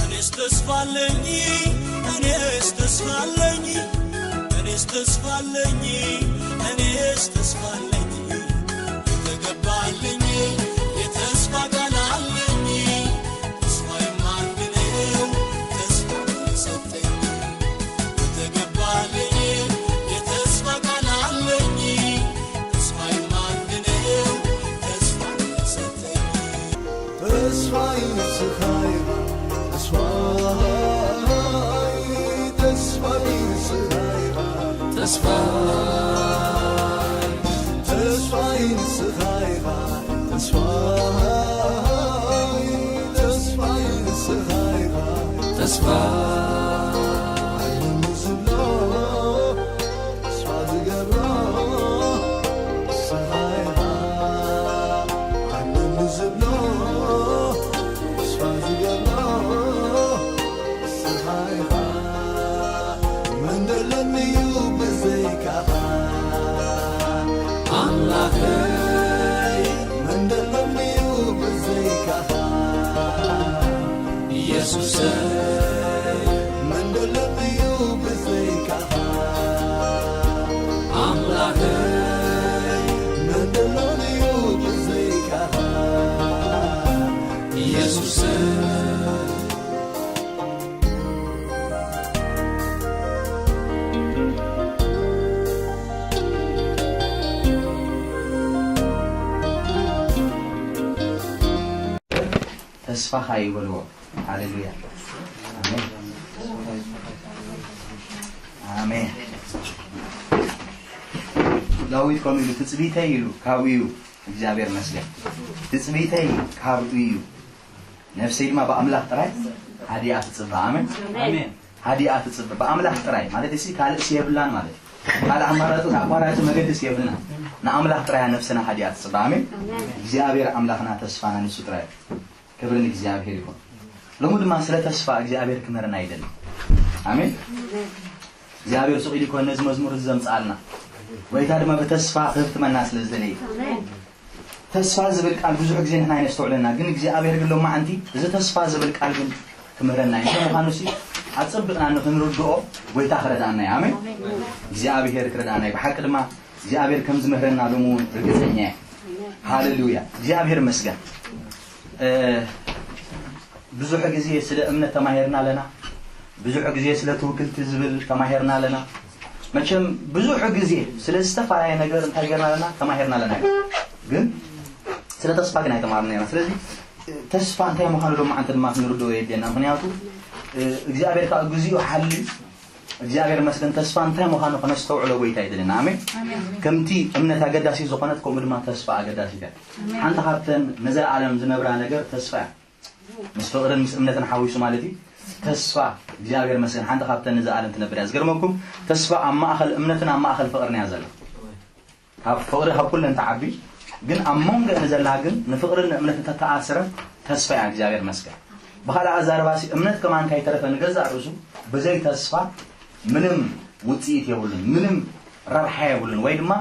እኔስ ተስፋ አለኝ፣ እኔስ ተስፋ አለኝ፣ እኔስ ተስፋ አለኝ፣ እኔስ ተስፋ አለኝ። የተገባልኝ የተስፋ ቃል አለኝ። ተስፋዬም አንድ ነው፣ ተስፋ የሰጠኝ። የተገባልኝ የተስፋ ቃል አለኝ። ተስፋዬም አንድ ነው፣ ተስፋ የሰጠኝ። ተስፋይ ንስኻ ኢኻ፣ ተስፋይ፣ ተስፋይ ንስኻ ኢኻ። ተስፋይ፣ ተስፋይ ንስኻ ኢኻ፣ ተስፋይ፣ ተስፋይ ንስኻ ኢኻ። ተስፋይ፣ ዓለሙ ዝብሎ ተስፋ ዝገብሮ ንስኻ ኢኻ። ዓለሙ ዝብሎ ተስፋ ዝገብሮ ንስኻ ኢኻ። መን ደሎኒ እዩ ብዘይካኻ? ኣምላኸይ፣ መን ደሎኒ እዩ ብዘይካኻ? ኢየሱሰይ፣ መን ደሎኒ እዩ ብዘይካኻ? ኣምላኸይ፣ መን ደሎኒ እዩ ብዘይካኻ? ኢየሱሰይ። ተስፋኻ እዩ በልዎ። ሃሌሉያ። ኣሜን። ኣሜን። ዳዊት ከምኡ ኢሉ፣ ትጽቢተይ ኢሉ ካብኡ እዩ። እግዚኣብሔር መስገን። ትጽቢተይ ካብኡ እዩ። ነፍሰይ ድማ ብኣምላኽ ጥራይ ሃዲኣ ትጽበ። ኣሜን። ኣሜን። ሃዲኣ ትጽበ። ብኣምላኽ ጥራይ ማለት እሲ ካልእ ሲ የብላን ማለት እዩ። ካልእ ኣማራጺ፣ ኣቋራጺ መገዲ ሲ የብልና። ንኣምላኽ ጥራይ ነፍስና ሃዲኣ ትጽበ። ኣሜን። እግዚኣብሔር ኣምላኽና ተስፋና ንሱ ጥራይ እዩ። ክብሪ ንእግዚኣብሔር ይኹን። ሎሚ ድማ ስለ ተስፋ እግዚኣብሔር ክምህረና ይደሊ። ኣሜን። እግዚኣብሔር ስቕ ኢሉ ይኮን ነዚ መዝሙር እዚ ዘምጽኣልና። ጎይታ ድማ ብተስፋ ክህፍትመና ስለ ዝደለየ። ኣሜን። ተስፋ ዝብል ቃል ብዙሕ ግዜ ንሕና ኣይነስተውዕለና፣ ግን እግዚኣብሔር ግን ሎማዓንቲ እዚ ተስፋ ዝብል ቃል ግን ክምህረና እዩ። እንታይ ምዃኑ ሲ ኣጸብቕና ንኽንርድኦ ጎይታ ክረድኣና እዩ። ኣሜን። እግዚኣብሔር ክረድኣና እዩ። ብሓቂ ድማ እግዚኣብሔር ከም ዝምህረና ሎሚ እውን ርግጸኛ እየ። ሃሌሉያ። እግዚኣብሔር ይመስገን። እ፣ ብዙሕ ግዜ ስለ እምነት ተማሂርና ኣለና። ብዙሕ ግዜ ስለ ትውክልቲ ዝብል ተማሂርና ኣለና። መቸም ብዙሕ ግዜ ስለ ዝተፈላለየ ነገር እንታይ ገርና ኣለና? ተማሂርና ኣለና። ግን ስለ ተስፋ ግን ኣይተማርና ኢና። ስለዚ ተስፋ እንታይ ምዃኑ ሎማዓንቲ ድማ ክንርድኦ የድልየና። ምኽንያቱ፣ እ፣ እግዚኣብሔር ከዓ ግዚኡ ሓልዩ፣ እግዚኣብሔር መስገን ተስፋ እንታይ ምዃኑ ከነስተውዕሎ ጎይታ ይደለና። ኣሜን። ኣሜን። ከምቲ እምነት ኣገዳሲ ዝኾነት፣ ከምኡ ድማ ተስፋ ኣገዳሲት እያ። ኣሜን። ሓንቲ ካብተን ንዘለኣለም ዝነብራ ነገር ተስፋ እያ። ምስ ፍቕርን ምስ እምነትን ሓዊሱ ማለት እዩ። ተስፋ እግዚኣብሔር መስገን ሓንቲ ካብተን ንዘለኣለም ትነብር እያ። ዝገርመኩም ተስፋ ኣብ ማእኸል እምነትን ኣብ ማእኸል ፍቕርን እያ ዘላ። ካብ ፍቕሪ ካብ ኩለን ትዓቢ፣ ግን ኣብ መንጎ ንዘላ ግን ንፍቕርን ንእምነትን ተተኣስረ ተስፋ እያ። እግዚኣብሔር መስገን። ብኻልእ ኣዛረባሲ እምነት ከማን ካይተረፈ ንገዛእ ርእሱ ብዘይ ተስፋ ምንም ውፅኢት የብሉን፣ ምንም ረብሓ የብሉን፣ ወይ ድማ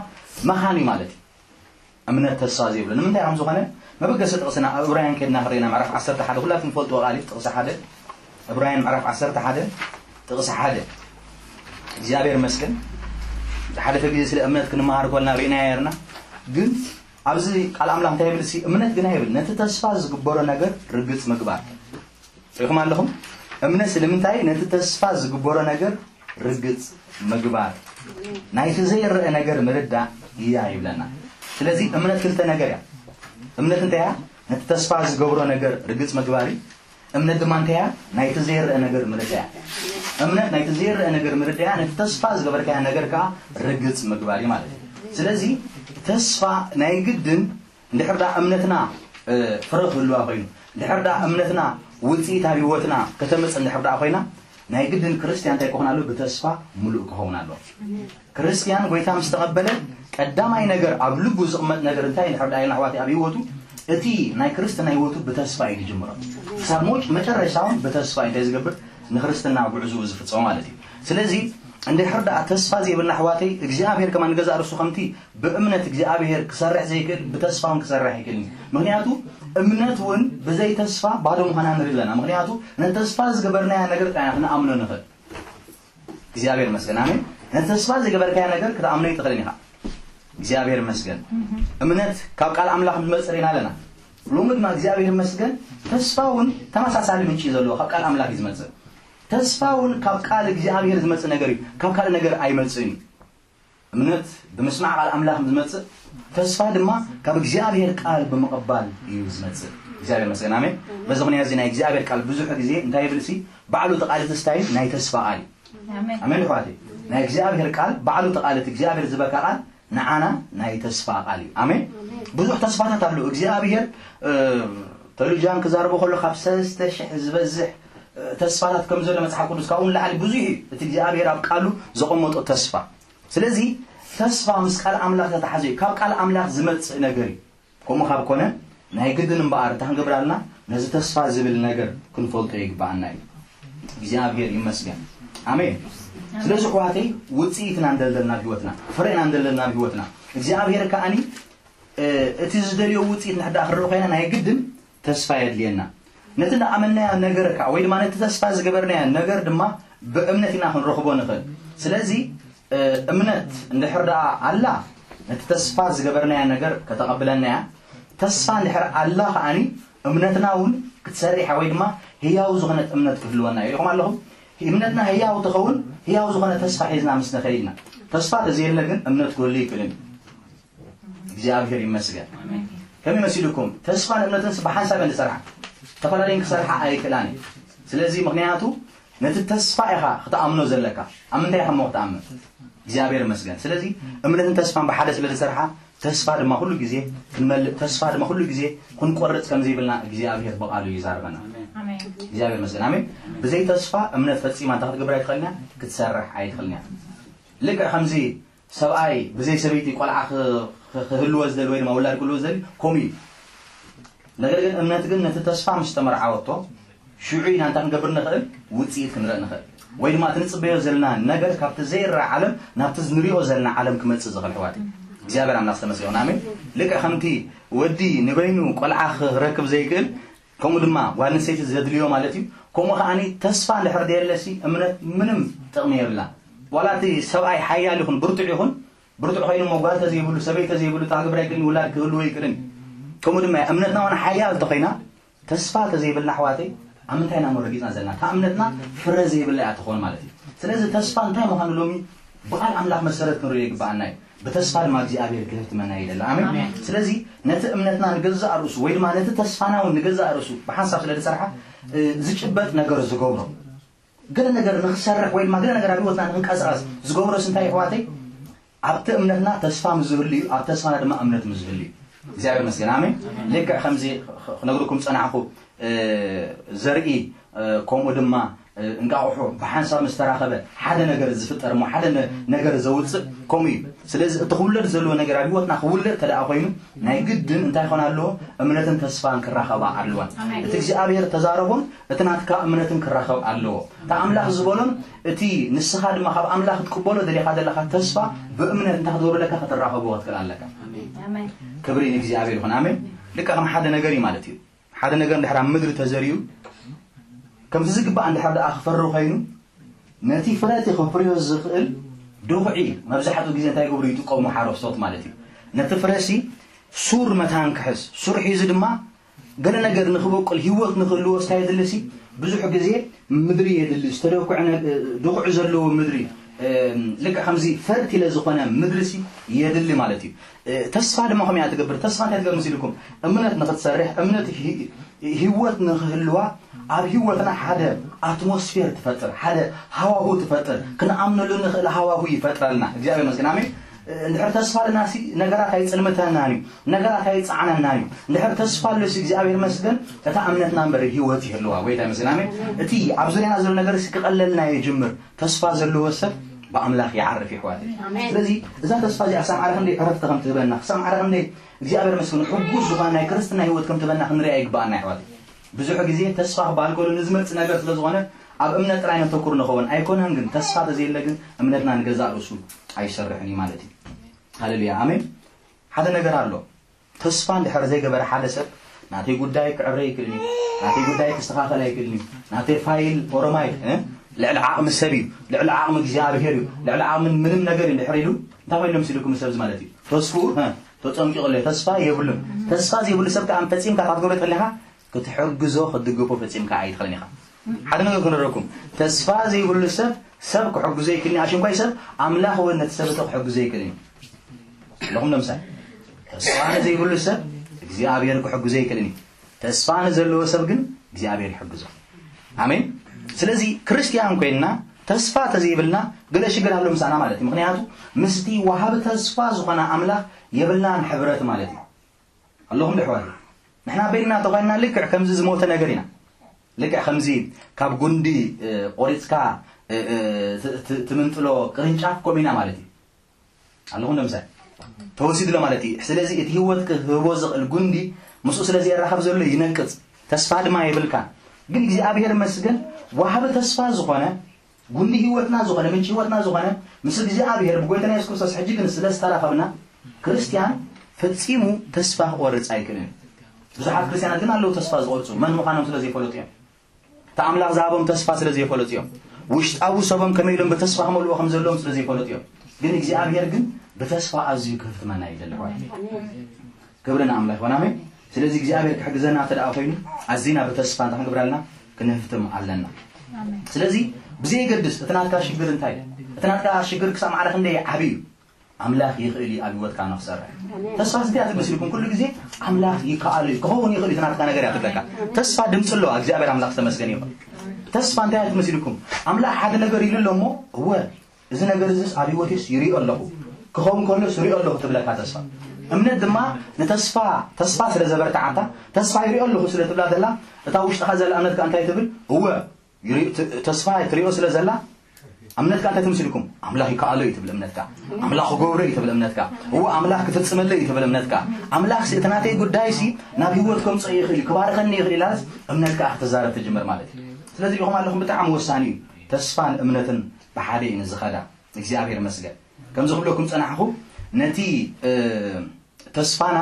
መኻን እዩ ማለት እዩ። እምነት ተስፋ ዘይብሉ ንምንታይ ከም ዝኾነ መበገሲ ጥቕስና ኣብ ዕብራውያን ከድና ክርኢና ምዕራፍ ዓሰርተ ሓደ ኩላትኩም ፈልጥዎ ቃል እዩ። ጥቕሲ ሓደ ዕብራውያን ምዕራፍ ዓሰርተ ሓደ ጥቕሲ ሓደ እግዚኣብሔር መስገን። ዝሓለፈ ግዜ ስለ እምነት ክንመሃር ኮልና ርኢና ነርና። ግን ኣብዚ ቃል ኣምላኽ እንታይ ይብል? እምነት ግና ይብል ነቲ ተስፋ ዝግበሮ ነገር ርግጽ ምግባር። ርኢኹም ኣለኹም? እምነት ስለምንታይ ነቲ ተስፋ ዝግበሮ ነገር ርግጽ ምግባር፣ ናይቲ ዘይረአ ነገር ምርዳእ እያ ይብለና። ስለዚ እምነት ክልተ ነገር እያ። እምነት እንታይ እያ? ነቲ ተስፋ ዝገብሮ ነገር ርግጽ ምግባር እዩ። እምነት ድማ እንታይ እያ? ናይቲ ዘይረአ ነገር ምርዳእ እያ። እምነት ናይቲ ዘይረአ ነገር ምርዳእ እያ፣ ነቲ ተስፋ ዝገበርካዮ ነገር ከዓ ርግጽ ምግባር እዩ ማለት እዩ። ስለዚ ተስፋ ናይ ግድን እንድሕር ደኣ እምነትና፣ እ፣ ፍረ ክህልዋ ኮይኑ፣ እንድሕር ደኣ እምነትና ውጽኢት ኣብ ህይወትና ከተምጽእ እንድሕር ደኣ ኮይና፣ ናይ ግድን ክርስትያን እንታይ ክኸውን ኣለዎ? ብተስፋ ምሉእ ክኸውን ኣለዎ። ክርስትያን ጎይታ ምስ ተቐበለ ቀዳማይ ነገር ኣብ ልቡ ዝቕመጥ ነገር እንታይ እንድሕር ደኣ ኢልና ኣሕዋተይ ኣብ ህይወቱ እቲ ናይ ክርስትና ህይወቱ ብተስፋ እዩ ዝጅምሮ። ክሳብ ሞጭ መጨረሻውን ብተስፋ እዩ እንታይ ዝገብር? ንክርስትና ጉዕዝኡ ዝፍጸሙ ማለት እዩ። ስለዚ እንድሕር ደኣ ተስፋ ዘይብልና ኣሕዋተይ እግዚኣብሔር ከማን ንገዛእ ርእሱ ከምቲ ብእምነት እግዚኣብሔር ክሰርሕ ዘይክእል ብተስፋ እውን ክሰርሕ ኣይክእልን እዩ። ምክንያቱ እምነት እውን ብዘይ ተስፋ ባዶ ምዃና ንርኢ ኣለና። ምክንያቱ ነቲ ተስፋ ዝገበርናያ ነገር ጥራይ ኢና ክንኣምኖ ንኽእል። እግዚኣብሔር ይመስገን። ኣሜን። ነቲ ተስፋ ዝገበርካዮ ነገር ክትኣምኖ ይትኽእልን ኢኻ። እግዚኣብሔር ይመስገን። እምነት ካብ ቃል ኣምላኽ ምስ መጽእ ርኢና ኣለና። ሎሚ ድማ እግዚኣብሔር ይመስገን ተስፋ እውን ተመሳሳሊ ምንጪ እዩ ዘለዎ፣ ካብ ቃል ኣምላኽ እዩ ዝመጽእ። ተስፋ እውን ካብ ቃል እግዚኣብሔር ዝመጽእ ነገር እዩ፣ ካብ ካልእ ነገር ኣይመጽእን እዩ። እምነት ብምስማዕ ቃል ኣምላኽ ምስ ዝመጽእ፣ ተስፋ ድማ ካብ እግዚኣብሔር ቃል ብምቕባል እዩ ዝመጽእ። እግዚኣብሔር ይመስገን። ኣሜን። በዚ ምኽንያት እዚ ናይ እግዚኣብሔር ቃል ብዙሕ ግዜ እንታይ ይብል ሲ ባዕሉ ተቓልቲ ስታይል ናይ ተስፋ ቃል እዩ። ኣሜን። ኣሜን ኣሕዋተይ። ናይ እግዚኣብሔር ቃል ባዕሉ ተቓልቲ እግዚኣብሔር ዝበካ ቃል ንዓና ናይ ተስፋ ቃል እዩ። ኣሜን። ብዙሕ ተስፋታት ኣለዉ። እግዚኣብሔር እ፣ ተልጃን ክዛርቦ ከሎ ካብ ሰለስተ ሽሕ ዝበዝሕ እ፣ ተስፋታት ከም ዘሎ መጽሓፍ ቅዱስ ካብኡ ንላዕሊ ብዙሕ እዩ እቲ እግዚኣብሔር ኣብ ቃሉ ዘቐመጦ ተስፋ። ስለዚ ተስፋ ምስ ቃል ኣምላኽ ዝተተሓዘ እዩ። ካብ ቃል ኣምላኽ ዝመጽእ ነገር እዩ። ከምኡ ካብ ኮነ ናይ ግድን እምበኣር እንታይ ክንገብር ኣለና? ነዚ ተስፋ ዝብል ነገር ክንፈልጦ ይግብኣና እዩ። እግዚኣብሔር ይመስገን። ኣሜን። ስለዚ ኣሕዋተይ ውፅኢትና እንደለና ኣብ ህይወትና፣ ፍሬና እንደለና ኣብ ህይወትና እግዚኣብሔር ከኣኒ እ፣ እቲ ዝደልዮ ውፅኢት ንሕዳ ክንርኢ ኮይና ናይ ግድን ተስፋ የድልየና። ነቲ ዝኣመንናዮ ነገር ከዓ ወይ ድማ ነቲ ተስፋ ዝገበርናዮ ነገር ድማ ብእምነት ኢና ክንረኽቦ ንኽእል። ስለዚ እ፣ እምነት እንድሕር ደኣ ኣላ ነቲ ተስፋ ዝገበርናዮ ነገር ከተቐብለና እያ። ተስፋ እንድሕር ኣላ ከዓኒ እምነትና እውን ክትሰርሕ ወይ ድማ ህያው ዝኾነት እምነት ክህልወና እዩ። ሪኢኹም ኣለኹም? እምነትና ህያው ትኸውን፣ ህያው ዝኾነ ተስፋ ሒዝና ምስ ንኸይድና። ተስፋ ተዘየለ ግን እምነት ክህሉ ይክእልን እዩ። እግዚኣብሔር ይመስገን። ከመይ መሲልኩም? ተስፋን እምነትን ብሓንሳብ እየን ዝሰርሓ፣ ዝተፈላለየን ክሰርሓ ኣይክእላን እየን። ስለዚ ምኽንያቱ ነቲ ተስፋ ኢኻ ክትኣምኖ ዘለካ። ኣብ ምንታይ ኢኻ እሞ ክትኣምን? እግዚኣብሔር ይመስገን። ስለዚ እምነትን ተስፋን ብሓደ ስለ ዝሰርሓ ተስፋ ድማ ኩሉ ግዜ ክንመልእ፣ ተስፋ ድማ ኩሉ ግዜ ክንቆርጽ ከም ዘይብልና እግዚኣብሔር ብቓሉ ይዛርበና። እግዚኣብሔር ይመስገን። ኣሜን። ብዘይ ተስፋ እምነት ፈጺማ እንታይ ክትገብር ኣይትኽእልን እያ? ክትሰርሕ ኣይትኽእልን እያ። ልክዕ ከምዚ ሰብኣይ ብዘይ ሰበይቲ ቆልዓ ክ-፣ ክ-፣ ክህልዎ ዝደሊ ወይ ድማ ውላድ ክህልዎ ዝደሊ ከምኡ እዩ። ነገር ግን እምነት ግን ነቲ ተስፋ ምስ ተመርዓወቶ ሽዑ ኢና እንታይ ክንገብር ንኽእል? ውፅኢት ክንርኢ ንኽእል። ወይ ድማ እቲ ንፅበዮ ዘለና ነገር ካብቲ ዘይረኣ ዓለም ናብቲ ንሪኦ ዘለና ዓለም ክመፅእ ዝኽእል ኣሕዋት እዩ። እግዚኣብሔር ኣምላኽ ዝተመስገነ ይኹን። ኣሜን። ልክዕ ከምቲ ወዲ ንበይኑ ቆልዓ ክረክብ ዘይክእል ከምኡ ድማ ጓል ኣንስተይቲ ዘድልዮ ማለት እዩ። ከምኡ ከዓኒ ተስፋ እንድሕር ደየለሲ እምነት ምንም ጥቕሚ የብላ። ዋላ እቲ ሰብኣይ ሓያል ይኹን ብርቱዕ ይኹን ብርቱዕ ኮይኑ እሞ ጓል ተዘይብሉ ሰበይቲ ተዘይብሉ ታግብር ኣይክእልን ውላድ ክህልዎ ይክእልን። ከምኡ ድማ እምነትና እውን ሓያል እንተኾይና ተስፋ ተዘይብልና ኣሕዋተይ ኣብ ምንታይ ኢና እሞ ረጊፅና ዘለና? እታ እምነትና ፍረ ዘይብላ እያ ትኾን ማለት እዩ። ስለዚ ተስፋ እንታይ ምዃኑ ሎሚ ብቓል ኣምላኽ መሰረት ክንሪኦ ይግብኣና እዩ። ብተስፋ ድማ እግዚኣብሔር ክህብትመና ይደሊ። ኣሜን። ኣሜን። ስለዚ ነቲ እምነትና ንገዛእ ርእሱ ወይ ድማ ነቲ ተስፋና እውን ንገዛእ ርእሱ ብሓንሳብ ስለ ዝሰርሓ እ፣ ዝጭበጥ ነገር ዝገብሮ ገለ ነገር ንክሰርሕ ወይ ድማ ገለ ነገር ኣብ ህይወትና ንክንቀሳቀስ ዝገብሮስ እንታይ ኣሕዋተይ? ኣብቲ እምነትና ተስፋ ምስ ዝህሉ እዩ፣ ኣብ ተስፋና ድማ እምነት ምስ ዝህሉ እዩ። እግዚኣብሔር ይመስገን። ኣሜን። ልክዕ ከምዚ ክ-፣ ክነግርኩም ጸናሕኩ፣ እ፣ ዘርኢ፣ እ፣ ከምኡ ድማ፣ እ፣ እንቃቑሖ ብሓንሳብ ምስ ተራኸበ ሓደ ነገር ዝፍጠር እሞ ሓደ ነ-፣ ነገር ዘውፅእ ከምኡ እዩ። ስለዚ እቲ ክውለድ ዘለዎ ነገር ኣብ ህይወትና ክውለድ ተደኣ ኮይኑ ናይ ግድን እንታይ ይኾን ኣለዎ? እምነትን ተስፋን ክራኸባ ኣለወን። ኣሜን። እቲ እግዚኣብሔር ተዛረቦን እቲ ናትካ እምነትን ክራኸብ ኣለዎ። እቲ ኣምላኽ ዝበሎን እቲ ንስኻ ድማ ካብ ኣምላኽ ክትቅበሎ ደሊኻ ዘለኻ ተስፋ ብእምነት እንታይ ክትገብሮ ኣለካ? ክትራኸቦ ክትክእል ኣለካ። ኣሜን። ክብሪ ንእግዚኣብሔር ይኹን። ኣሜን። ልክዕ ከም ሓደ ነገር እዩ ማለት እዩ። ሓደ ነገር እንድሕር ኣብ ምድሪ ተዘሪኡ ከምቲ ዝግባእ እንድሕር ደኣ ክፈሪ ኮይኑ ነቲ ፍረ እቲ ከፍርዮ ዝኽእል ድኹዒ መብዛሕትኡ ግዜ እንታይ ይገብሩ ይጥቀሙ ሓረስቶት ማለት እዩ። ነቲ ፍረሲ ሱር መታን ክሕዝ ሱር ሒዙ ድማ ገለ ነገር ንኽበቁል ህይወት ንኽህልዎ ስታይ የድልሲ ብዙሕ ግዜ ምድሪ የድሊ ዝተደኩዐ ነ-፣ ድኹዒ ዘለዎ ምድሪ እ፣ ልክዕ ከምዚ ፈርቲለ ዝኾነ ምድሪ ሲ የድሊ ማለት እዩ። እ፣ ተስፋ ድማ ከምኡ እያ ትገብር። ተስፋ እንታይ ትገብር መሲልኩም? እምነት ንኽትሰርሕ እምነት ሂ-፣ ህይወት ንኽህልዋ ኣብ ህይወትና ሓደ ኣትሞስፌር ትፈጥር፣ ሓደ ሃዋሁ ትፈጥር፣ ክንኣምነሉ ንኽእል ሃዋሁ ይፈጥረልና። እግዚኣብሔር ይመስገን። ኣሜን። እ፣ እንድሕር ተስፋ ኣለና ሲ ነገራት ኣይጽልምተናን እዩ፣ ነገራት ኣይጻዕነናን እዩ። እንድሕር ተስፋ ኣሎ ሲ እግዚኣብሔር ይመስገን እታ እምነትና እምበር ህይወት ይህልዋ። ጎይታ ይመስገን። ኣሜን። እቲ ኣብ ዙርያና ዘሎ ነገር ሲ ክቐለልና ይጅምር። ተስፋ ዘለዎ ሰብ ኣምላኽ ይዓርፍ ይሕዋት። ስለዚ እዛ ተስፋ እዚኣ ክሳብ ዓረ ክንደይ ዕረፍቲ ከም ትህበና፣ ክሳብ ዓረ ክንደይ እግዚኣብሔር መስግን ሕጉስ ዝኾነ ናይ ክርስትና ህይወት ከም ትህበና ክንሪኣ ይግባኣና ይሕዋት። ብዙሕ ግዜ ተስፋ ክበሃል ከሎ ንዝመጽእ ነገር ስለ ዝኾነ ኣብ እምነት ጥራይ ነተኩር ንኸውን ኣይኮነን፣ ግን ተስፋ ተዘየለ ግን እምነትና ንገዛእ ርእሱ ኣይሰርሕን እዩ ማለት እዩ። ሃሌሉያ ኣሜን። ሓደ ነገር ኣሎ። ተስፋ እንድሕር ዘይገበረ ሓደ ሰብ ናተይ ጉዳይ ክዕረ ይክእልን እዩ፣ ናተይ ጉዳይ ክስተኻኸል ኣይክእልን እዩ፣ ናተይ ፋይል ኦሮማይ ልዕሊ ዓቕሚ ሰብ እዩ፣ ልዕሊ ዓቕሚ እግዚኣብሔር እዩ፣ ልዕሊ ዓቕሚ ምንም ነገር እዩ እንድሕር ኢሉ እንታይ ኮይኑ መሲልኩም ሰብዚ ማለት እዩ? ተስፍኡ ተፀንቂቑ ኣሎ። ተስፋ የብሉን። ተስፋ ዘይብሉ ሰብ ከዓ ፈፂምካ ካብ ትገብረ ተለካ ክትሕግዞ ክትድግፎ ፈፂምካ ኣይትኽእልን ኢኻ። ሓደ ነገር ክነረኩም፣ ተስፋ ዘይብሉ ሰብ ሰብ ክሕግዞ ይክእልን እዩ። ኣሽንኳይ ሰብ ኣምላኽ እውን ነቲ ሰብ እቲ ክሕግዞ ይክእልን እዩ። ኣለኹም ለምሳሌ ተስፋ ንዘይብሉ ሰብ እግዚኣብሔር ክሕግዞ ይክእልን እዩ። ተስፋ ንዘለዎ ሰብ ግን እግዚኣብሔር ይሕግዞ። ኣሜን። ስለዚ ክርስቲያን ኮይንና ተስፋ ተዘይብልና ገለ ሽግር ኣሎ ምሳና ማለት እዩ። ምክንያቱ ምስቲ ወሃቢ ተስፋ ዝኾነ ኣምላኽ የብልናን ሕብረት ማለት እዩ። ኣለኹም ዶ ኣሕዋት? ንሕና በይንና ተኾይንና ልክዕ ከምዚ ዝሞተ ነገር ኢና። ልክዕ ከምዚ ካብ ጉንዲ ቆሪፅካ ትምንጥሎ ቅርንጫፍ ከምኡ ኢና ማለት እዩ። ኣለኹም ዶ ምሳይ? ተወሲድሎ ማለት እዩ። ስለዚ እቲ ህይወት ክህቦ ዝኽእል ጉንዲ ምስኡ ስለ ዘየራኸብ ዘሎ ይነቅፅ፣ ተስፋ ድማ የብልካ። ግን እግዚኣብሔር መስገን ዋሃቢ ተስፋ ዝኾነ ጉንዲ ህይወትና ዝኾነ ምንጪ ህይወትና ዝኾነ ምስ እግዚኣብሔር ብጎይታና የሱስ ክርስቶስ ሕጂ ግን ስለ ዝተራኸብና ክርስቲያን ፈጺሙ ተስፋ ክቆርጽ ኣይክእልን። ብዙሓት ክርስቲያናት ግን ኣለዉ ተስፋ ዝቆርጹ መን ምዃኖም ስለ ዘይፈለጡ እዮም። እቲ ኣምላኽ ዝሃቦም ተስፋ ስለ ዘይፈለጡ እዮም። ውሽጣዊ ሰቦም ከመይ ኢሎም ብተስፋ ክመልእዎ ከም ዘለዎም ስለ ዘይፈለጡ እዮም። ግን እግዚኣብሔር ግን ብተስፋ ኣዝዩ ክህፍትመና ይደሊ። ክብሪ ንኣምላኽ ይኹን። ኣሜን። ስለዚ እግዚኣብሔር ክሕግዘና እንተ ደኣ ኮይኑ ኣዚና ብተስፋ እንታይ ክንገብር ኣለና? ክንህፍትም ኣለና። ስለዚ ብዘየገድስ እቲ ናትካ ሽግር እንታይ እዩ? እቲ ናትካ ሽግር ክሳብ ማዕረ ክንደይ ዓብዪ እዩ? ኣምላኽ ይኽእል እዩ ኣብ ህይወትካ ንኽሰርሕ። ተስፋ እንታይ እያ ትመስልኩም? ኩሉ ግዜ ኣምላኽ ይከኣሎ እዩ፣ ክኸውን ይኽእል እዩ፣ እቲ ናትካ ነገር እያ ትብለካ። ተስፋ ድምፂ ኣለዋ፣ እግዚኣብሔር ኣምላኽ ዝተመስገነ ይኹን። ተስፋ እንታይ እያ ትመስልኩም? ኣምላኽ ሓደ ነገር ኢሉ ኣሎ እሞ እወ እዚ ነገር እዚስ ኣብ ህይወቴስ ይሪኦ ኣለኹ፣ ክኸውን ከሎስ ይሪኦ ኣለኹ ትብለካ ተስፋ። እምነት ድማ ንተስፋ ተስፋ ስለ ዘበርትዓታ ተስፋ ይሪኦ ኣለኹ ስለ ትብላ ዘላ እታ ውሽጥኻ ዘላ እምነት ከኣ እንታይ ትብል? እወ ይሪ- ት- ተስፋ ትሪኦ ስለ ዘላ እምነት ከኣ እንታይ ትምስልኩም? ኣምላኽ ይከኣሎ እዩ ትብል እምነትካ። ኣምላኽ ክገብሮ እዩ ትብል እምነትካ። እወ ኣምላኽ ክፍጽመለይ እዩ ትብል እምነትካ። ኣምላኽ ሲ እቲ ናተይ ጉዳይ ሲ ናብ ህይወት ከምጽኦ ይኽእል እዩ ክባርኸኒ ይኽእል ኢላስ እምነትካ ክትዛረብ ትጅምር ማለት እዩ። ስለዚ ሪኹም ኣለኹም ብጣዕሚ ወሳኒ እዩ። ተስፋን እምነትን ብሓደ እዩ ንዝኸዳ። እግዚኣብሔር ይመስገን። ከምዚ ክብለኩም ጸናሕኹ ነቲ ተስፋና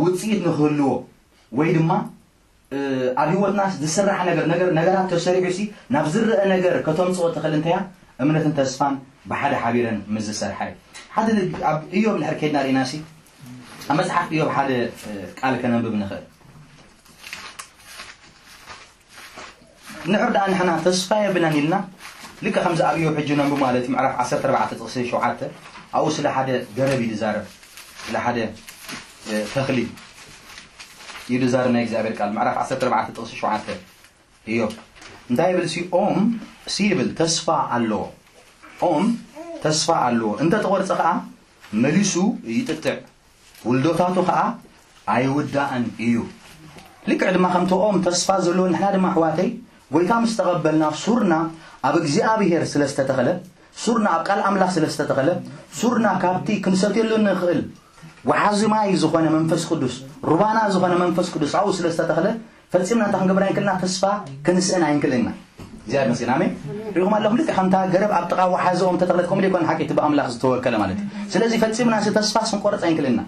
ውፅኢት ንክህልዎ ወይ ድማ ኣብ ህይወትና ዝስራሕ ነገር ነገር ነገራት ተሰሪዑ ሲ ናብ ዝረአ ነገር ከተምፅኦ ትኽእል እንተያ እምነትን ተስፋን ብሓደ ሓቢረን ምስ ዝሰርሓ እዩ። ሓደ ኣብ እዮብ ንድሕር ከይድና ርኢና ሲ ኣብ መፅሓፍ እዮብ ሓደ ቃል ከነንብብ ንኽእል። ንሕር ደኣ ንሕና ተስፋ የብልናን ኢልና ልክዕ ከምዚ ኣብ እዮብ ሕጂ ነንብብ ማለት እዩ ምዕራፍ ዓሰርተ ኣርባዕተ ጥቕሲ ሸውዓተ ኣብኡ ስለ ሓደ ገረብ እዩ ዝዛረብ። ስለ ሓደ ተኽሊ እዩ ዝዛረብ ናይ እግዚኣብሔር ቃል ምዕራፍ ዓሰርተ ኣርባዕተ ጥቕሲ ሸውዓተ እዮብ እንታይ ይብል ሲ ኦም ሲ ይብል ተስፋ ኣለዎ። ኦም ተስፋ ኣለዎ እንተ ተቖርጸ ኸዓ መሊሱ ይጥጥዕ ውልዶታቱ ኸዓ ኣይውዳእን እዩ። ልክዕ ድማ ከምቲ ኦም ተስፋ ዘለዎ ንሕና ድማ ኣሕዋተይ ጎይታ ምስ ተቐበልና ሱርና ኣብ እግዚኣብሔር ስለ ዝተተኸለ ሱርና ኣብ ቃል ኣምላኽ ስለ ዝተተኸለ ሱርና ካብቲ ክንሰትየሉ ንኽእል ወሓዚ ማይ ዝኾነ መንፈስ ቅዱስ ሩባና ዝኾነ መንፈስ ቅዱስ ኣብኡ ስለ ዝተተኸለ ፈጺምና እንታይ ክንገብር ኣይንክልና ተስፋ ክንስእን ኣይንክልን ኢና። እግዚኣብሔር ይመስገን ኣሜን። ሪኹም ኣለኹም ልክዕ ከምታ ገረብ ኣብ ጥቓ ወሓዚ ኦም ተተኽለት ከምኡ ዘይኮነ ሓቂ እቲ ብኣምላኽ ዝተወከለ ማለት እዩ። ስለዚ ፈጺምና ሲ ተስፋ ስንቆርጽ ኣይንክልን ኢና።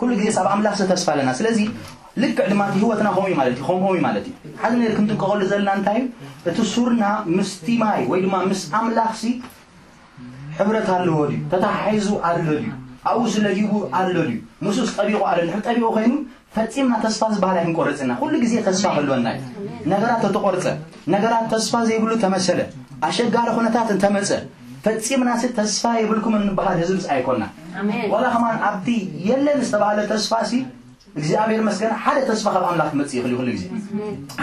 ኩሉ ግዜ ኣብ ኣምላኽ ሲ ተስፋ ኣለና። ስለዚ ልክዕ ድማ እቲ ህይወትና ከምኡ እዩ ማለት እዩ። ከምኦም እዩ ማለት እዩ። ሓደ ነገር ክንጥንቀቐሉ ዘለና እንታይ እዩ? እቲ ሱርና ምስቲ ማይ ወይ ድማ ምስ ኣምላኽ ሲ ሕብረት ኣለዎ ድዩ? ተተሓሒዙ ኣሎ ድዩ? ኣብኡ ስለጊቡ ኣሎ ድዩ? ምስኡስ ጠቢቑ ኣሎ ድዩ? ጠቢቑ ኮይኑ ፈጺምና ተስፋ ዝበሃል ኣይንቆርጽና። ኩሉ ግዜ ተስፋ ክህልወና እዩ። ነገራት ተተቆርጸ፣ ነገራት ተስፋ ዘይብሉ ተመሰለ፣ ኣሸጋሪ ኩነታት እንተመጸ ፈጺምናሲ ተስፋ የብልኩም እንበሃል ህዝብስ ኣይኮና። ዋላ ከማን ኣብቲ የለን ዝተባህለ ተስፋሲ እግዚኣብሔር መስገን ሓደ ተስፋ ካብ ኣምላኽ ክመጽእ ይኽእል እዩ። ኩሉ ግዜ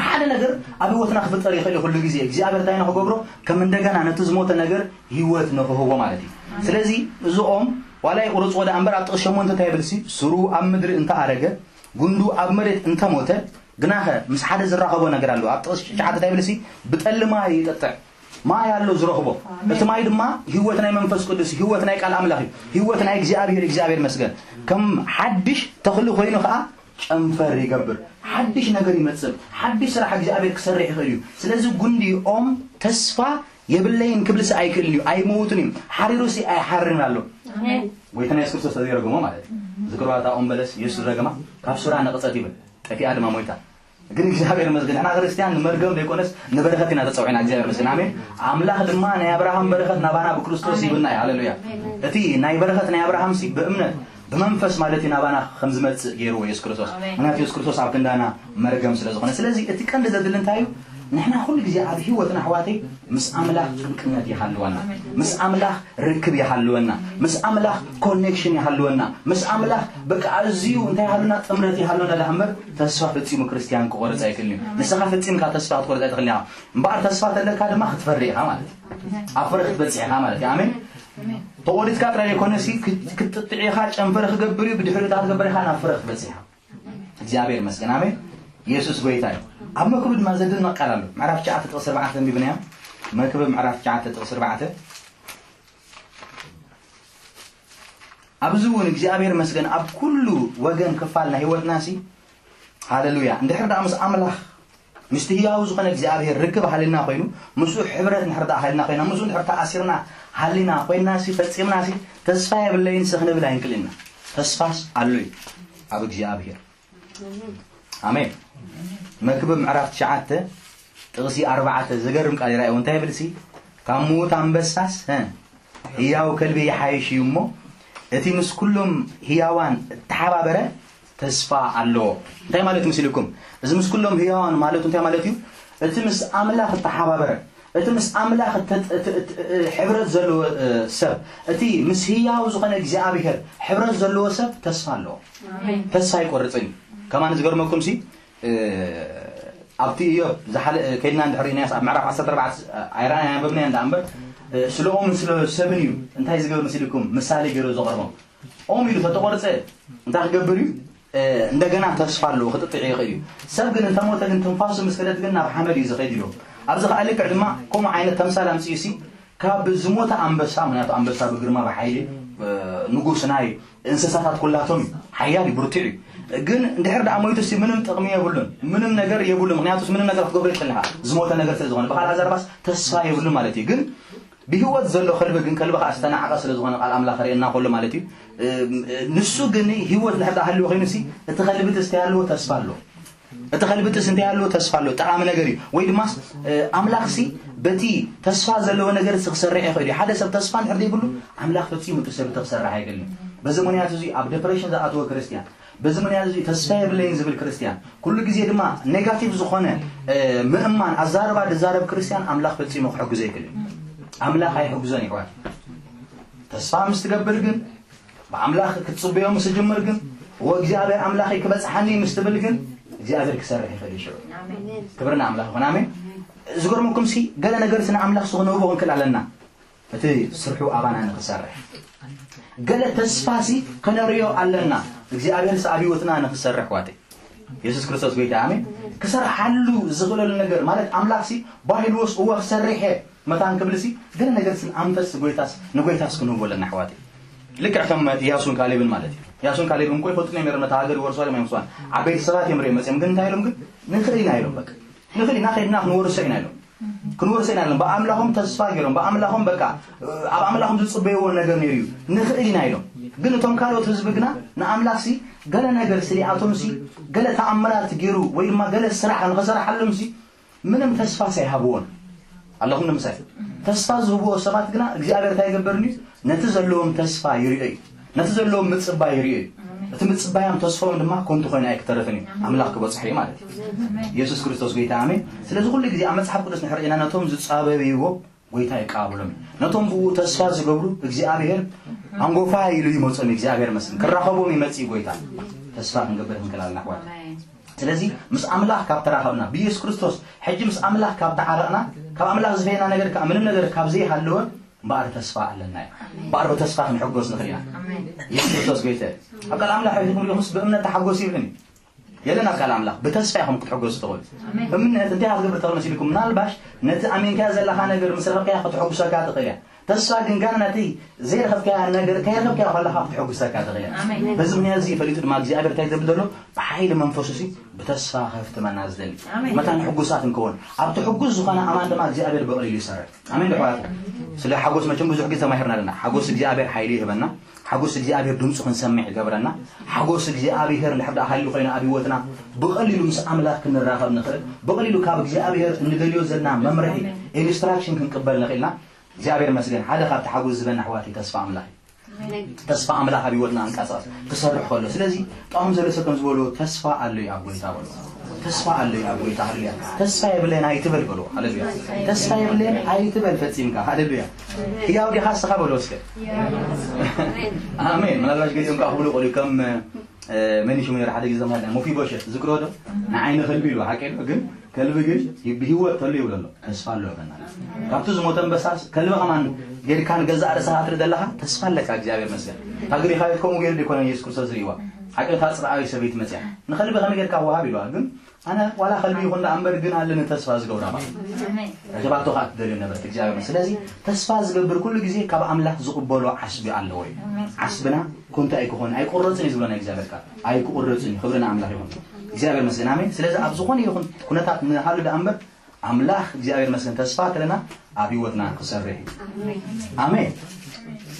ሓደ ነገር ኣብ ህይወትና ክፍጠር ይኽእል እዩ። ኩሉ ግዜ እግዚኣብሔር እንታይ ንክገብሮ ከም እንደገና ነቲ ዝሞተ ነገር ህይወት ንክህቦ ማለት እዩ። ስለዚ እዚኦም ዋላ ይቁርጽዎ ደኣ እምበር ኣብ ጥቕሲ ሸሞንተ እንታይ ይብል ሲ ስሩ ኣብ ምድሪ እንተኣረገ ጉንዱ ኣብ መሬት እንተሞተ ግናኸ ምስ ሓደ ዝራኸቦ ነገር ኣለዎ። ኣብ ጥቕሲ ትሽዓተ እንታይ ይብል ሲ ብጠልማ ይጥጥዕ ማይ ኣሎ ዝረኽቦ። እቲ ማይ ድማ ህይወት ናይ መንፈስ ቅዱስ፣ ህይወት ናይ ቃል ኣምላኽ እዩ። ህይወት ናይ እግዚኣብሔር፣ እግዚኣብሔር መስገን። ከም ሓድሽ ተኽሊ ኮይኑ ኸዓ ጨንፈር ይገብር። ሓድሽ ነገር ይመጽእ። ሓድሽ ስራሕ እግዚኣብሔር ክሰርሕ ይኽእል እዩ። ስለዚ ጉንዲ ኦም ተስፋ የብለይን ክብልሲ ኣይክእልን እዩ። ኣይመውትን እዩ። ሓሪሩሲ ኣይሓርን ኣሎ። ጎይታና የሱስ ክርስቶስ ተዘይረገሞ ማለት እዩ። ዝክርዋ እታ ኦም በለስ የሱስ ረገማ፣ ካብ ሱራ ነቕጸት ይብል። ጠፊኣ ድማ ሞይታ። ግን እግዚኣብሔር ይመስገን፣ ንሕና ክርስትያን ንመርገም ዘይኮነስ ንበረኸት ኢና ተጸውዒና። እግዚኣብሔር ይመስገን። ኣሜን። ኣምላኽ ድማ ናይ ኣብርሃም በረኸት ናባና ብክርስቶስ ይብና እዩ። ሃሌሉያ። እቲ ናይ በረኸት ናይ ኣብርሃም ሲ ብእምነት ብመንፈስ ማለት እዩ ናባና ከም ዝመጽእ ገይርዎ የሱስ ክርስቶስ። ኣሜን። ምክንያቱ የሱስ ክርስቶስ ኣብ ክንዳና መርገም ስለ ዝኾነ። ስለዚ እቲ ቀንዲ ዘድሊ እንታይ እዩ? ንሕና ኩሉ ግዜ ኣብ ህይወትና ኣሕዋተይ ምስ ኣምላኽ ጥንቅነት ይሃልወና። ምስ ኣምላኽ ርክብ ይሃልወና። ምስ ኣምላኽ ኮኔክሽን ይሃልወና። ምስ ኣምላኽ በቃ ኣዝዩ እንታይ ይሃሉና? ጥምረት ይሃሉና ደኣ እምበር ተስፋ ፈጺሙ ክርስትያን ክቆርጽ ኣይክእልን እዩ። ንስኻ ፈጺምካ ተስፋ ክትቆርጽ ኣይትኽእልን ኢኻ። እምበኣር ተስፋ ተለካ ድማ ክትፈሪ ኢኻ ማለት እዩ። ኣብ ፍረ ክትበጽሕ ኢኻ ማለት እዩ። ኣሜን። ተቖሪጽካ ጥራይ ዘይኮነሲ ክት-፣ ክትጥጥዕ ኢኻ፣ ጨንፈር ክገብር እዩ፣ ብድሕሪኡ እንታይ ክትገብር ኢኻ? ናብ ፍረ ክትበጽሕ ኢኻ። እግዚኣብሔር ይመስገን። ኣሜን። የሱስ ጎይታ እዩ። ኣብ መክብብ ድማ ዘደንቕ ቃል ኣሎ። ምዕራፍ ትሽዓተ ጥቕሲ ኣርባዕተ ተንቢብናዮ። መክብብ ምዕራፍ ትሽዓተ ጥቕሲ ኣርባዕተ። ኣብዚ እውን እግዚኣብሔር ይመስገን ኣብ ኩሉ ወገን ክፋል ናይ ህይወትና ሲ፣ ሃሌሉያ፣ እንድሕር ደኣ ምስ ኣምላኽ፣ ምስቲ ህያው ዝኾነ እግዚኣብሔር ርክብ ሃልና ኮይኑ፣ ምስኡ ሕብረት እንድሕር ደኣ ሃልና ኮይና፣ ምስኡ እንድሕር ተኣሲርና ሃሊና ኮይና ሲ፣ ፈጺምና ሲ፣ ተስፋ የብለይን ሲ ክንብል ኣይንክእልን ኢና። ተስፋስ ኣሎ እዩ ኣብ እግዚኣብሔር። ኣሜን። መክብብ ምዕራፍ ትሽዓተ ጥቕሲ ኣርባዕተ ዘገርም ቃል ይረኣይዎ። እንታይ ይብል ሲ? ካብ ምዉት ኣንበሳስ፣ እ፣ ህያው ከልቢ ይሓይሽ እዩ እሞ፣ እቲ ምስ ኩሎም ህያዋን እተሓባበረ ተስፋ ኣለዎ። እንታይ ማለት መሲልኩም? እዚ ምስ ኩሎም ህያዋን ማለቱ እንታይ ማለት እዩ? እቲ ምስ ኣምላኽ እተሓባበረ፣ እቲ ምስ ኣምላኽ እተ-፣ እተ-፣ እተ-፣ ሕብረት ዘለዎ፣ እ፣ ሰብ፣ እቲ ምስ ህያው ዝኾነ እግዚኣብሔር ሕብረት ዘለዎ ሰብ ተስፋ ኣለዎ። ኣሜን። ተስፋ ኣይቆርጽን እዩ። ከማን ዝገርመኩም ሲ፣ እ፣ ኣብቲ ኢዮብ ዝሓለ-፣ እ፣ ከይድና እንድሕር ርኢናዮስ ኣብ ምዕራፍ ዓሰርተ ኣርባዕተ፣ እ፣ ኣይረኣናዮ፣ ኣንበብናዮ እንዳ እምበር፣ እ፣ ስለ ኦምን ስለ ሰብን እዩ እንታይ ዝገብር መሲልኩም? ምሳሌ ገይሩ ዘቕርቦም። ኦም ኢሉ ተተቖርጸ እንታይ ክገብር እዩ? እ፣ እንደገና ተስፋ ኣለዎ፣ ክጥጥዕ ይኽእል እዩ። ሰብ ግን እንተሞተ ግን ትንፋሱ ምስ ከደት ግን ናብ ሓመድ እዩ ዝኸይድ ኢሉ። ኣብዚ ኸኣ ልክዕ ድማ ከምኡ ዓይነት ተምሳል ኣምጺኡ ሲ፣ ካብ ዝሞተ ኣንበሳ፣ ምክንያቱ ኣንበሳ ብግርማ ብሓይሊ፣ እ፣ ንጉስ ናይ እንስሳታት ኩላቶም እዩ፣ ሓያል እዩ፣ ብርቱዕ እዩ። ግን እንድሕር ደኣ ሞይቱ ሲ ምንም ጥቕሚ የብሉን፣ ምንም ነገር የብሉን። ምክንያቱስ ምንም ነገር ክትገብሮ ይኽእል ኢኻ፣ ዝሞተ ነገር ስለ ዝኾነ። ብኻልእ ኣዘራርባስ ተስፋ የብሉን ማለት እዩ። ግን ብህይወት ዘሎ ከልቢ ግን፣ ከልቢ ኸኣ ዝተናዕቐ ስለ ዝኾነ ቃል ኣምላኽ ርእየና ከሎ ማለት እዩ። እ፣ ንሱ ግን ህይወት እንድሕር ደኣ ሃልዎ ኮይኑ ሲ፣ እቲ ከልቢ ትስ እንታይ ኣለዎ? ተስፋ ኣለዎ። እቲ ከልቢ ትስ እንታይ ኣለዎ? ተስፋ ኣለዎ። ጠቓሚ ነገር እዩ። ወይ ድማስ፣ እ፣ ኣምላኽ ሲ በቲ ተስፋ ዘለዎ ነገር ሲ ክሰርሕ ይኽእል እዩ። ሓደ ሰብ ተስፋ እንድሕር ዘይብሉ ኣምላኽ ፈጺሙ እቲ ሰብ እቲ ክሰርሕ ኣይክእልን እዩ። በዚ ምኽንያት እዚ ኣብ ዲፕሬሽን ዝኣተወ ክርስትያን፣ በዚ ምኽንያት እዚ ተስፋ የብለይን ዝብል ክርስትያን፣ ኩሉ ግዜ ድማ ኔጋቲቭ ዝኾነ፣ እ፣ ምእማን ኣዛርባ ዝዛረብ ክርስትያን ኣምላኽ ፈጺሙ ክሕግዞ ኣይክእልን። ኣምላኽ ኣይሕግዞን ይሕዋት። ተስፋ ምስ ትገብር ግን፣ ብኣምላኽ ክትጽበዮ ምስ ትጅምር ግን፣ "እወ እግዚኣብሔር ኣምላኸይ ክበጽሓኒ" ምስ ትብል ግን፣ እግዚኣብሔር ክሰርሕ ይኽእል እዩ ሽዑ። ኣሜን። ክብሪ ንኣምላኽ ይኹን። ኣሜን። ዝገርመኩም ሲ፣ ገለ ነገር ሲ ንኣምላኽ ሲ ክንህቦ ክንክእል ኣለና። እቲ ስርሑ ኣባና ንኽሰርሕ። ገለ ተስፋ ሲ ከነርእዮ ኣለና። እግዚኣብሔር ሲ ኣብ ህይወትና ንኽሰርሕ ዋተይ። የሱስ ክርስቶስ ጎይታ፣ ኣሜን። ክሰርሓሉ ዝኽእለሉ ነገር ማለት ኣምላኽ ሲ ባሂልዎስ እወ ክሰርሕ እየ መታን ክብል ሲ፣ ገለ ነገር ሲ ንኣንፈስ ጎይታስ፣ ንጎይታስ ክንህቦ ኣለና ኣሕዋተይ። ልክዕ ከም ያሱን ካሌብን ማለት እዩ። ያሱን ካሌብን እኮ ይፈልጡ እዮም ነይሮም፣ ነታ ሃገር ይወርሷ እዮም ኣይመስዋን። ዓበይቲ ሰባት እዮም ሪኦም መፅዮም፣ ግን እንታይ ኢሎም ግን? "ንኽእል ኢና" ኢሎም። በቃ ንኽእል ኢና፣ ከይድና ክንወርሶ ኢና ኢሎም። ክንወርሶ ኢና ኢሎም። ብኣምላኾም ተስፋ ገይሮም፣ ብኣምላኾም በቃ፣ ኣብ ኣምላኾም ዝፅበይዎ ነገር ነይሩ እዩ። "ንኽእል ኢና" ኢሎም። ግን እቶም ካልኦት ህዝቢ ግና ንኣምላኽ ሲ ገለ ነገር ስሊኣቶም ሲ ገለ ተኣምራት ገይሩ ወይ ድማ ገለ ስራሕ ንኸሰርሓሎም ሲ ምንም ተስፋ ሳይሃብዎን ኣለኹም ንምሳይ። ተስፋ ዝህብዎ ሰባት ግና እግዚኣብሔር እንታይ ይገብር እዩ? ነቲ ዘለዎም ተስፋ ይርእዮ እዩ። ነቲ ዘለዎም ምጽባይ ይርእዮ እዩ። እቲ ምጽባያም ተስፋኦም ድማ ኮንቱ ኮይኑ ኣይክተርፍን እዩ። ኣምላኽ ክበጽሖ እዩ ማለት እዩ። የሱስ ክርስቶስ ጎይታ፣ ኣሜን። ስለዚ ኩሉ ግዜ ኣብ መጽሓፍ ቅዱስ ንሕርኢና ነቶም ዝጻበብዎ ጎይታ ይቀባበሎም እዩ። ነቶም ብኡ ተስፋ ዝገብሩ እግዚኣብሔር ኣንጎፋ ኢሉ ይመጾም እዩ። እግዚኣብሔር መስል ክራኸቦም ይመጽእ እዩ ጎይታ። ተስፋ ክንገብር ክንክእል ኣለና ኣሕዋት። ኣሜን። ስለዚ ምስ ኣምላኽ ካብ ተራኸብና፣ ብኢየሱስ ክርስቶስ ሕጂ ምስ ኣምላኽ ካብ ተዓረቕና፣ ካብ ኣምላኽ ዝፈየና ነገር ከኣ ምንም ነገር ካብ ዘይሃለወ፣ እምበኣር ተስፋ ኣለና እዩ። እምበኣር ብተስፋ ክንሕጎስ ንኽእል ኢና። ኣሜን። ኢየሱስ ክርስቶስ ጎይታ እዩ። ኣብ ቃል ኣምላኽ ሒዝኩም ዲኹምስ ብእምነት ተሓጎሱ ይብልን እዩ። የለን ኣብ ቃል ኣምላኽ። ብተስፋ ኢኹም ክትሕገዙ ትኽእሉ። እምነት እንታይ ክትገብር ትኽእል መሲልኩም? ምናልባሽ ነቲ ኣሚንካያ ዘለኻ ነገር ምስ ረኸብካያ ክትሕጉሰካ ትኽእል እያ። ተስፋ ግን ጋና ነቲ ዘይረኸብካያ ነገር ከይረኸብካያ ከለኻ ክትሕጉሰካ ትኽእል እያ። በዚ ምክንያት እዚ ፈሊጡ ድማ እግዚኣብሔር እንታይ ዝብል ዘሎ? ብሓይሊ መንፈሱ ሲ ብተስፋ ከፍትመና ዝደሊ። መታን ሕጉሳት እንከውን ኣብቲ ሕጉስ ዝኾነ ኣማን ድማ እግዚኣብሔር ብቐሊሉ ይሰርሕ። ኣሜን ዶ ኣሕዋት? ስለ ሓጎስ መቸም ብዙሕ ግዜ ተማሂርና ኣለና። ሓጎስ እግዚኣብሔር ሓይሊ ይህበና። ሓጎስ እግዚኣብሔር ድምፁ ክንሰምዕ ይገብረና። ሓጎስ እግዚኣብሔር እንድሕር ደኣ ሃልዩ ኮይኑ ኣብ ህይወትና ብቐሊሉ ምስ ኣምላኽ ክንራኸብ ንኽእል። ብቐሊሉ ካብ እግዚኣብሔር እንደልዮ ዘለና መምርሒ፣ ኢንስትራክሽን ክንቅበል ንኽእልና። እግዚኣብሔር መስገን። ሓደ ካብቲ ሓጎስ ዝበና ኣሕዋት ተስፋ ኣምላኽ እዩ። ተስፋ ኣምላኽ ኣብ ህይወትና እንቀሳቐስ ክሰርሕ ከሎ። ስለዚ ጣዖም ዘሎ ሰብ ከም ዝበሎ ተስፋ ኣሎ እዩ ኣብ ጎይታ በሎ። ተስፋ ኣሎ እዩ ኣብ ጎይታ። ሃሌሉያ። ተስፋ የብለን ኣይትበል በሎ። ሃሌሉያ። ተስፋ የብለን ኣይትበል ፈጺምካ። ሃሌሉያ። ህያው ዲኻ እስኻ በሎ እስከ። ኣሜን። ምናልባሽ ገሊኦም ከዓ ክብሉ ይኽእሉ ከም መን ሽሙ ነይሩ ሓደ ግዜ ማለት ሙፊቦሸት ዝክሮ ዶ ንዓይኒ ከልቢ ኢሉ ሓቂ ዶ ግን ከልቢ ግን ብህይወት ተሎ ይብሎ ኣሎ። ተስፋ ኣሎ ይብለና። ካብቲ ዝሞተ ኣንበሳስ ከልቢ ከማን ጌድካ ንገዛእ ርእስኻ ትርኢ ዘለኻ ተስፋ ኣለካ። እግዚኣብሔር መስገን። እታ ግሪኻዊት ከምኡ ገይሩ ዲኮነ ኢየሱስ ክርስቶስ ዝርእይዋ ሓቂ እታ ጽርኣዊ ሰበይቲ መጽያ ንኸልቢ ከመይ ጌድካ ወሃብ ኢልዋ ግን ኣነ ዋላ ከልቢ ይኹን ደኣ እምበር ግን ኣለኒ ተስፋ ዝገብራ ማለት ረከባቶ ከዓ ትደልዮ ነበረት እግዚኣብሔር። ስለዚ ተስፋ ዝገብር ኩሉ ግዜ ካብ ኣምላኽ ዝቕበሎ ዓስቢ ኣለዎ እዩ። ዓስብና ኮንታ ኣይክኾን ኣይቁረፅን እዩ ዝብሎ ናይ እግዚኣብሔር ቃል ኣይክቁረፅን እዩ። ክብሪ ንኣምላኽ ይኹን። እግዚኣብሔር መስገን ኣሜን። ስለዚ ኣብ ዝኾነ ይኹን ኩነታት ንሃሉ ደኣ እምበር ኣምላኽ እግዚኣብሔር መስገን ተስፋ ከለና ኣብ ህይወትና ክሰርሕ እዩ። ኣሜን።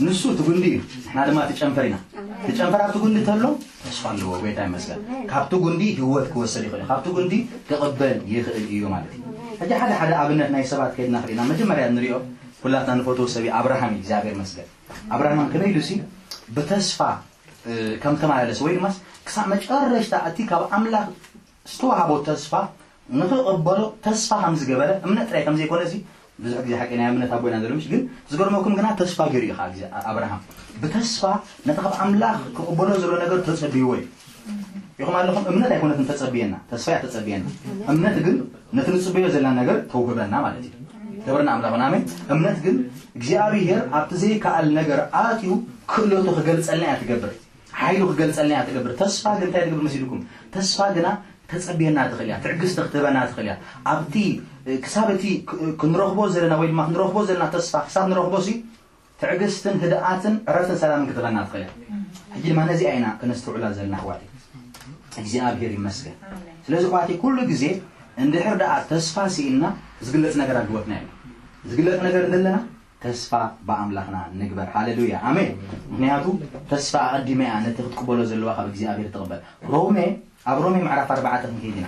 ንሱ እቲ ጉንዲ እዩ፣ ንሕና ድማ እቲ ጨንፈር ኢና። እቲ ጨንፈር ኣብቲ ጉንዲ ተሎ ተስፋ ኣለዎ። ጎይታ ይመስገን። ካብቲ ጉንዲ ህይወት ክወሰድ ይኽእል እዩ፣ ካብቲ ጉንዲ ክቕበል ይኽእል እዩ ማለት እዩ። ሕጂ ሓደ ሓደ ኣብነት ናይ ሰባት ከይድና ክሪእና መጀመርያ ንሪኦ ኩላትና ንፈትዎ ሰብ እዩ ኣብርሃም እዩ። እግዚኣብሔር መስገን ኣብርሃም ከመይ ኢሉ ሲ ብተስፋ ከም ተመላለሰ ወይ ድማ ክሳብ መጨረሽታ እቲ ካብ ኣምላኽ ዝተዋህቦ ተስፋ ንኽቕበሎ ተስፋ ከም ዝገበረ እምነት ጥራይ ከም ዘይኮነ ሲ ብዙሕ ግዜ ሓቂ ናይ እምነት ኣቦና ዘሎ ምሽ ግን ዝገርመኩም ግና ተስፋ ገይሩ እዩ። ካብ ግዜ ኣብርሃም ብተስፋ ነቲ ካብ ኣምላኽ ክቕበሎ ዘሎ ነገር ተጸብይዎ እዩ። ኢኹም ኣለኹም እምነት ኣይኮነትን ተጸብየና ተስፋ እያ ተጸብየና። እምነት ግን ነቲ ንጽበዮ ዘለና ነገር ተውህበና ማለት እዩ። ክብርና ኣምላኽና ኣሜን። እምነት ግን እግዚኣብሔር ኣብቲ ዘይከኣል ነገር ኣትዩ ክእለቱ ክገልጸልና እያ ትገብር። ሓይሉ ክገልጸልና እያ ትገብር። ተስፋ ግን እንታይ ትገብር መሲልኩም? ተስፋ ግና ተጸብየና ትኽእል እያ። ትዕግስቲ ክትህበና ትኽእል እያ። ኣብቲ ክሳብ እቲ ክንረኽቦ ዘለና ወይ ድማ ክንረኽቦ ዘለና ተስፋ ክሳብ ንረኽቦ ሲ ትዕግስትን ህድኣትን ዕረፍትን ሰላምን ክትበና ትኽእል እያ። ሕጂ ድማ ነዚኣ ኢና ከነስተውዕላ ዘለና ኣሕዋተይ። እግዚኣብሔር ይመስገን። ስለዚ ኣሕዋተይ ኩሉ ግዜ እንድሕር ደኣ ተስፋ ስኢንና ዝግለጽ ነገር ኣብ ህይወትና የለን። ዝግለጽ ነገር እንደለና ተስፋ ብኣምላኽና ንግበር። ሃሌሉያ ኣሜን። ምክንያቱ ተስፋ ኣቐዲመ እያ ነቲ ክትቅበሎ ዘለዋ ካብ እግዚኣብሔር ትቕበል። ሮሜ ኣብ ሮሜ ምዕራፍ ኣርባዕተ ክንከይድ ኢና።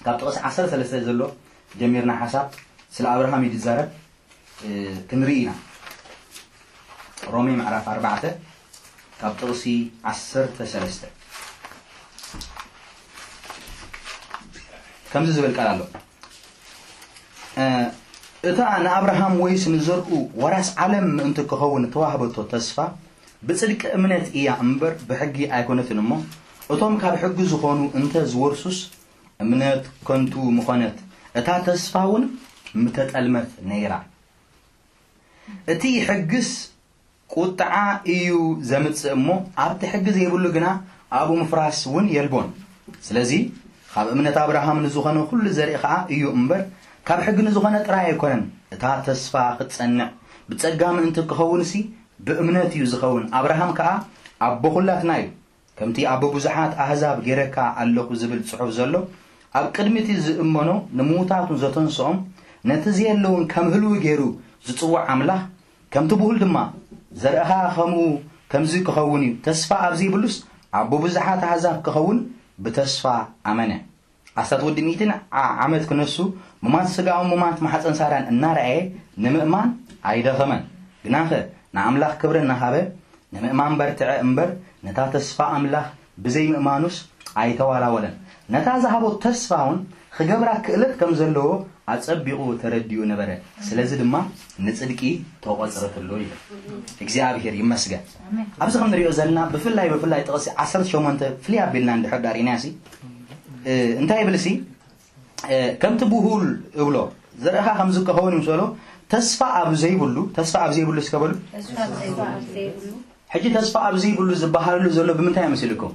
ካብ ጥቕሲ ዓሰርተ ሰለስተ ዘሎ ጀሚርና ሓሳብ ስለ ኣብርሃም እዩ ዝዛረብ። ክንርኢ ኢና። ሮሜ ምዕራፍ ኣርባዕተ ካብ ጥቕሲ ዓሰርተ ሰለስተ ከምዚ ዝብል ቃል ኣሎ። እታ ንኣብርሃም ወይስ ንዘርኡ ወራስ ዓለም ምእንቲ ክኸውን እተዋህበቶ ተስፋ ብጽድቂ እምነት እያ እምበር ብሕጊ ኣይኮነትን እሞ፣ እቶም ካብ ሕጊ ዝኾኑ እንተ ዝወርሱስ እምነት ከንቱ ምኾነት፣ እታ ተስፋ እውን ምተጠልመት ነይራ። እቲ ሕግስ ቁጥዓ እዩ ዘምጽእ እሞ፣ ኣብቲ ሕጊ ዘይብሉ ግና ኣብኡ ምፍራስ እውን የልቦን። ስለዚ ካብ እምነት ኣብርሃም ንዝኾነ ኩሉ ዘርኢ ኸኣ እዩ እምበር፣ ካብ ሕጊ ንዝኾነ ጥራይ ኣይኮነን። እታ ተስፋ ክትጸንዕ ብጸጋ ምእንቲ ክኸውንሲ ብእምነት እዩ ዝኸውን። ኣብርሃም ከኣ ኣቦ ኹላትና እዩ። ከምቲ ኣቦ ብዙሓት ኣህዛብ ገይረካ ኣለኹ ዝብል ጽሑፍ ዘሎ፣ ኣብ ቅድሚ እቲ ዝእመኖ ንምዉታት እውን ዘተንስኦም፣ ነቲ ዘየለውን ከም ህልዊ ገይሩ ዝጽውዕ ኣምላኽ፣ ከምቲ ብሁል ድማ ዘርእኻ ከምኡ ከምዚ ክኸውን እዩ፣ ተስፋ ኣብ ዘይብሉስ ኣቦ ብዙሓት ኣህዛብ ክኸውን ብተስፋ ኣመነ። ኣስታት ወዲ ሚእትን ዓ-፣ ዓመት ክነሱ፣ ሙማት ስጋውን ሙማት ማሕፀን ሳራን እናረኣየ ንምእማን ኣይደኸመን። ግናኸ ንኣምላኽ ክብሪ እናሃበ ንምእማን በርትዐ እምበር፣ ነታ ተስፋ ኣምላኽ ብዘይምእማኑስ ኣይተዋላወለን። ነታ ዝሃቦ ተስፋ እውን ክገብራ ክእለት ከም ዘለዎ ኣጸቢቑ ተረዲኡ ነበረ። ስለዚ ድማ ንጽድቂ ተቖጽረትሉ ይብል። እግዚኣብሔር ይመስገን። ኣብዚ ከም ንሪኦ ዘለና ብፍላይ፣ ብፍላይ ጥቕሲ ዓሰርተ ሸሞንተ ፍልይ ኣቢልና እንድሕር ዳር ኢናሲ፣ እ፣ እንታይ ይብል ሲ? እ፣ ከምቲ ብሁል እብሎ፣ ዘርእኻ ከምዚ ክኸውን ይምሰሎ፣ ተስፋ ኣብ ዘይብሉ፣ ተስፋ ኣብ ዘይብሉ እስከ በሉ። ተስፋ ኣብ ዘይብሉ። ሕጂ ተስፋ ኣብ ዘይብሉ ዝበሃለሉ ዘሎ ብምንታይ መሲልኩም?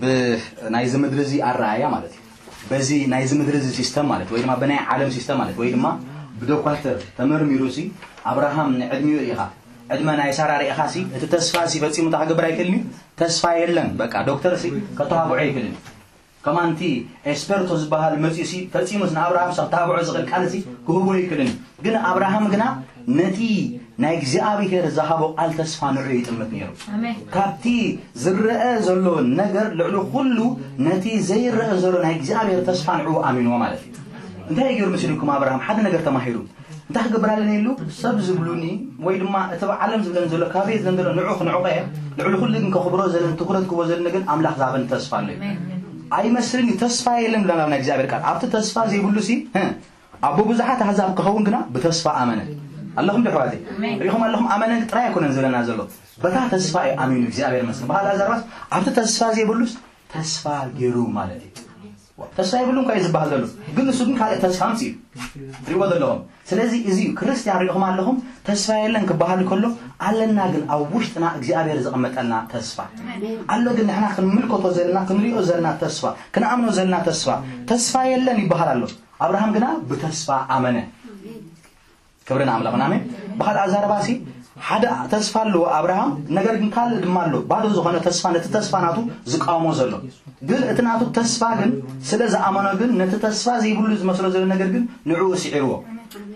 ብናይዚ ምድሪ እዚ ኣረኣያ ማለት እዩ። በዚ ናይዚ ምድሪ እዚ ሲስተም ማለት ወይ ድማ ብናይ ዓለም ሲስተም ማለት ወይ ድማ ብዶኳተር ተመርሚሩ ሲ ኣብርሃም ንዕድሚኡ ርኢኻ፣ ዕድመ ናይ ሳራ ርኢኻ ሲ እቲ ተስፋ ሲ ፈጺሙ እንታይ ክገብር ኣይክእልን እዩ። ተስፋ የለን። በቃ ዶክተር ሲ ከተዋብዖ ኣይክእልን እዩ። ከማንቲ ኤስፐርቶ ዝበሃል መጺኡ ሲ ፈጺሙስ ንኣብርሃም ሰብ ተባብዖ ዝኽእል ቃል ሲ ክህቦ ኣይክእልን እዩ። ግን ኣብርሃም ግና ነቲ ናይ እግዚኣብሔር ዝሃቦ ቃል ተስፋ ንዑ ይጥምት ነይሩ። ካብቲ ዝረአ ዘሎ ነገር ልዕሊ ኩሉ ነቲ ዘይረአ ዘሎ ናይ እግዚኣብሔር ተስፋ ንዑ ኣሚንዎ ማለት እዩ። እንታይ ገይሩ መሲልኩም ኣብርሃም ሓደ ነገር ተማሂሩ እንታይ ክገብር ኣለኒ ኢሉ ሰብ ዝብሉኒ ወይ ድማ እቲ ዓለም ዝብለን ዘሎ ካበይ ዝለን ዘሎ ንዑ ክንዕቆ እየ። ልዕሊ ኩሉ ግን ከኽብሮ ዘለን ትኩረት ክቦ ዘለን ግን ኣምላኽ ዝሃበን ተስፋ ኣሎ እዩ። ኣይመስልን እዩ ተስፋ የለን ብለና ናይ እግዚኣብሔር ቃል ኣብቲ ተስፋ ዘይብሉ ሲ ኣቦ ብዙሓት ኣህዛብ ክኸውን ግና ብተስፋ ኣመነ። ኣለኹም ዶ ኣሕዋተይ? ርኢኹም ኣለኹም? ኣመነ ጥራይ ኣይኮነን ዝብለና ዘሎ። በታ ተስፋ እዩ ኣሚኑ እግዚኣብሔር ይመስገን። በዓል ኣዛርባስ ኣብቲ ተስፋ ዘይብሉስ ተስፋ ገይሩ ማለት እዩ። ተስፋ የብሉን እኳ እዩ ዝበሃል ዘሎ። ግን ንሱ ግን ካልእ ተስፋ ኣምጺኡ እዩ። ትሪእዎ ዘለኹም። ስለዚ እዚ እዩ ክርስትያን ሪኢኹም ኣለኹም ተስፋ የለን ክበሃል ከሎ ኣለና ግን ኣብ ውሽጥና እግዚኣብሔር ዘቐመጠልና ተስፋ ኣሎ። ግን ንሕና ክንምልከቶ ዘለና ክንሪኦ ዘለና ተስፋ ክንኣምኖ ዘለና ተስፋ ተስፋ የለን ይበሃል ኣሎ። ኣብርሃም ግና ብተስፋ ኣመነ። ክብሪ ንኣምላኽ ይኹን ኣሜን። ብኻልእ ኣዛረባ ሲ ሓደ ተስፋ ኣለዎ ኣብርሃም፣ ነገር ግን ካልእ ድማ ኣሎ፣ ባዶ ዝኾነ ተስፋ፣ ነቲ ተስፋ ናቱ ዝቃወሞ ዘሎ። ግን እቲ ናቱ ተስፋ ግን ስለ ዝኣመኖ ግን ነቲ ተስፋ ዘይብሉ ዝመስሎ ዘሎ ነገር ግን ንዕኡ ስዒርዎ።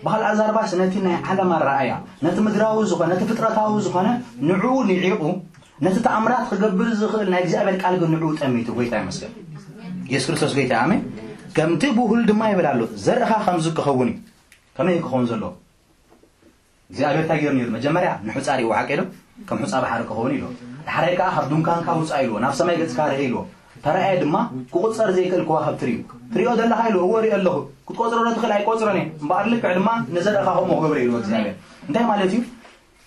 ብኻልእ ኣዛረባስ ነቲ ናይ ዓለም ኣረኣእያ፣ ነቲ ምድራዊ ዝኾነ፣ ነቲ ፍጥረታዊ ዝኾነ ንዕኡ ንዒቑ፣ ነቲ ተኣምራት ክገብር ዝኽእል ናይ እግዚኣብሔር ቃል ግን ንዕኡ ጠሚቱ። ጎይታ ይመስገን። የሱስ ክርስቶስ ጎይታ ኣሜን። ከምቲ ብሁል ድማ ይብል ኣሎ፣ ዘርእኻ ከምዚ ክኸውን እዩ። ከመይ ክኸውን ዘለዎ እግዚኣብሔር እንታይ ገይሩ ነይሩ? መጀመርያ ንሑፃ ርእይዎ፣ ሓቂ ዶ? ከም ሑፃ ባሕሪ ክኸውን ኢልዎ። ዳሕራይ ከዓ ካብ ድንኳንካ ውፃእ ኢልዎ፣ ናብ ሰማይ ገፅካ ርእ ኢልዎ። ተረኣየ ድማ ክቁፀር ዘይክእል ከዋኽብቲ ርእዩ። ትሪኦ ዘለኻ ኢልዎ፣ እወ ርእዮ ኣለኹ። ክትቆፅሮ ዶ ትኽእል? ኣይቆፅሮን እየ። እምበኣር ልክዕ ድማ ንዘርእኻ ከምኡ ክገብሮ ኢልዎ እግዚኣብሔር። እንታይ ማለት እዩ?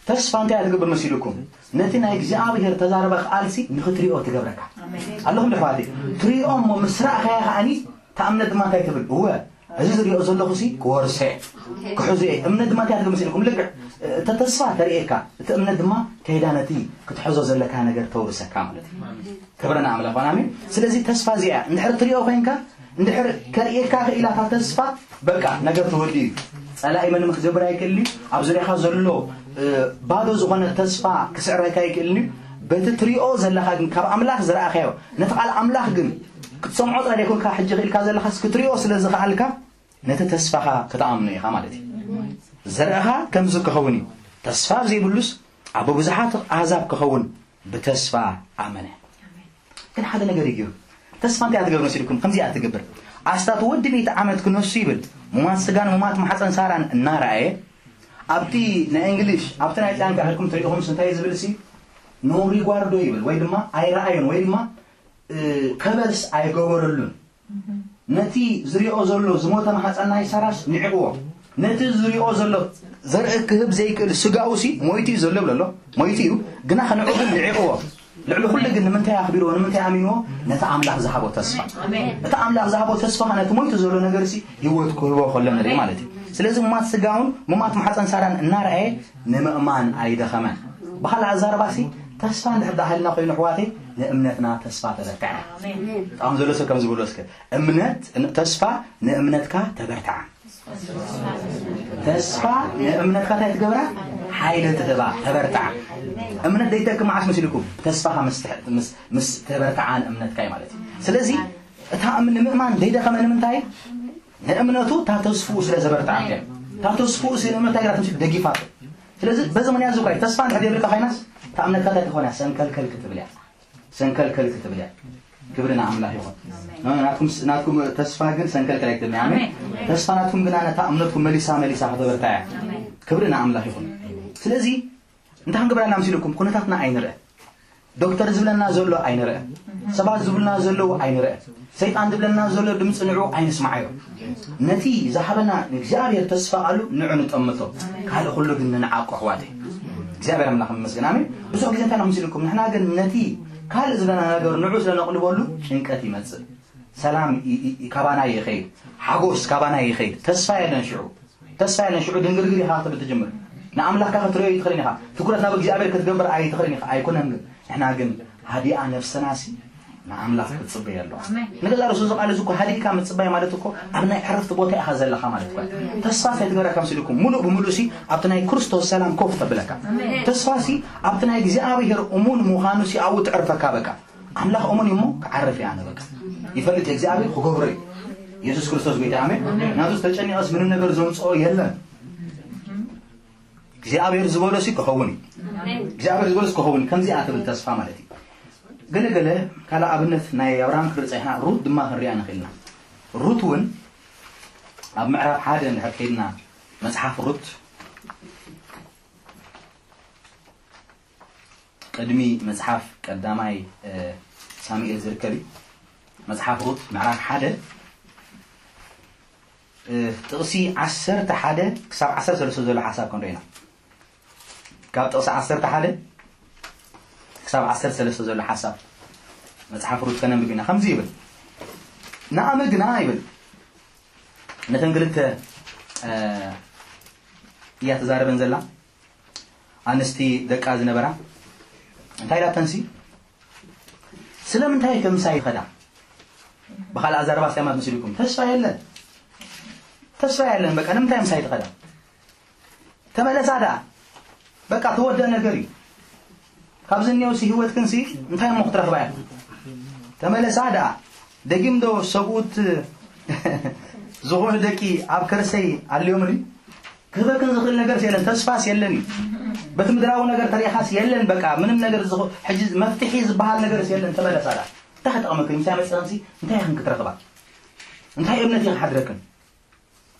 ተስፋ እንታይ እያ ትገብር መሲልኩም? ነቲ ናይ እግዚኣብሔር ተዛረበ ቃልሲ ንኽትሪኦ ትገብረካ። ኣለኹም ዶ ኣሕዋተይ? ትሪኦ እሞ ምስ ረእኻያ ከዓኒ እታ እምነት ድማ እንታይ ትብል? እወ እዚ ዝሪኦ ዘለኹ ሲ ክወርሶ እየ፣ ክሕዞ እየ። እምነት ድማ እንታይ ትብል መሲልኩም? ልክዕ እቲ ተስፋ ተርእየካ፣ እቲ እምነት ድማ ከይዳ ነቲ ክትሕዞ ዘለካ ነገር ተውርሰካ ማለት እዩ። ክብሪ ንኣምላኽ ይኹን ኣሜን። ስለዚ ተስፋ እዚኣ እያ። እንድሕር ትሪኦ ኮይንካ፣ እንድሕር ከርእየካ ክኢላ እታ ተስፋ፣ በቃ ነገር ተወዲኡ እዩ። ጸላኢ ምንም ክገብር ኣይክእልን እዩ። ኣብ ዙርያኻ ዘሎ ባዶ ዝኾነ ተስፋ ክስዕረካ ኣይክእልን እዩ። በቲ ትሪኦ ዘለኻ ግን ካብ ኣምላኽ ዝረኣኻዮ ነቲ ቃል ኣምላኽ ግን ክትሰምዖ ጥራይ ዘይኮንካ ሕጂ ክኢልካ ዘለኻስ ክትሪኦ ስለ ዝኸኣልካ ነቲ ተስፋኻ ክትኣምኖ ኢኻ ማለት እዩ። ዘርእኻ ከምዚ ክኸውን እዩ። ተስፋ ኣብ ዘይብሉስ ኣቦ ብዙሓት ኣህዛብ ክኸውን ብተስፋ ኣመነ። ግን ሓደ ነገር እዩ። ተስፋ እንታይ ትገብር መሲልኩም? ከምዚ እያ ትገብር። ኣስታት ወዲ ቤት ዓመት ክነሱ ይብል። ሙማት ስጋን ሙማት ማሕፀን ሳራን እናረኣየ ኣብቲ ናይ እንግሊሽ ኣብቲ ናይ ጫንካ ኢልኩም ትሪኢኹምስ እንታይ ዝብል ሲ ኖ ሪጓርዶ ይብል ወይ ድማ ኣይረኣዮን ወይ ድማ ከበርስ ኣይገበረሉን። ነቲ ዝሪኦ ዘሎ ዝሞተ ማሕፀን ናይ ሳራስ ንዕቕዎ። ነቲ ዝሪኦ ዘሎ ዘርኢ ክህብ ዘይክእል ስጋኡ ሲ ሞይቱ እዩ ዘሎ ይብሎ ኣሎ። ሞይቱ እዩ ግና ከንዕቑ ግን ንዕቕዎ። ልዕሊ ኩሉ ግን ንምንታይ ኣኽቢርዎ? ንምንታይ ኣሚንዎ? ነቲ ኣምላኽ ዝሃቦ ተስፋ። እቲ ኣምላኽ ዝሃቦ ተስፋ ነቲ ሞይቱ ዘሎ ነገር ሲ ህይወት ክህቦ ከሎ ንርኢ ማለት እዩ። ስለዚ ሙማት ስጋውን ሙማት ማሕፀን ሳራን እናረኣየ ንምእማን ኣይደኸመን። ብኻልእ ኣዛረባ ሲ ተስፋ እንድሕር ደኣ ሃልና ኮይኑ ኣሕዋተይ ንእምነትና ተስፋ ተበርትዐ። ጣም ዘሎ ሰብ ከም ዝብሎ እስከ እምነት ተስፋ ንእምነትካ ተበርትዓ። ተስፋ ንእምነትካ እንታይ ትገብራ? ሓይሊ ትህባ፣ ተበርትዓ። እምነት ደይተክ መዓስ መሲልኩም? ተስፋኻ ምስ ትሕ- ምስ ምስ ተበርትዓ ንእምነትካ እዩ ማለት እዩ። ስለዚ እታ እም- ንምእማን ደይደኸመ ንምንታይ? ንእምነቱ እታ ተስፍኡ ስለ ዘበርትዓት እያ። እታ ተስፍኡ ሲ ንእምነታ ኢላ ትምስል ደጊፋቶ። ስለዚ በዚ ምክንያት እዚ እኳ እዩ ተስፋ እንድሕር ዘይብልካ ኮይናስ እታ እምነትካ እንታይ ትኾን እያ? ሰንከልከል ክትብል እያ። ሰንከልከል ክትብል እያ። ክብሪ ንኣምላኽ ይኹን። ናትኩም ናትኩም ተስፋ ግን ሰንከልከል ኣይትብል። ኣሜን። ተስፋ ናትኩም ግና ነታ እምነትኩም መሊሳ መሊሳ ከተበርታ እያ። ክብሪ ንኣምላኽ ይኹን። ስለዚ እንታይ ክንገብር ኣለና መሲልኩም? ኩነታትና ኣይንርአ። ዶክተር ዝብለና ዘሎ ኣይንርአ። ሰባት ዝብሉና ዘለዉ ኣይንርአ። ሰይጣን ዝብለና ዘሎ ድምፂ ንዑ ኣይንስማዓዮ። ነቲ ዝሃበና ንእግዚኣብሔር ተስፋ ቃሉ ንዑ ንጠምቶ። ካልእ ኩሉ ግን ንንዓቆ ኣሕዋተይ። እግዚኣብሔር ኣምላኽ ይመስገን። ኣሜን። ብዙሕ ግዜ እንታይ ኢና መሲልኩም? ንሕና ግን ነቲ ካልእ ዝብለና ነገር ንዑ ስለ ነቕልበሉ ጭንቀት ይመጽእ። ሰላም ይ- ይ- ይ- ካባና ይኸይድ። ሓጎስ ካባና ይኸይድ። ተስፋ የለን ሽዑ። ተስፋ የለን ሽዑ ድንግርግር ኢኻ ክትብል ትጅምር። ንኣምላኽካ ክትርእዮ ኣይትኽእልን ኢኻ። ትኩረት ናብ እግዚኣብሔር ክትገብር ኣይትኽእልን ኢኻ። ኣይኮነን ግን ንሕና ግን ሃዲኣ ነፍስና ሲ ንኣምላኽ ክትጽበዮ ኣለዋ። ንገዛ ርእሱ እዚ ቃል እዚ እኮ ሃዲእካ ምጽባይ ማለት እኮ ኣብ ናይ ዕረፍቲ ቦታ ኢኻ ዘለኻ ማለት እኮ። ተስፋ እንታይ ትገብረካ መሲልኩም? ሙሉእ ብምሉእ ሲ ኣብቲ ናይ ክርስቶስ ሰላም ኮፍ ተብለካ። ተስፋ ሲ ኣብቲ ናይ እግዚኣብሔር እሙን ምዃኑ ሲ ኣብኡ ትዕርፈካ በቃ። ኣምላኽ እሙን እዩ እሞ ክዓርፍ እየ ኣነ በቃ። ይፈልጥ እግዚኣብሔር ክገብሮ እዩ። የሱስ ክርስቶስ ጎይታ ኣሜን። ናቱ ዝተጨኒቐስ ምንም ነገር ዘምጽኦ የለን። እግዚኣብሔር ዝበሎ ሲ ክኸውን እዩ። እግዚኣብሔር ዝበሎ ሲ ክኸውን እዩ። ከምዚኣ ትብል ተስፋ ማለት እዩ። ገለ ገለ ካልእ ኣብነት ናይ ኣብርሃም ክንርኢ ጸኒሕና፣ ሩት ድማ ክንሪኣ ንኽእል ኢና። ሩት እውን ኣብ ምዕራፍ ሓደ እንድሕር ከይድና፣ መጽሓፍ ሩት ቅድሚ መጽሓፍ ቀዳማይ ሳሙኤል ዝርከብ እዩ። መጽሓፍ ሩት ምዕራፍ ሓደ ጥቕሲ ዓሰርተ ሓደ ክሳብ ዓሰርተ ሰለስተ ዘሎ ሓሳብ ክንርኢ ኢና። ካብ ጥቕሲ ዓሰርተ ሓደ ክሳብ ዓሰርተ ሰለስተ ዘሎ ሓሳብ መጽሓፍ ሩት ከነንብብ ኢና። ከምዚ ይብል፣ ናኣሚ ግና ይብል፣ ነተን ክልተ እያ ተዛረበን ዘላ፣ ኣንስቲ ደቃ ዝነበራ። እንታይ ኢላተንሲ? ስለምንታይ ከምሳይ ይኸዳ? ብኻልእ ኣዛረባ ስያማት ምስልኩም፣ ተስፋ የለን፣ ተስፋ የለን። በቃ ንምንታይ ምሳይ ትኸዳ? ተመለሳ ደኣ። በቃ ተወደአ ነገር እዩ። ካብዚ እኒኦሲ ህይወትክንሲ እንታይ እሞ ክትረኽባ እያ? ተመለሳ ደኣ። ደጊም ዶ ሰብኡት ዝኾኑ ደቂ ኣብ ከርሰይ ኣልዮም ሪ? ክህበክን ዝኽእል ነገርስ የለን፣ ተስፋስ የለን እዩ። በቲ ምድራዊ ነገር ተሪኢኻስ የለን፣ በቃ ምንም ነገር ዝኾ-፣ ሕጂ መፍትሒ ዝበሃል ነገርስ የለን። ተመለሳ ደኣ። እንታይ ክጠቕመክን? ምሳይ መፅእንሲ እንታይ ኢኽን ክትረኽባ? እንታይ እምነት እዩ ክሓድረክን?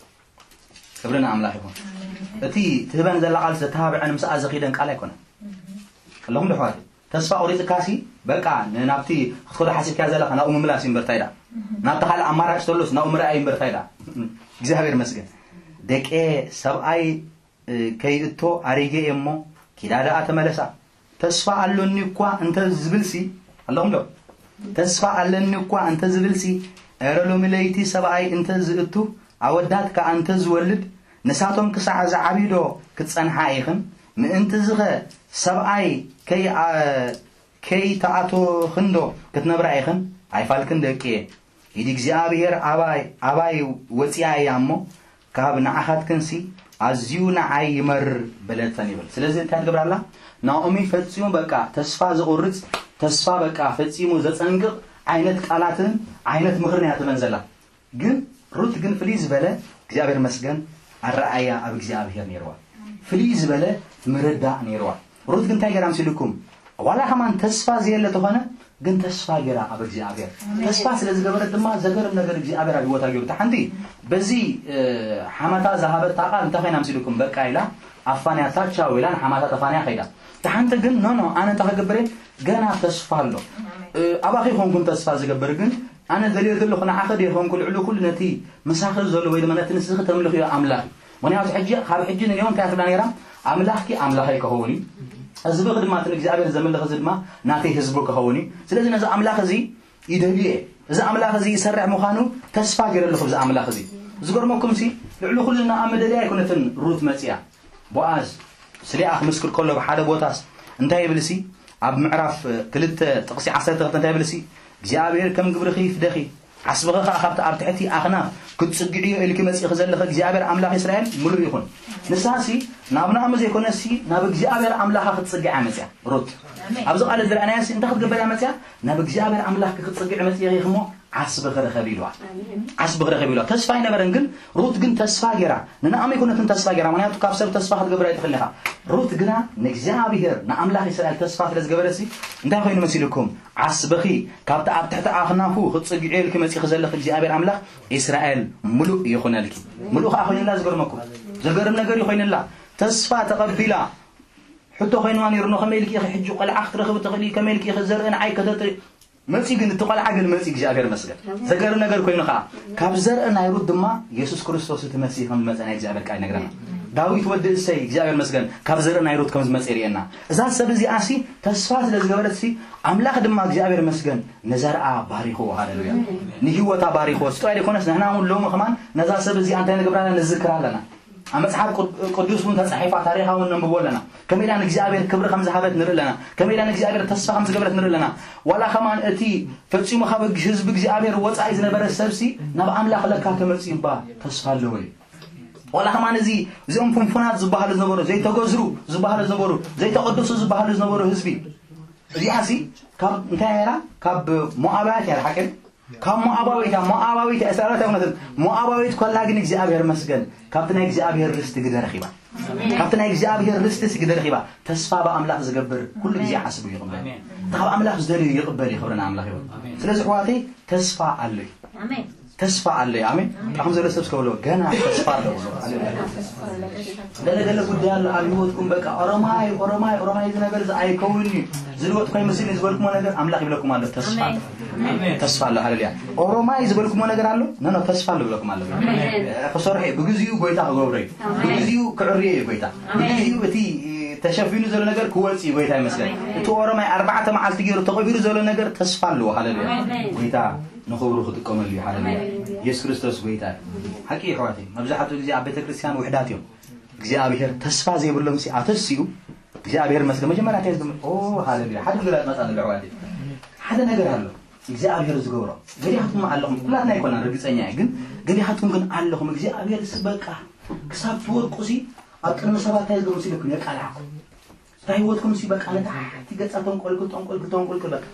ክብሪ ንኣምላኽ ይኹን። እቲ ትህበን ዘላ ቃል ዘተባብዐን ምስኣ ዘኺደን ቃል ኣይኮነን። ኣለኹም ዶ ኣሕዋተይ? ተስፋ ቆሪጽካሲ በቃ ን-፣ ናብቲ ክትኸዶ ሓሲብካያ ዘለኻ ናብኡ ምምላስ እዩ እምበር ታይ ደኣ? ናብቲ ካልእ ኣማራጭ ተሎስ ናብኡ ምርኣይ እዩ እምበር ታይ ደኣ? እግዚኣብሔር ይመስገን። ደቄ ሰብኣይ፣ እ፣ ከይእቶ ኣሪገ እየ እሞ ኪዳ ደኣ ተመለሳ። ተስፋ ኣሎኒ እኳ እንተ ዝብልሲ፣ ኣለኹም ዶ? ተስፋ ኣለኒ እኳ እንተ ዝብልሲ፣ ኧረ ሎሚ ለይቲ ሰብኣይ እንተ ዝእቱ፣ ኣወዳት ከኣ እንተ ዝወልድ፣ ንሳቶም ክሳዕ ዝዓብዩ ዶ ክትጸንሓ ኢኽን? ምእንቲ ዝኸ ሰብኣይ ከይ-፣ ኣ-፣ ከይተኣቶኽን ዶ ክትነብራ ኢኽን? ኣይፋልክን ደቅየ። ኢድ እግዚኣብሔር ኣባይ፣ ኣባይ ወጺኣ እያ እሞ፣ ካብ ንዓኻትክንሲ ኣዝዩ ንዓይ ይመርር በለተን ይብል። ስለዚ እንታይ ትገብር ኣላ? ናኦሚ ፈጺሙ በቃ ተስፋ ዘቑርጽ፣ ተስፋ በቃ ፈጺሙ ዘጸንቅቕ ዓይነት ቃላትን ዓይነት ምኽርን እያ ትህበን ዘላ። ግን ሩት ግን ፍልይ ዝበለ እግዚኣብሔር መስገን ኣረኣያ ኣብ እግዚኣብሔር ነይርዋ። ፍልይ ዝበለ ምርዳእ ነይርዋ። ሩት ግን እንታይ ገይራ ምስልኩም? ዋላ ከማን ተስፋ ዘየለ ተኾነ፣ ግን ተስፋ ገይራ ኣብ እግዚኣብሔር። ኣሜን። ተስፋ ስለ ዝገበረት ድማ ዘገርም ነገር እግዚኣብሔር ኣብ ህይወታ ገይሩ። እታ ሓንቲ በዚ፣ እ፣ ሓማታ ዝሃበታ ቃል እንታይ ኮይና ምስልኩም? በቃ ኢላ ኣፋንያ ታቻው ኢላ ንሓማታ ተፋንያ ከይዳ። እታ ሓንቲ ግን ኖ፣ ኖ፣ ኣነ እንታይ ክገብር እየ? ገና ተስፋ ኣሎ። ኣሜን። እ፣ ኣባኺ ይኾንኩን ተስፋ ዝገብር፣ ግን ኣነ ደልዮ ዘለኹ ንዓኺ ደይኮንኩ ልዕሊ ኩሉ ነቲ ምሳኺ ዘሎ ወይ ድማ ነቲ ንስኺ ተምልኽዮ ኣምላኽ። ምኽንያቱ ሕጂ፣ ካብ ሕጂ ንኔው እንታይ ትብላ ነይራ? ኣምላኽኪ ኣምላኸይ ክኸውን እዩ፣ ህዝብኺ ድማ እቲ ንእግዚኣብሔር ዘምልኽ እዚ ድማ ናተይ ህዝቡ ክኸውን እዩ። ስለዚ ነዚ ኣምላኽ እዚ ይደልዮ እየ። እዚ ኣምላኽ እዚ ይሰርሕ ምዃኑ ተስፋ ገይረ ኣለኹ ብዚ ኣምላኽ እዚ። ዝገርመኩም ሲ፣ ልዕሊ ኩሉ ንኣሚ ደልያ ኣይኮነትን ሩት መጽያ። ቦኣዝ ስሊኣ ክምስክር ከሎ ብሓደ ቦታስ እንታይ ይብል ሲ? ኣብ ምዕራፍ ክልተ ጥቕሲ ዓሰርተ ክልተ እንታይ ይብል ሲ? እግዚኣብሔር ከም ግብርኺ ይፍደኺ፣ ዓስብኺ ኸኣ ካብቲ ኣብ ትሕቲ ኣኽናፍ ክትጽግዕዮ ኢልኪ መጺእኺ ዘለኺ እግዚኣብሔር ኣምላኽ እስራኤል ምሉእ ይኹን። ንስሃሲ ናብ ናኦሚ ዘይኮነሲ ናብ እግዚኣብሔር ኣምላኻ ክትጽግዕ እያ መጺኣ ሩት። ኣብዚ ቃል እዚ ዝረኣናያሲ እንታይ ክትገብር እያ መጺኣ? ናብ እግዚኣብሔር ኣምላኽ ክትጽግዕ መጺእኺ እሞ ዓስብኺ ርኸቢ ኢልዋ። ዓስብኺ ርኸቢ ኢልዋ። ተስፋ ኣይነበረን፣ ግን ሩት ግን ተስፋ ገይራ። ንናኦሚ ኣይኮነትን ተስፋ ገይራ፣ ምኽንያቱ ካብ ሰብ ተስፋ ክትገብር ኣይትኽእልን ኢኻ። ሩት ግና ንእግዚኣብሔር ንኣምላኽ እስራኤል ተስፋ ስለ ዝገበረሲ እንታይ ኮይኑ መሲልኩም? ዓስብኺ ካብቲ ኣብ ትሕቲ ኣኽናፉ ክትጽግዕዮ ኢልኪ መጺእኺ ዘለኺ እግዚኣብሔር ኣምላኽ እስራኤል ምሉእ ይኹነልኪ። ምሉእ ከኣ ኮይኑላ። ዝገርመኩም ዘገርም ነገር እዩ ኮይኑላ። ተስፋ ተቐቢላ። ሕቶ ኮይንዋ ነይሩ፣ ኖ ከመይ ኢልኪ ኢኺ ሕጂ ቆልዓ ክትረኽቢ ትኽእሊ? ከመይ ኢልኪ ኢኺ ዘርኢ ንዓይ ከተጥሪ? መጺኡ ግን እቲ ቆልዓ ግን መጺኡ፣ እግዚኣብሔር ይመስገን። ዘገርም ነገር ኮይኑ ከኣ ካብ ዘርኢ ናይ ሩት ድማ የሱስ ክርስቶስ እቲ መሲህ ከም ዝመጸ ናይ እግዚኣብሔር ቃል ይነግረና። ዳዊት ወዲ እሰይ እግዚኣብሔር ይመስገን ካብ ዘርኢ ናይ ሩት ከም ዝመጸ የርእየና። እዛ ሰብ እዚኣሲ ተስፋ ስለ ዝገበረትሲ ኣምላኽ ድማ እግዚኣብሔር ይመስገን ንዘርኣ ባሪኽዎ። ሃሌሉያ። ንህይወታ ባሪኽዎ። ስጥራይ ዘይኮነስ ንሕና እውን ሎሚ ከማን ነዛ ሰብ እዚኣ እንታይ ንገብራ ኣለና? ንዝክራ ኣለና። ኣብ መጽሓፍ ቅዱስ እውን ተጻሒፋ፣ ታሪኻ እውን ነንብቦ ኣለና። ከመይ ኢላ ንእግዚኣብሔር ክብሪ ከም ዝሃበት ንርኢ ኣለና። ከመይ ኢላ ንእግዚኣብሔር ተስፋ ከም ዝገበረት ንርኢ ኣለና። ዋላ ከማን እቲ ፈጺሙ ካብ ህዝቢ እግዚኣብሔር ወጻኢ ዝነበረ ሰብሲ ናብ ኣምላኽ ለካ ተመጺኡ እባ ተስፋ ኣለዎ እዩ። ዋላ ከማን እዚ እዚኦም ፍንፉናት ዝበሃሉ ዝነበሩ፣ ዘይተገዝሩ ዝበሃሉ ዝነበሩ፣ ዘይተቐደሱ ዝበሃሉ ዝነበሩ ህዝቢ፣ እዚኣሲ ካብ እንታይ እያ? ካብ ሞዓባውያት እያ፣ ሓቂ? ካብ ሞዓባዊት እያ፣ ሞዓባዊት እያ፣ እስራኤላዊት ኣይኮነትን። ሞዓባዊት ኮላ ግን እግዚኣብሔር መስገን ካብቲ ናይ እግዚኣብሔር ርስቲ ግደ ረኺባ። ካብቲ ናይ እግዚኣብሔር ርስቲ ግደ ረኺባ። ተስፋ ብኣምላኽ ዝገብር ኩሉ ግዜ ሓስቡ ይቕበል። ካብ ኣምላኽ ዝደልዩ ይቕበል እዩ። ክብሪ ንኣምላኽ ይኹን። ስለዚ ኣሕዋተይ ተስፋ ኣሎ እዩ። ተስፋ ኣሎ እዩ። ኣሜን። ኣኹም ዘሎ ሰብ እስከ በሎ፣ ገና ተስፋ ኣሎ በሎ። ሃሌሉያ። ገለ ገለ ጉዳይ ኣሎ ኣብ ህይወትኩም፣ በቃ ኦሮማይ ኦሮማይ ኦሮማይ እዚ ነገር እዚ ኣይከውን እዩ፣ ዝልወጥ ኮይኑ መስል ዝበልኩሞ ነገር ኣምላኽ ይብለኩም ኣሎ። ተስፋ ኣሎ። ተስፋ ኣሎ። ሃሌሉያ። ኦሮማይ ዝበልኩሞ ነገር ኣሎ። ኖ ኖ፣ ተስፋ ኣሎ ይብለኩም ኣሎ። ክሰርሑ እዩ፣ ብግዚኡ ጎይታ ክገብሮ እዩ። ብግዚኡ ክዕርዮ እዩ ጎይታ። ብግዚኡ እቲ ተሸፊኑ ዘሎ ነገር ክወጽእ እዩ። ጎይታ ይመስገን። እቲ ኦሮማይ ኣርባዕተ መዓልቲ ገይሩ ተቐቢሩ ዘሎ ነገር ተስፋ ኣለዎ። ሃሌሉያ። ጎይታ ንኽብሩ ክጥቀመሉ እዩ። ሃሌሉያ። ኢየሱስ ክርስቶስ ጎይታ እዩ። ሓቂ እዩ ኣሕዋተይ። መብዛሕትኡ ግዜ ኣብ ቤተ ክርስቲያን ውሕዳት እዮም። እግዚኣብሔር ተስፋ ዘይብሎም ሲ ኣተሲኡ እግዚኣብሔር መስገን መጀመርያ እንታይ ዝብል? ኦ ሃሌሉያ። ሓደ ነገር ኣትመጻ ዘሎ ኣሕዋተይ። ሓደ ነገር ኣሎ እግዚኣብሔር ዝገብሮ። ገሊኣኹም ኣለኹም፣ ኩላትና ኣይኮናን ርግጸኛ እየ፣ ግን ገሊኣኹም ግን ኣለኹም። እግዚኣብሔር ሲ በቃ ክሳብ ትወድቁ ሲ ኣብ ቅድሚ ሰባት እንታይ ዝገብሩ ሲልኩም የቃልዓኩም። እታ ህይወትኩም ሲ በቃ ነታ ሓንቲ ገጻ ተንቆልቁል፣ ተንቆልቁል፣ ተንቆልቁል በቃ።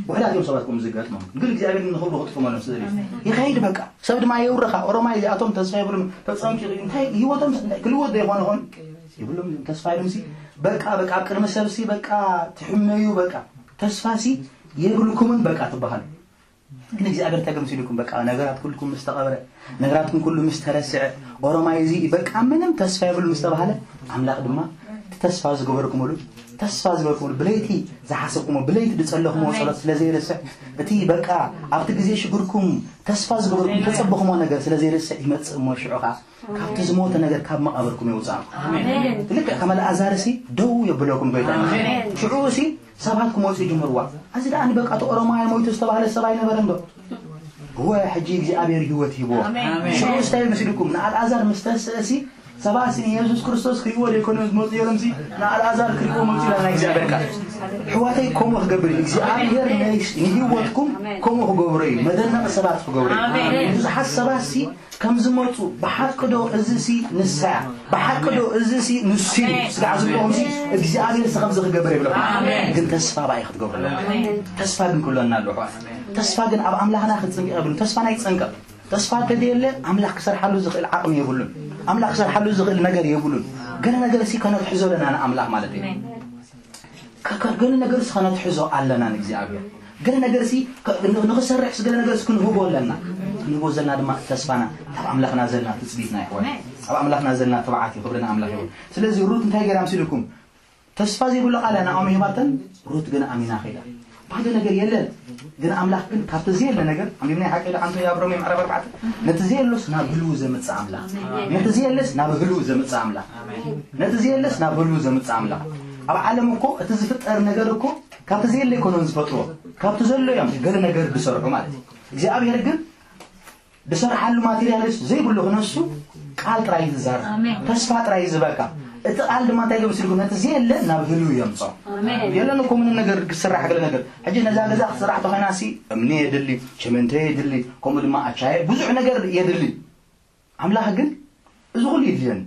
ውሕዳት እዮም ሰባት ከምኡ ዝገጥሞም። ግን እግዚኣብሔር ንኽብሩ ክጥቀመሎም ስለ ዝደልዩ። ይኸይድ በቃ። ሰብ ድማ የውርኻ። ኦሮማይ እዚኣቶም ተስፋ የብሉም። ተጸንቂቑ እንታይ ህይወቶም እንታይ ክልወጥ ዶ ይኾን ይኾን? ይብሉም ተስፋ ኢሎም ሲ በቃ፣ በቃ ኣብ ቅድሚ ሰብ ሲ በቃ ትሕመዩ በቃ። ተስፋ ሲ የብልኩምን በቃ ትበሃሉ። ግን እግዚኣብሔር ተገምሲልኩም በቃ ነገራት ኩልኩም ምስ ተቐብረ፣ ነገራትኩም ኩሉ ምስ ተረስዐ፣ ኦሮማይ እዚ በቃ ምንም ተስፋ የብሉ ምስ ተባሃለ፣ ኣምላኽ ድማ እቲ ተስፋ ዝገበርኩምሉ፣ ተስፋ ዝገበርኩምሉ፣ ብለይቲ ዝሓሰብኩሞ፣ ብለይቲ ዝጸለኹሞ ጸሎት ስለ ዘይርስዕ፣ እቲ በቃ ኣብቲ ግዜ ሽግርኩም ተስፋ ዝገበርኩም ተጸበኹሞ ነገር ስለ ዘይርስዕ ይመጽእ እሞ ሽዑ ኸኣ ካብቲ ዝሞተ ነገር ካብ መቓብርኩም የውጽኣኩም። ኣሜን። ልክዕ ከም ኣልኣዛር ሲ ደው የብለኩም ጎይታ። ኣሜን። ሽዑ ሲ ሰባት ክመጹ ይጅምርዋ። እዚ ደኣ ንበቃ እቲ ኦሮማይ ሞይቱ ዝተባህለ ሰብ ኣይነበረን ዶ? እወ፣ ሕጂ እግዚኣብሔር ህይወት ሂብዎ። ኣሜን። ሽዑ እንታይ መሲልኩም? ንኣልኣዛር ምስ ተስእሲ ሰባት ሲ ንየሱስ ክርስቶስ ክሪእዎ ዘይኮነ ዝመጹ እዮም ሲ ንኣልኣዛር ክሪእዎ መጹ ኢላ ናይ እግዚኣብሔር ቃል። ኣሕዋተይ ከምኡ ክገብር እዩ። እግዚኣብሔር ናይ ንህይወትኩም ከምኡ ክገብሮ እዩ። መደነቂ ሰባት ክገብሮ እዩ። ኣሜን። ብዙሓት ሰባት ሲ ከም ዝመጹ ብሓቂ ዶ እዚ ሲ ንሳ እያ? ብሓቂ ዶ እዚ ሲ ንሱ እዩ? ስጋዕ ዝብለኹም ሲ እግዚኣብሔር ሲ ከምዚ ክገብር ይብለኩም። ኣሜን። ግን ተስፋ ባይ ክትገብሩ ኣለኩም። ኣሜን። ተስፋ ግን ክብለና ኣለኹ። ተስፋ ግን ኣብ ኣምላኽና ክትጽንቀቕ የብሉን። ተስፋ ናይ ጸንቀቕ። ተስፋ እንተዘየለ ኣምላኽ ክሰርሓሉ ዝኽእል ዓቕሚ የብሉን። ኣምላኽ ክሰርሓሉ ዝኽእል ነገር የብሉን። ገለ ነገር ሲ ከነትሕዞ ኣለና ንኣምላኽ ማለት እዩ። ኣሜን። ከ-፣ ከ-፣ ገለ ነገር ሲ ከነትሕዞ ኣለና ንእግዚኣብሔር። ገለ ነገር ሲ ከ-፣ ን-፣ ንኽሰርሕ ሲ ገለ ነገር ሲ ክንህቦ ኣለና። ክንህቦ ዘለና ድማ ተስፋና፣ ኣብ ኣምላኽና ዘለና ትጽቢትና ይሕዋት። ኣብ ኣምላኽና ዘለና ትብዓት እዩ፣ ክብሪ ንኣምላኽ ይኹን። ስለዚ ሩት እንታይ ገይራ መሲልኩም? ተስፋ ዘይብሉ ቃል እያ ናኦሚ ሂባተን፣ ሩት ግን ኣሚና ኸይዳ። ባዶ ነገር የለን። ግን ኣምላኽ ግን ካብቲ ዘየለ ነገር፣ ኣንቢብናዮ ሓቂ ኢለ ኣንቶ ኣብ ሮሜ ምዕራፍ ኣርባዕተ፣ ነቲ ዘየሎስ ናብ ህልው ዘምጽእ ኣምላኽ። ኣሜን። ነቲ ዘየለስ ናብ ህልው ዘምጽእ ኣምላኽ። ኣሜን። ነቲ ዘየለስ ናብ ህልው ዘምጽእ ኣምላኽ። ኣብ ዓለም እኮ እቲ ዝፍጠር ነገር እኮ ካብቲ ዘየለ ኣይኮነን ዝፈጥሮ። ካብቲ ዘሎ እዮም ገለ ነገር ዝሰርሑ ማለት እዩ። እግዚኣብሔር ግን ዝሰርሓሉ ማቴሪያልስ ዘይብሉ ክነሱ ቃል ጥራይ እዩ ዝዛረብ። ኣሜን። ተስፋ ጥራይ እዩ ዝበካ። እቲ ቃል ድማ እንታይ ገምሲልኩም? ነቲ ዘየለ ናብ ህልው የምጾ። ኣሜን። የለን እኮ ምንም ነገር ክስራሕ ገለ ነገር። ሕጂ ነዛ ገዛ ክትስራሕ ተኾይና ሲ እምኒ የድሊ፣ ሸመንተ የድሊ፣ ከምኡ ድማ ኣቻየ ብዙሕ ነገር የድሊ። ኣምላኽ ግን እዚ ኩሉ የድልየን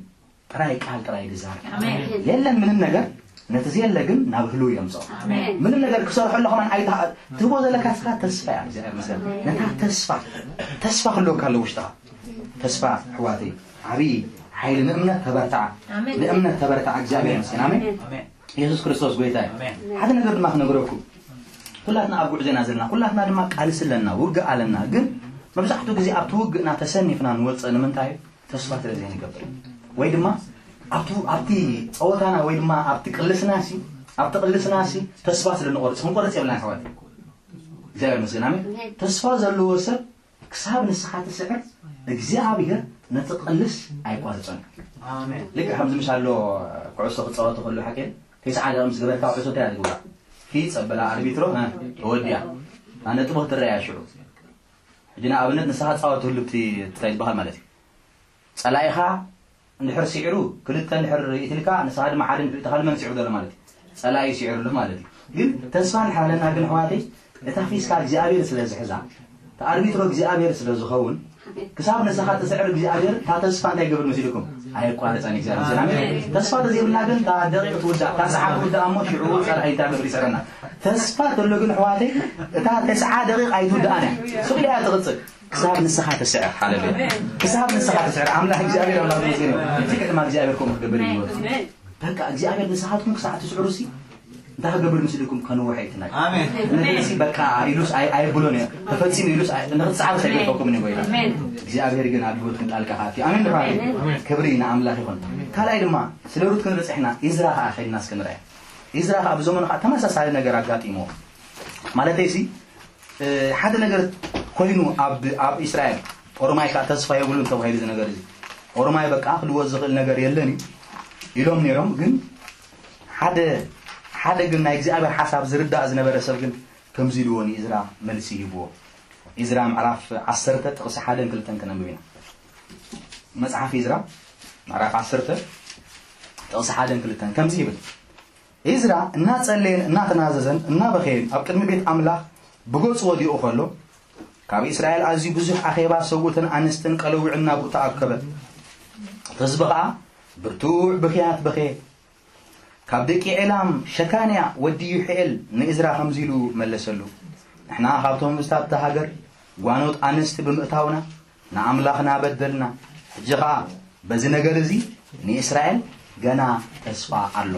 ጥራይ ቃል ጥራይ እዩ ዝዛረብ። ኣሜን። የለን ምንም ነገር፣ ነቲ ዘየለ ግን ናብ ህልው የምጽኦ። ኣሜን። ምንም ነገር ክሰርሖ ኣለኹ ማን ኣይትሃ-፣ ትህቦ ዘለካ ስኻ ተስፋ እያ። እግዚኣብሔር ይመስገን። ነታ ተስፋ፣ ተስፋ ክህልወካ ኣለዎ ውሽጥኻ። ተስፋ ኣሕዋተይ፣ ዓብዪ ሓይሊ ንእምነት ተበርትዓ። ኣሜን። ንእምነት ተበርትዓ። እግዚኣብሔር ይመስገን። ኣሜን። ኣሜን። ኢየሱስ ክርስቶስ ጎይታ እዩ። ኣሜን። ሓደ ነገር ድማ ክነግረኩም። ኩላትና ኣብ ጉዕዞ ኢና ዘለና። ኩላትና ድማ ቃልሲ ኣለና፣ ውግእ ኣለና። ግን መብዛሕትኡ ግዜ ኣብቲ ውግእና ተሰኒፍና ንወፅእ ንምንታይ እዩ? ተስፋ ስለ ዘይንገብር። ወይ ድማ ኣብቲ፣ ኣብቲ ፀወታና ወይ ድማ ኣብቲ ቅልስናሲ፣ ኣብቲ ቅልስናሲ ተስፋ ስለ ንቆርፅ፣ ክንቆርፅ የብልና ኣሕዋት። እግዚኣብሔር ይመስገን። ኣሜን። ኣሜን። ተስፋ ዘለዎ ሰብ ክሳብ ንስኻ ትስዕር እግዚኣብሔር ነቲ ቅልስ ኣይቋርጾን። ኣሜን። ልክዕ ከምዚ ምሽ ኣሎ ኩዕሶ ክጻወቱ ከሎ ሓቂ ከይሰዓረ ምስ ገበርካ ኩዕሶ እንታይ እያ ትገብራ? ፊ ጸበላ ኣርቢትሮ፣ እ፣ ተወዲያ። ኣ ነጥቦ ክትረያ ሽዑ። ሕጂ ንኣብነት ንስኻ ጻወት ትህሉ እቲ እንታይ ዝበሃል ማለት እዩ? ጸላኢኻ እንድሕር ስዒሩ፣ ክልተ እንድሕር ይትልካ፣ ንስኻ ድማ ሓደ እንድሕር ይተኻል፣ መን ስዒሩ ዘሎ ማለት እዩ? ጸላኢ ስዒሩ ኣሎ ማለት እዩ። ግን ተስፋ እንድሕር ኣለና ግን፣ ኣሕዋተይ፣ እታ ሒዝካ እግዚኣብሔር ስለ ዝሕዛ፣ እታ ኣርቢትሮ እግዚኣብሔር ስለ ዝኸውን፣ ክሳብ ንስኻ ትስዕር እግዚኣብሔር፣ እታ ተስፋ እንታይ ይገብር መሲልኩም? ኣየቋርጸን እግዚኣብሔር። ኣሜን። ተስፋ ተዘይብልና ግን፣ እታ ደቂቕ ትውዳእ፣ እታ ሰዓት ትውዳእ እሞ፣ ሽዑ ጸላኢ እንታይ ገብር ይስዕረና። ተስፋ ተሎ ግን፣ ኣሕዋተይ፣ እታ ተስዓ ደቂቕ ኣይትውዳእን እያ። ስቕ ኢላ እያ ትቕጽል። ክሳብ ንስኻ ትስዕር። ሃሌሉያ። ክሳብ ንስኻ ትስዕር። ኣምላኽ እግዚኣብሔር ኣምላኽ ዝመስገን እዩ። እዚ ድማ እግዚኣብሔር ከምኡ ክገብር እዩ። በቃ እግዚኣብሔር ንስኻትኩም ክሳዕ ትስዕሩ ሲ እንታይ ክገብር ምስልኩም ከንውሕ ኣይትናይ። ኣሜን። ነገር ሲ በቃ ኢሉስ ኣይ-፣ ኣይብሎን እዩ። ተፈጺሙ ኢሉስ ኣይ-፣ ንኽትስዓሩ ኣይገድፈኩም እዩ ጎይታ። ኣሜን። እግዚኣብሔር ግን ኣብ ህይወትኩም ጣልቃ ክኣቲ። ኣሜን ዶ? ኣሜን። ክብሪ ንኣምላኽ ይኹን። ካልኣይ ድማ ስለ ሩት ክንርጽሕ ኢና። ኢዝራ ኸኣ ኸይድና እስከ ንርኣያ። ኢዝራ ኸኣ ኣብ ዘመኑ ኸኣ ተመሳሳሊ ነገር ኣጋጢምዎ። ማለተይ ሲ እ፣ ሓደ ነገር ኮይኑ ኣብ፣ ኣብ እስራኤል ኦሮማይ ከዓ ተስፋ የብሉን ተባሂሉ እዚ ነገር እዚ። ኦሮማይ በቃ ክልወጥ ዝኽእል ነገር የለን እዩ ኢሎም ነይሮም። ግን ሓደ፣ ሓደ ግን ናይ እግዚኣብሔር ሓሳብ ዝርዳእ ዝነበረ ሰብ ግን ከምዚ ኢልዎ ንኢዝራ መልሲ ይህብዎ። ኢዝራ ምዕራፍ ዓሰርተ ጥቕሲ ሓደን ክልተን ከነንብብ ኢና። መጽሓፍ ኢዝራ ምዕራፍ ዓሰርተ ጥቕሲ ሓደን ክልተን ከምዚ ይብል። ኢዝራ እናጸለየን እናተናዘዘን እናበኸየን ኣብ ቅድሚ ቤት ኣምላኽ ብገጹ ወዲቑ ኸሎ፣ ካብ እስራኤል ኣዝዩ ብዙሕ ኣኼባ ሰብኡትን ኣንስትን ቀለዊዑ ናብኡ ተኣከበ። እቲ ህዝቢ ኸኣ ብርቱዕ ብኽያት በኸየ። ካብ ደቂ ኤላም ሸካንያ ወዲ ዩሕኤል ንእዝራ ኸምዚ ኢሉ መለሰሉ፣ ንሕና ኻብቶም ህዝብታት እታ ሃገር ጓኖት ኣንስቲ ብምእታውና ንኣምላኽና በደልና። ሕጂ ኸኣ በዚ ነገር እዚ ንእስራኤል ገና ተስፋ ኣሎ።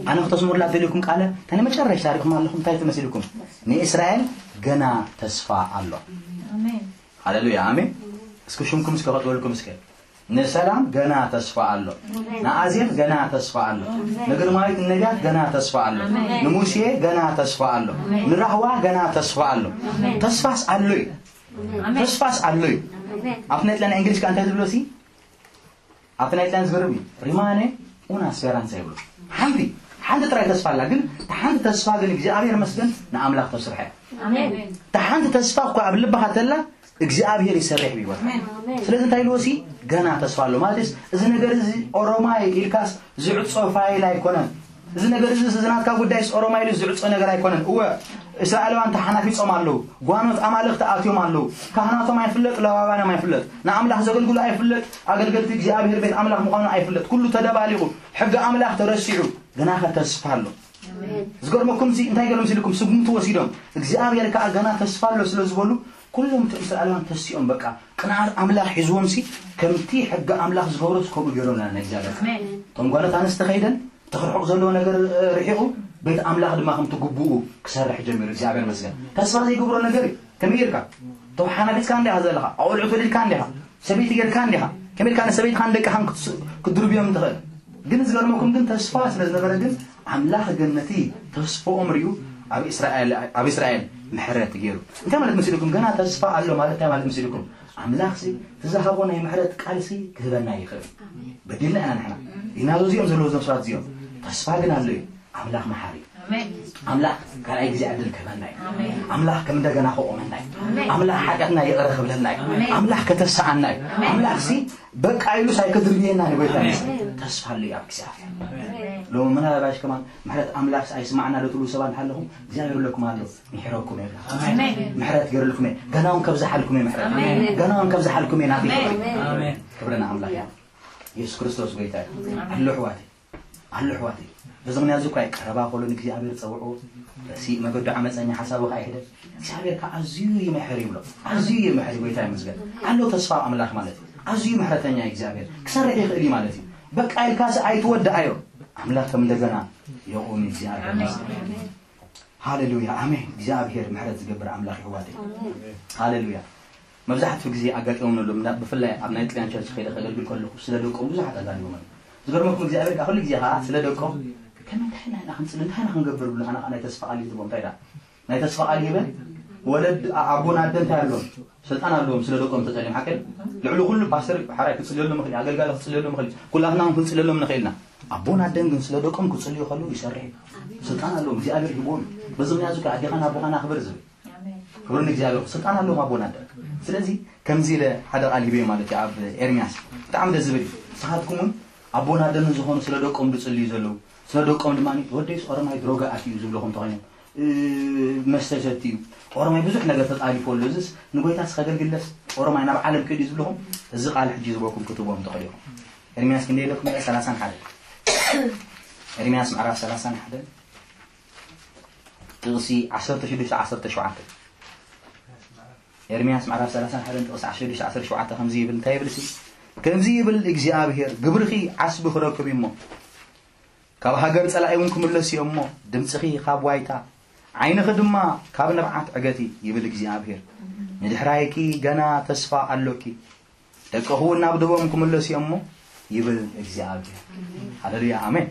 ኣነ ክተስምሩላ ደልየኩም ቃለ፣ እታ ንመጨረሽታ ሪእኹም ኣለኹም፣ እንታይ ትመስልኩም? ንእስራኤል ገና ተስፋ ኣሎ። ኣሜን። ሃሌሉያ፣ ኣሜን። እስኪ ሽምኩም እስከ ከጥበልኩም እስከ። ንሰላም ገና ተስፋ ኣሎ። ኣሜን። ንኣዜብ ገና ተስፋ ኣሎ። ኣሜን። ንግርማዊት ነቢያት ገና ተስፋ ኣሎ። ኣሜን። ንሙሴ ገና ተስፋ ኣሎ። ኣሜን። ንራህዋ ገና ተስፋ ኣሎ። ኣሜን። ተስፋስ ኣሎ እዩ። ኣሜን። ተስፋስ ኣሎ እዩ። ኣሜን። ኣብቲ ናይ ጥልያን እንግሊዝ ከኣ እንታይ ዝብሎ ሲ? ኣብቲ ናይ ጥልያን ዝገርም እዩ። ሪማነ ኡና ስፔራንሳ ይብሎ። ሓንቲ፣ ሓንቲ ጥራይ ተስፋ ኣላ፣ ግን እታ ሓንቲ ተስፋ ግን እግዚኣብሔር መስገን ንኣምላኽ ተስርሐ። ኣሜን። እታ ሓንቲ ተስፋ እኳ ኣብ ልብኻ ተላ እግዚኣብሔር ይሰርሕ ብህይወትካ። ኣሜን። ስለዚ እንታይ ኢልዎ ሲ? ገና ተስፋ ኣሎ። ማለትስ እዚ ነገር እዚ ኦሮማይ ኢልካስ ዝዕጾ ፋይል ኣይኮነን። እዚ ነገር እዚ፣ እዚ ናትካ ጉዳይስ ኦሮማይ ኢሉ ዝዕጾ ነገር ኣይኮነን። እወ፣ እስራኤላውያን ተሓናፊጾም ኣለዉ። ጓኖት ኣማልኽቲ ኣትዮም ኣለዉ። ካህናቶም ኣይፍለጥ፣ ለዋውያኖም ኣይፍለጥ። ንኣምላኽ ዘገልግሉ ኣይፍለጥ፣ ኣገልገልቲ እግዚኣብሔር ቤት ኣምላኽ ምዃኑ ኣይፍለጥ። ኩሉ ተደባሊቑ፣ ሕጊ ኣምላኽ ተረሲዑ፣ ግናኸ ተስፋ ኣሎ። ኣሜን። ዝገርመኩም ሲ እንታይ ገይሮም ሲልኩም ስጉምቲ ወሲዶም፣ እግዚኣብሔር ከኣ ገና ተስፋ ኣሎ ስለ ዝበሉ፣ ኩሎም እቶም እስራኤላውያን ተሲኦም፣ በቃ ቅንኣት ኣምላኽ ሒዝዎም ሲ ከምቲ ሕጊ ኣምላኽ ዝገብሮስ ከምኡ ገይሮም ኢና ንእግዚኣብሔር። ኣሜን። እቶም ጓኖት ኣንስቲ ኸይደን እቲ ክርሕቕ ዘለዎ ነገር፣ እ፣ ርሒቑ፣ ቤት ኣምላኽ ድማ ከምቲ ግቡኡ ክሰርሕ ጀሚሩ። እግዚኣብሔር ይመስገን። ተስፋ ዘይገብሮ ነገር እዩ። ከመይ ጌርካ? ተሓናፊጽካ እንዲኻ ዘለኻ፣ ኣቑልዑት ወሊድካ እንዲኻ፣ ሰበይቲ ጌርካ እንዲኻ። ከመይ ኢልካ ንሰበይትኻን ደቅኻን ክትስ-፣ ክትድርብዮም ትኽእል? ግን ዝገርመኩም ግን ተስፋ ስለ ዝነበረ ግን ኣምላኽ ግን ነቲ ተስፋኦም ርእዩ ኣብ እስራኤል፣ ኣብ እስራኤል ምሕረት ገይሩ። እንታይ ማለት መሲልኩም? ገና ተስፋ ኣሎ ማለት እንታይ ማለት መሲልኩም? ኣምላኽሲ እቲ ዝሃቦ ናይ ምሕረት ቃልሲ ክህበና ይኽእል። ኣሜን። በዲልና ኢና ንሕና። ይናዘዙ እዮም ዘለዉ እዞም ሰባት እዚኦም። ተስፋ ግን ኣሎ እዩ። ኣምላኽ መሓሪ እዩ። ኣሜን። ኣምላኽ ካልኣይ ግዜ ዕድል ክህበና እዩ። ኣሜን። ኣምላኽ ከም እንደገና ከቆመና እዩ። ኣሜን። ኣምላኽ ሓጢኣትና ይቕረ ክብለና እዩ። ኣሜን። ኣምላኽ ከተስኣና እዩ። ኣሜን። ኣምላኽሲ በቃ ኢሉስ ኣይከድርብየና ንጎይታ ኣሜን። ይመስል። ተስፋ ኣሎ እዩ ኣብ እግዚኣብሔር። ኣሜን። ሎሚ ምናልባሽ ከማን ምሕረት ኣምላኽስ ኣይስማዕና ዶ ትብሉ ሰባት እንተሃለኹም እግዚኣብሔር ኣለኩም ኣሎ። ምሕረኩም እየ። ኣሜን። ምሕረት ገይርልኩም እየ። ገና እውን ከብዝሓልኩም እየ ምሕረት። ኣሜን። ገና እውን ከብዝሓልኩም እየ ናተይ ክብሪ። ኣሜን። ክብሪ ንኣምላኽ እዩ። የሱስ ክርስቶስ ጎይታ እዩ። ኣሎ ኣሕዋተይ፣ ኣሎ ኣሕዋተይ። በዚ ምኽንያት እዚ እኳ እዩ ቀረባ ከሎ ንእግዚኣብሔር ጸውዕዎ። ረሲእ መገዱ ዓመፀኛ ሓሳቡ ከኣ ይሕደግ። እግዚኣብሔር ከኣ ኣዝዩ ይምሕር ይብሎ። ኣዝዩ ይምሕር እዩ፣ ጎይታ ይመስገን። ኣሎ ተስፋ ኣብ ኣምላኽ ማለት እዩ። ኣዝዩ ምሕረተኛ እዩ እግዚኣብሔር። ክሰርሕ ይኽእል እዩ ማለት እዩ። በቃ ኢልካስ ኣይትወድኣዮ። ኣምላኽ ከም እንደገና የቑም እዩ እግዚኣብሔር ይመስገን። ሃሌሉያ፣ ኣሜን። እግዚኣብሔር ምሕረት ዝገብር ኣምላኽ እዩ፣ ኣሕዋተይ። ኣሜን። ሃሌሉያ። መብዛሕትኡ ግዜ ኣጋጢሞም ኣሎ፣ ምና-፣ ብፍላይ ኣብ ናይ ጥልያን ቸርች ከይደ ከገልግል ከለኹ ስለ ደቆም ብዙሓት ኣጋጢሞም ኣሎ። ዝገርመኩም እግዚኣብሔር ከኣ ኩሉ ግዜ ከኣ ስለ ደቆም ከመይ እንታይ ኢና፣ ኢና ክንጽሊ፣ እንታይ ኢና ክንገብር ብሉ፣ ኣነ ከኣ ናይ ተስፋ ቃል ይህቦም፣ እንታይ ደኣ ናይ ተስፋ ቃል ይህበን። ወለድ ኣ-፣ ኣቦን ኣደን እንታይ ኣለዎም? ስልጣን ኣለዎም ስለ ደቆም ተጸልዮም፣ ሓቀይ? ልዕሊ ኩሉ ፓስተር ሓራይ ክጽልየሎም ይኽእል እዩ፣ ኣገልጋሊ ክጽልየሎም ይኽእል እዩ፣ ኩላትና እውን ክንጽልየሎም ንኽእል ኢና። ኣቦን ኣደን ግን ስለ ደቆም ክጽልዩ ከለዉ ይሰርሕ እዩ። ስልጣን ኣለዎም፣ እግዚኣብሔር ሂብዎም እዩ። በዚ ምኽንያት እዚ ከኣ ኣዴኻን ኣቦኻን ኣኽብር ዝብል። ኣሜን። ክብሪ ንእግዚኣብሔር። ስልጣን ኣለዎም ኣቦን ኣደን። ስለዚ ከምዚ ኢለ ሓደ ቃል ሂበዮ ማለት እዩ ኣብ ኤርምያስ። ብጣዕሚ ደስ ዝብል እዩ። ንስኻትኩም እውን ኣቦን ኣደን ዝኾኑ ስለ ደቆም ዝጽልዩ ዘለዉ፣ ስለ ደቆም ድማ፣ "ወደይስ ኦሮማይ ድሮጋ ኣትዩ" ዝብልኹም ተኾይኖም፣ እ፣ መስተ ሰትዩ፣ ኦሮማይ ብዙሕ ነገር ተጣሊፉ ኣሎ፣ እዚስ ንጎይታስ ከገልግለስ ኦሮማይ ናብ ዓለም ክእዲ ዝብልኹም፣ እዚ ቃል ሕጂ ዝበኩም ክትቦም ትኽእሉ ኢኹም። ኤርምያስ ክንደይ ኢለኩም? ሰላሳን ሓደ። ኤርምያስ ምዕራፍ ሰላሳን ሓደ፣ ጥቕሲ ዓሰርተ ሽዱሽተ፣ ዓሰርተ ሸውዓተ። ኤርምያስ ምዕራፍ ሰላሳን ሓደን ጥቕሲ ዓሰርተ ሽዱሽተ፣ ዓሰርተ ሸውዓተ ከምዚ ይብል፣ እንታይ ይብል ሲ? ከምዚ ይብል እግዚኣብሄር፣ "ግብርኺ ዓስቢ ክረክብ እዩ እሞ፣ ካብ ሃገር ጸላኢ እውን ክምለስ እዩ እሞ፣ ድምጽኺ ካብ ዋይታ፣ ዓይንኺ ድማ ካብ ንብዓት ዕገቲ" ይብል እግዚኣብሄር። "ንድሕራይኪ ገና ተስፋ ኣሎኪ፣ ደቅኺ እውን ናብ ደቦም ክምለሱ እዮም እሞ" ይብል እግዚኣብሄር። ሃሌሉያ፣ ኣሜን።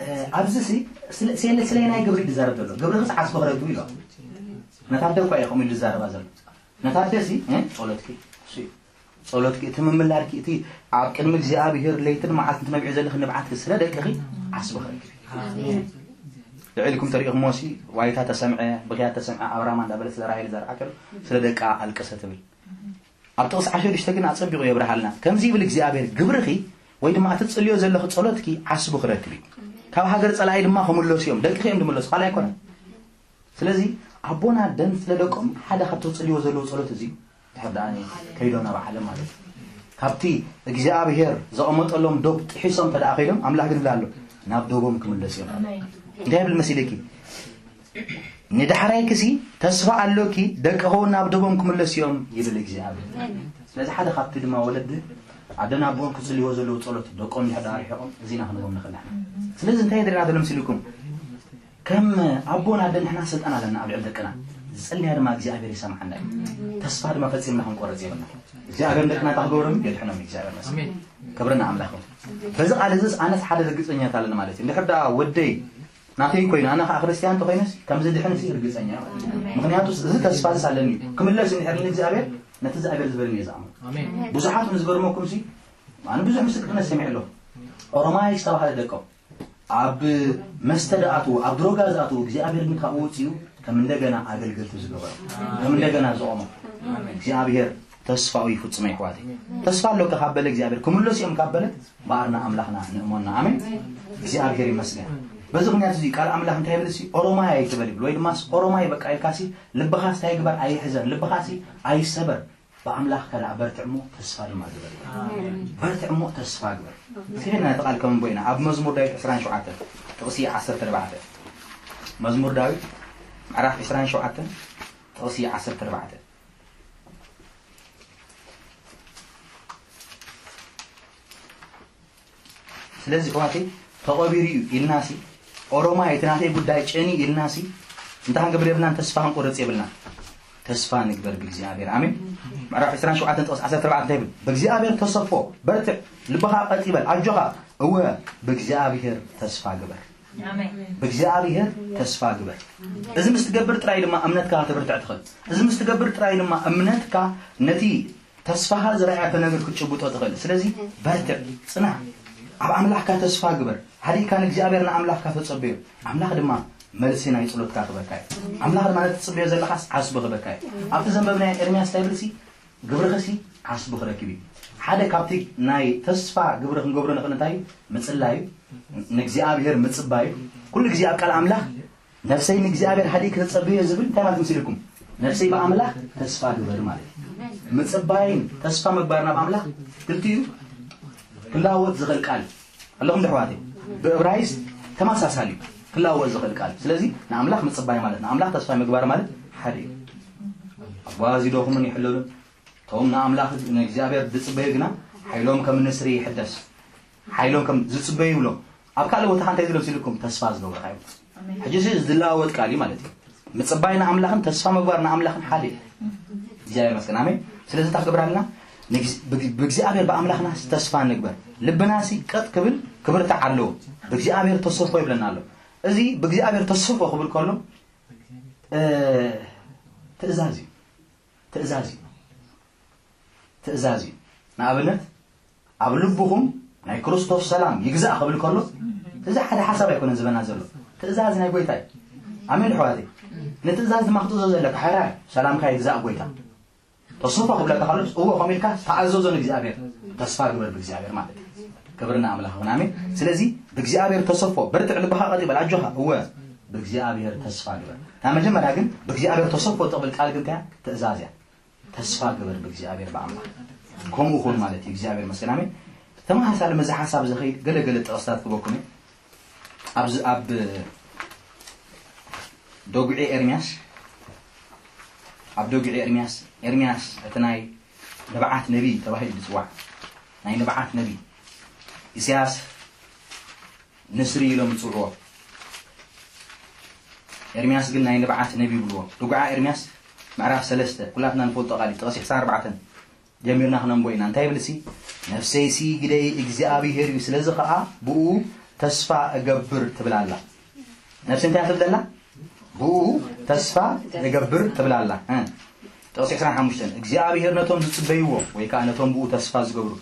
እ፣ ኣብዚ ሲ፣ ስለ፣ ስለ፣ ስለ ናይ ግብሪ ዝዛረብ ዘሎ፣ "ግብርኺስ ዓስቢ ክረክብ" ኢሎ። ነታ ኣደ እኳ እዩ ከምኡ ኢሉ ዝዛረባ ዘሎ። ነታ ኣደ ሲ፣ እ፣ ጸሎትኪ፣ እሱ እዩ። ጸሎትኪ፣ እቲ ምምላድኪ፣ እቲ ኣብ ቅድሚ እግዚኣብሄር ለይትን መዓልትን ትነብዒ ዘለኺ ንብዓትኪ ስለ ደቅኺ ዓስቢ ክረክብ። ኣሜን። ልዕልኩም ተሪእኹሞ ሲ፣ ዋይታ ተሰምዐ፣ ብኽያት ተሰምዐ፣ ኣብ ራማ እንዳበለ ስለ ራሄል ዘርኣ ከሎ፣ ስለ ደቃ ኣልቀሰ ትብል። ኣብ ጥቕሲ ዓሰርተ ሽዱሽተ ግን ኣጸቢቑ የብርሃልና። ከምዚ ይብል እግዚኣብሔር፣ "ግብርኺ ወይ ድማ እትጽልዮ ዘለኺ ጸሎትኪ ዓስቡ ክረክብ እዩ። ካብ ሃገር ጸላኢ ድማ ክምለሱ እዮም።" ደቅኺ እዮም ዝምለሱ፣ ካልእ ኣይኮነን። ስለዚ ኣቦን ኣደን ስለ ደቆም ሓደ ካብ ትጽልዮ ዘለዉ ጸሎት እዚ እዩ። ድሕር ደኣ ከይዶ ናብ ዓለም ማለት እዩ። ካብቲ እግዚኣብሔር ዘቐመጠሎም ዶብ ጥሒሶም እንተ ደኣ ከይዶም፣ ኣምላኽ ግን ይብል ኣሎ፣ ናብ ዶቦም ክምለሱ እዮም። እንታይ ይብል መሲለኪ? "ንዳሕራይክሲ ተስፋ ኣሎኪ፣ ደቅኺ እውን ናብ ዶቦም ክምለሱ እዮም" ይብል እግዚኣብሔር። ስለዚ ሓደ ካብቲ ድማ ወለዲ ኣደን ኣቦን ክጽልይዎ ዘለዉ ጸሎት፣ ደቆም እንድሕር ደኣ ርሒቖም፣ እዚ ኢና ክንቦም ንኽእል ኢና። ስለዚ እንታይ የድልየና ዘሎ መሲልኩም? ከም ኣቦን ኣደን ንሕና ስልጣን ኣለና ኣብ ልዕሊ ደቅና። ዝጸልያ ድማ እግዚኣብሔር ይሰምዓና እዩ። ተስፋ ድማ ፈጺምና ክንቆርጽ የብልና። እግዚኣብሔር ንደቅና እንታይ ክገብሮም እዩ? የድሕኖም እዩ እግዚኣብሔር መሲሉ። ኣሜን። ክብሪ ንኣምላኽ ይኹን። በዚ ቃል እዚስ ኣነስ ሓደ ርግጸኛታት ኣለኒ ማለት እዩ። እንድሕር ደኣ ወደይ ናተይ ኮይኑ፣ ኣነ ኸዓ ክርስትያን እንተኾይነስ፣ ከም ዝድሕንሲ ርግጸኛ እየ። ምኽንያቱስ እዚ ተስፋ እዚስ ኣለኒ እዩ። ክምለስ እንድሕር ኢሉኒ እግዚኣብሔር፣ ነቲ እግዚኣብሔር ዝበለኒ እየ ዝኣምኖ። ኣሜን። ብዙሓት ንዝገርመኩምሲ፣ ኣነ ብዙሕ ምስክርነት ሰሚዐ ኣለኹ። ኦሮማይ ዝተባህለ ደቆም ኣብ መስተ ዝኣትዉ፣ ኣብ ድሮጋ ዝኣትዉ፣ እግዚኣብሔር ግን ካብኡ ወፂኡ ከም እንደገና ኣገልገልቲ ዝገበሩ፣ ከም እንደገና ዘቖሙ። እግዚኣብሔር ተስፋኡ ይፍጽሞ ይሕዋተይ። ተስፋ ኣሎካ ካብ በለ እግዚኣብሔር፣ ክምለሱ እዮም ካብ በለ፣ እምበኣር ንኣምላኽና ንእመኖ። ኣሜን። እግዚኣብሔር ይመስገን። በዚ ምኽንያት እዚ ቃል ኣምላኽ እንታይ ይብል? ሲ ኦሮማይ ኣይትበል ይብል፣ ወይ ድማ ኦሮማይ በቃ ኢልካ ሲ ልብኻ እንታይ ግበር? ኣይሕዘን፣ ልብኻ ሲ ኣይሰበር። ብኣምላኽካ ደኣ በርትዕ እሞ ተስፋ ድማ ግበር። ኣሜን። በርትዕ እሞ ተስፋ ግበር። እስኪ ነቲ ቃል ከም ቦይና ኣብ መዝሙር ዳዊት ዕስራን ሸውዓተን ጥቕሲ ዓሰርተ ኣርባዕተ። መዝሙር ዳዊት ምዕራፍ ዕስራን ሸውዓተን ጥቕሲ ዓሰርተ ኣርባዕተ። ስለዚ ኣሕዋተይ፣ ተቐቢሩ እዩ ኢልናሲ፣ ኦሮማይ እቲ ናተይ ጉዳይ ጨንዩ ኢልናሲ፣ እንታይ ክንገብር የብልናን? ተስፋ ክንቆርጽ የብልናን። ተስፋ ንግበር ብእግዚኣብሔር። ኣሜን። ምዕራፍ ዕስራን ሸውዓተን ጥቕሲ ዓሰርተ ኣርባዕተ እንታይ ይብል? "ብእግዚኣብሔር ተሰፎ፣ በርትዕ፣ ልብኻ ቀጥ ይበል፣ ኣጆኻ፣ እወ፣ ብእግዚኣብሔር ተስፋ ግበር። ኣሜን። ብእግዚኣብሔር ተስፋ ግበር።" እዚ ምስ ትገብር ጥራይ ድማ እምነትካ ከተብርትዕ ትኽእል። እዚ ምስ ትገብር ጥራይ ድማ እምነትካ ነቲ ተስፋኻ ዝረኣያቶ ነገር ክትጭብጦ ትኽእል። ስለዚ በርትዕ፣ ጽናዕ፣ ኣብ ኣምላኽካ ተስፋ ግበር። ሃዲእካ ንእግዚኣብሔር ንኣምላኽካ ተጸበዮ። ኣምላኽ ድማ መልሲ ናይ ጸሎትካ ክበካ እዩ። ኣምላኽ ድማ ነቲ ትጽበዮ ዘለኻስ ዓስቢ ክበካ እዩ። ኣብቲ ዘንበብናዮ ኤርምያስ እንታይ ይብልሲ? "ግብርኽሲ ዓስቢ ክረክብ እዩ።" ሓደ ካብቲ ናይ ተስፋ ግብሪ ክንገብሮ ንኽእል እንታይ እዩ? ምጽላይ እዩ። ንእግዚኣብሔር ምጽባይ እዩ። ኩሉ ግዜ ኣብ ቃል ኣምላኽ "ነፍሰይ ንእግዚኣብሔር ሃዲእ ክተጸብዮ" ዝብል እንታይ ማለት መሲልኩም? ነፍሰይ ብኣምላኽ ተስፋ ግበር ማለት እዩ። ምጽባይን ተስፋ ምግባር ናብ ኣምላኽ ክልቲኡ ክላወጥ ዝኽእል ቃል ኣለኹም ዶ ኣሕዋተይ? ብእብራይስጥ ተመሳሳሊ እዩ፣ ክላወጥ ዝኽእል ቃል። ስለዚ ንኣምላኽ ምጽባይ ማለት ንኣምላኽ ተስፋ ምግባር ማለት ሓደ እዩ። ኣጓዚዶኹምን ይሕለሉን፣ እቶም ንኣምላኽ ንእግዚኣብሔር ዝጽበዩ ግና ሓይሎም ከም ንስሪ ይሕደስ። ሓይሎም ከም ዝጽበዩ ይብሎም። ኣብ ካልእ ቦታ እንታይ ዝለምስ ኢልኩም? ተስፋ ዝገብርካ ይብሎም። ኣሜን። ሕጂ እዚ ዝለዋወጥ ቃል እዩ ማለት እዩ። ምጽባይ ንኣምላኽን ተስፋ ምግባር ንኣምላኽን ሓደ እዩ። እግዚኣብሔር ይመስገን። ኣሜን። ስለዚ እንታይ ክገብር ኣለና? ንግዝ-፣ ብግ-፣ ብእግዚኣብሔር ብኣምላኽና ተስፋ ንግበር። ልብናሲ ቀጥ ክብል ክብርታዕ ኣለዎ። ብእግዚኣብሔር ተሰፎ ይብለና ኣሎ። እዚ ብእግዚኣብሔር ተሰፎ ክብል ከሎ፣ እ፣ ትእዛዝ እዩ። ትእዛዝ እዩ። ትእዛዝ እዩ። ንኣብነት፣ "ኣብ ልብኹም ናይ ክርስቶስ ሰላም ይግዛእ" ክብል ከሎ፣ እዚ ሓደ ሓሳብ ኣይኮነን ዝበና ዘሎ። ትእዛዝ ናይ ጎይታ እዩ። ኣሜን ኣሕዋተይ። ንትእዛዝ ድማ ክትእዘዞ ኣለካ። "ሓራይ ሰላምካ ይግዛእ ጎይታ። ተስፎ ክብለካ ከሎስ፣ እወ ከምኡ ኢልካ ተኣዘዞ ንእግዚኣብሔር። ተስፋ ግበር ብእግዚኣብሔር ማለት እዩ። ክብርና ኣምላኽ ይኹን፣ ኣሜን። ስለዚ ብእግዚኣብሔር ተሰፎ፣ በርትዕ፣ ልብኻ ቀጥ ይበል፣ ኣጆኻ። እወ፣ ብእግዚኣብሔር ተስፋ ግበር። ካብ መጀመርያ ግን ብእግዚኣብሔር ተሰፎ ትቕብል ቃል ግን እንታይ እያ? ትእዛዝ እያ። ተስፋ ግበር ብእግዚኣብሔር ብኣምላኽ። ከምኡ ኹን ማለት እዩ። እግዚኣብሔር መስገን፣ ኣሜን። ተመሳሳሊ መዚ ሓሳብ ዝኸይድ ገለ ገለ ጥቕስታት ክበኩም እየ። ኣብዚ ኣብ ደጉዒ ኤርምያስ፣ ኣብ ደጉዒ ኤርምያስ፣ ኤርምያስ እቲ ናይ ንብዓት ነቢ ተባሂሉ ዝጽዋዕ፣ ናይ ንብዓት ነቢ፣ ኢሳያስ ንስሪ ኢሎም ዝጽውዕዎ፣ ኤርምያስ ግን ናይ ንብዓት ነቢ ይብልዎ። ርጉዓ ኤርምያስ ምዕራፍ ሰለስተ፣ ኩላትና ንፈልጦ ቃል እዩ። ጥቕሲ ዕስራን ኣርባዕተን ጀሚርና ክነንቦ ኢና። እንታይ ይብል ሲ? "ነፍሰይሲ ግደይ እግዚኣብሄር እዩ፣ ስለዚ ኸኣ ብኡ ተስፋ እገብር" ትብል ኣላ። ነፍሲ እንታይ ትብል ኣላ? "ብኡ ተስፋ እገብር" ትብል ኣላ። እ። ጥቕሲ ዕስራን ሓሙሽተን፣ "እግዚኣብሄር ነቶም ዝጽበይዎ ወይ ከኣ ነቶም ብኡ ተስፋ ዝገብሩ፣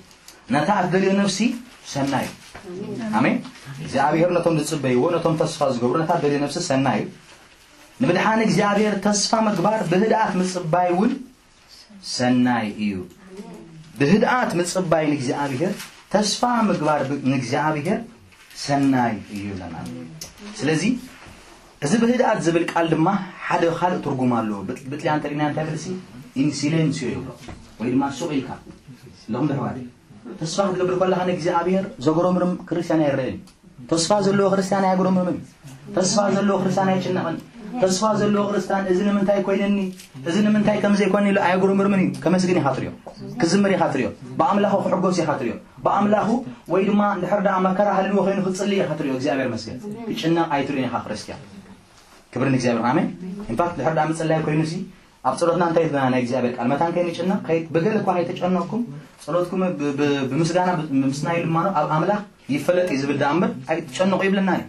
ነታ እትደልዮ ነፍሲ ሰናይ እዩ።" ኣሜን። እግዚኣብሄር ነቶም ዝጽበይዎ፣ ነቶም ተስፋ ዝገብሩ፣ ነታ እትደልዮ ነፍሲ ሰናይ እዩ። ንምድሓን እግዚኣብሄር ተስፋ ምግባር ብህድኣት ምጽባይ እውን ሰናይ እዩ። ብህድኣት ምጽባይ ንእግዚኣብሄር፣ ተስፋ ምግባር ብ-፣ ንእግዚኣብሄር ሰናይ እዩ ይብለና። ስለዚ እዚ ብህድኣት ዝብል ቃል ድማ ሓደ ካልእ ትርጉም ኣለዎ። ብ-፣ ብጥልያን እንተሪእና እንታይ ይብል ሲ? ኢን ሲሌንሲዮ ይብሎ፣ ወይ ድማ ሱቕ ኢልካ ኣለኹም ኣሕዋት። ተስፋ ክትገብር ከለኻ ንእግዚኣብሄር ዘጉረምርም ክርስትያን ኣይረኣን። ተስፋ ዘለዎ ክርስትያን ኣየጉረምርምን። ተስፋ ዘለዎ ክርስትያን ኣይጭነቕን። ተስፋ ዘለዎ ክርስትያን እዚ ንምንታይ ኮይነኒ፣ እዚ ንምንታይ ከም ዘይኮነ ኢሉ ኣየጉረምርምን እዩ። ከመስግን ኢኻ ትሪኦ፣ ክዝምር ኢኻ ትሪኦ፣ ብኣምላኹ ክሕጎስ ኢኻ ትሪኦ። ብኣምላኹ ወይ ድማ እንድሕር ደኣ መከራ ሃልዎ ኮይኑ ክጽሊ ኢኻ ትሪኦ። እግዚኣብሔር መስገን። ክጭነቕ ኣይትሪኦን ኢኻ ክርስትያን። ክብሪ ንእግዚኣብሔር። ኣሜን። ኢንፋክት ድሕር ደኣ ምጽላይ ኮይኑ ሲ ኣብ ጸሎትና እንታይ ይብለና ናይ እግዚኣብሔር ቃል? መታን ከይንጭነቕ፣ ከይ-፣ ብገለ እኳ ከይተጨነቕኩም ጸሎትኩም ብ-፣ ብ-፣ ብምስጋና ብ-፣ ምስናይ ልማኖ ኣብ ኣምላኽ ይፈለጥ እዩ ዝብል ደኣ እምበር ኣይትጨነቑ ይብለና እዩ።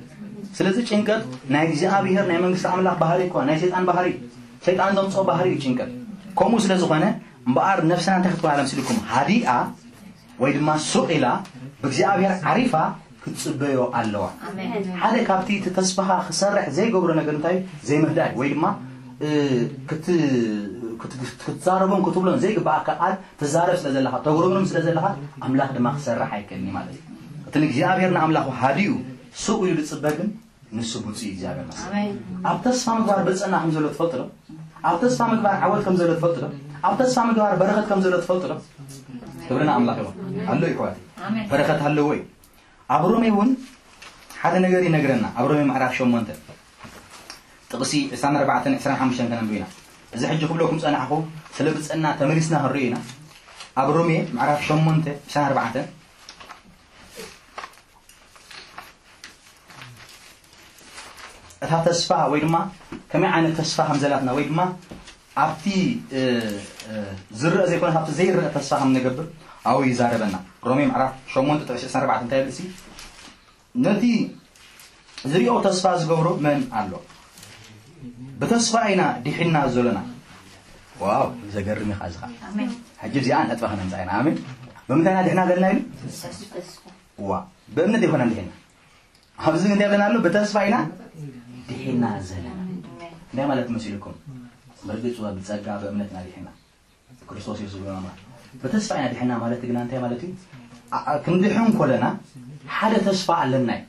ስለዚ ጭንቀት ናይ እግዚኣብሔር ናይ መንግስቲ ኣምላኽ ባህሪ እኳ ናይ ሰይጣን ባህሪ፣ ሰይጣን ዘምጽኦ ባህሪ እዩ ጭንቀት። ከምኡ ስለ ዝኾነ እምበኣር ነፍስና እንታይ ክትኮን ኣለ መሲልኩም? ሃዲኣ ወይ ድማ ሱቕ ኢላ ብእግዚኣብሔር ዓሪፋ ክትጽበዮ ኣለዋ። ኣሜን። ሓደ ካብቲ እቲ ተስፋኻ ክሰርሕ ዘይገብሮ ነገር እንታይ እዩ? ዘይምህዳይ ወይ ድማ፣ እ፣ ክት-፣ ክት-፣ ክትዛረቦን ክትብሎን ዘይግባኣካ ቃል ትዛረብ ስለ ዘለኻ፣ ተጉረምርም ስለ ዘለኻ ኣምላኽ ድማ ክሰርሕ ኣይክእልን እዩ ማለት እዩ። እቲ ንእግዚኣብሔር ንኣምላኹ ሃዲኡ ሱቕ ኢሉ ዝጽበ ግን ንሱ ብፁዕ እዩ። እግዚኣብሔር ይመስገን። ኣሜን። ኣብ ተስፋ ምግባር ብልጽና ከም ዘሎ ትፈልጡ ዶ? ኣብ ተስፋ ምግባር ዓወት ከም ዘሎ ትፈልጡ ዶ? ኣብ ተስፋ ምግባር በረኸት ከም ዘሎ ትፈልጡ ዶ? ክብሪ ንኣምላኽ ይኹን። ኣሎ እዩ ኣሕዋተይ። ኣሜን። በረኸት ኣለዎ እዩ። ኣብ ሮሜ እውን ሓደ ነገር ይነግረና። ኣብ ሮሜ ምዕራፍ ሸሞንተ ጥቕሲ ዕስራን ኣርባዕተን ዕስራን ሓሙሽተን ከነንብብ ኢና። እዚ ሕጂ ክብለኩም ጸናሕኩ ስለ ብልጽና ተመሊስና ክንርኢ ኢና። ኣብ ሮሜ ምዕራፍ ሸሞንተ ዕስራን ኣርባዕተን እታ ተስፋ ወይ ድማ ከመይ ዓይነት ተስፋ ከም ዘላትና ወይ ድማ ኣብቲ፣ እ፣ እ፣ ዝረአ ዘይኮነ ካብቲ ዘይረአ ተስፋ ከም ንገብር ኣብኡ ይዛረበና። ሮሜ ምዕራፍ ሸሞንተ ጥቕሲ ዕስራን ኣርባዕተን እንታይ ይብል ሲ? "ነቲ ዝሪኦ ተስፋ ዝገብሮ መን ኣሎ? ብተስፋ ኢና ዲሒና ዘሎና።" ዋው፣ ዘገርም እዩ ኸዓ እዚ ኸዓ። ኣሜን። ሕጂ እዚኣ ነጥባ ክነምጻ ኢና። ኣሜን። ብምንታይ ኢና ድሕና ዘለና ኢሉ? ተስፋ። ዋ፣ ብእምነት ኣይኮነን ድሒና። ኣብዚ ግን እንታይ ይብለና ኣሎ? ብተስፋ ኢና ድሒና ዘለና። እንታይ ማለት መሲልኩም? ብርግጽ ወ ብጸጋ ብእምነት ኢና ድሒና። ክርስቶስ የሱስ ብማማ። ብተስፋ ኢና ድሒና ማለት ግና እንታይ ማለት እዩ? ኣ-፣ ኣ-፣ ክንድሕን ኮለና ሓደ ተስፋ ኣለና እዩ።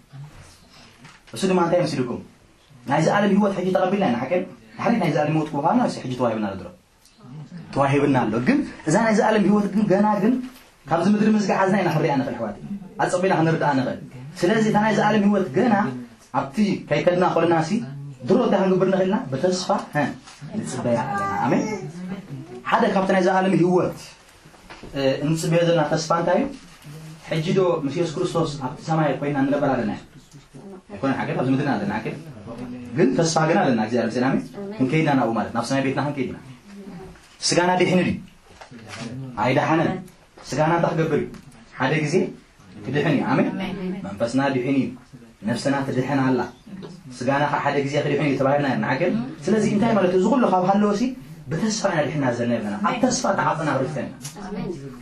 እሱ ድማ እንታይ መሲልኩም? ናይዚ ዓለም ህይወት ሕጂ ተቐቢልና ኢና፣ ሓቂ? ድሕሪት ናይዚ ዓለም ህይወት ክወሃብና፣ እሱ ሕጂ ተዋሂብና ኣሎ ድሮ። ተዋሂብና ኣሎ። ግን እዛ ናይ ዘላለም ህይወት ግን ገና ግን ካብዚ ምድሪ ምስ ገዓዝና ኢና ክንሪኣ ንኽእል፣ ኣሕዋት። ኣጸቢና ክንርዳኣ ንኽእል። ስለዚ እታ ናይ ዘላለም ህይወት ገና ኣብቲ ከይከድና ከለና ሲ ድሮ እንታይ ክንገብር ንኽእል ኢና? ብተስፋ፣ ሀ፣ ንጽበያ ኣለና። ኣሜን። ሓደ ካብቲ ናይ ዘላለም ህይወት፣ እ፣ እንጽበዮ ዘለና ተስፋ እንታይ እዩ? ሕጂ ዶ ምስ የሱስ ክርስቶስ ኣብቲ ሰማይ ኮይና ንነበር ኣለና? ኣይኮነን፣ ሓቂ ኣብዚ ምድርና ኣለና፣ ሓቂ ግን ተስፋ ግን ኣለና። እግዚኣብሔር ምስጋና፣ ኣሜን። ክንከይድ ኢና ናብኡ ማለት ናብ ሰማይ ቤትና ክንከይድ ኢና። ስጋና ዲሒኑ ድዩ? ኣይደሓነን። ስጋና እንታይ ክገብር እዩ? ሓደ ግዜ ክድሕን እዩ። ኣሜን። ኣሜን። መንፈስና ድሒኑ እዩ። ነፍስና ትድሕን ኣላ። ስጋና ከዓ ሓደ ግዜ ክድሕን እዩ ተባሂልና ኢና፣ ሓቂ። ስለዚ እንታይ ማለት እዩ? እዚ ኩሉ ካብ ሃለወ ሲ ብተስፋ ኢና ድሒና ዘለና ይብለና። ኣብ ተስፋ ተዓጽና ክርስትያን ኢና።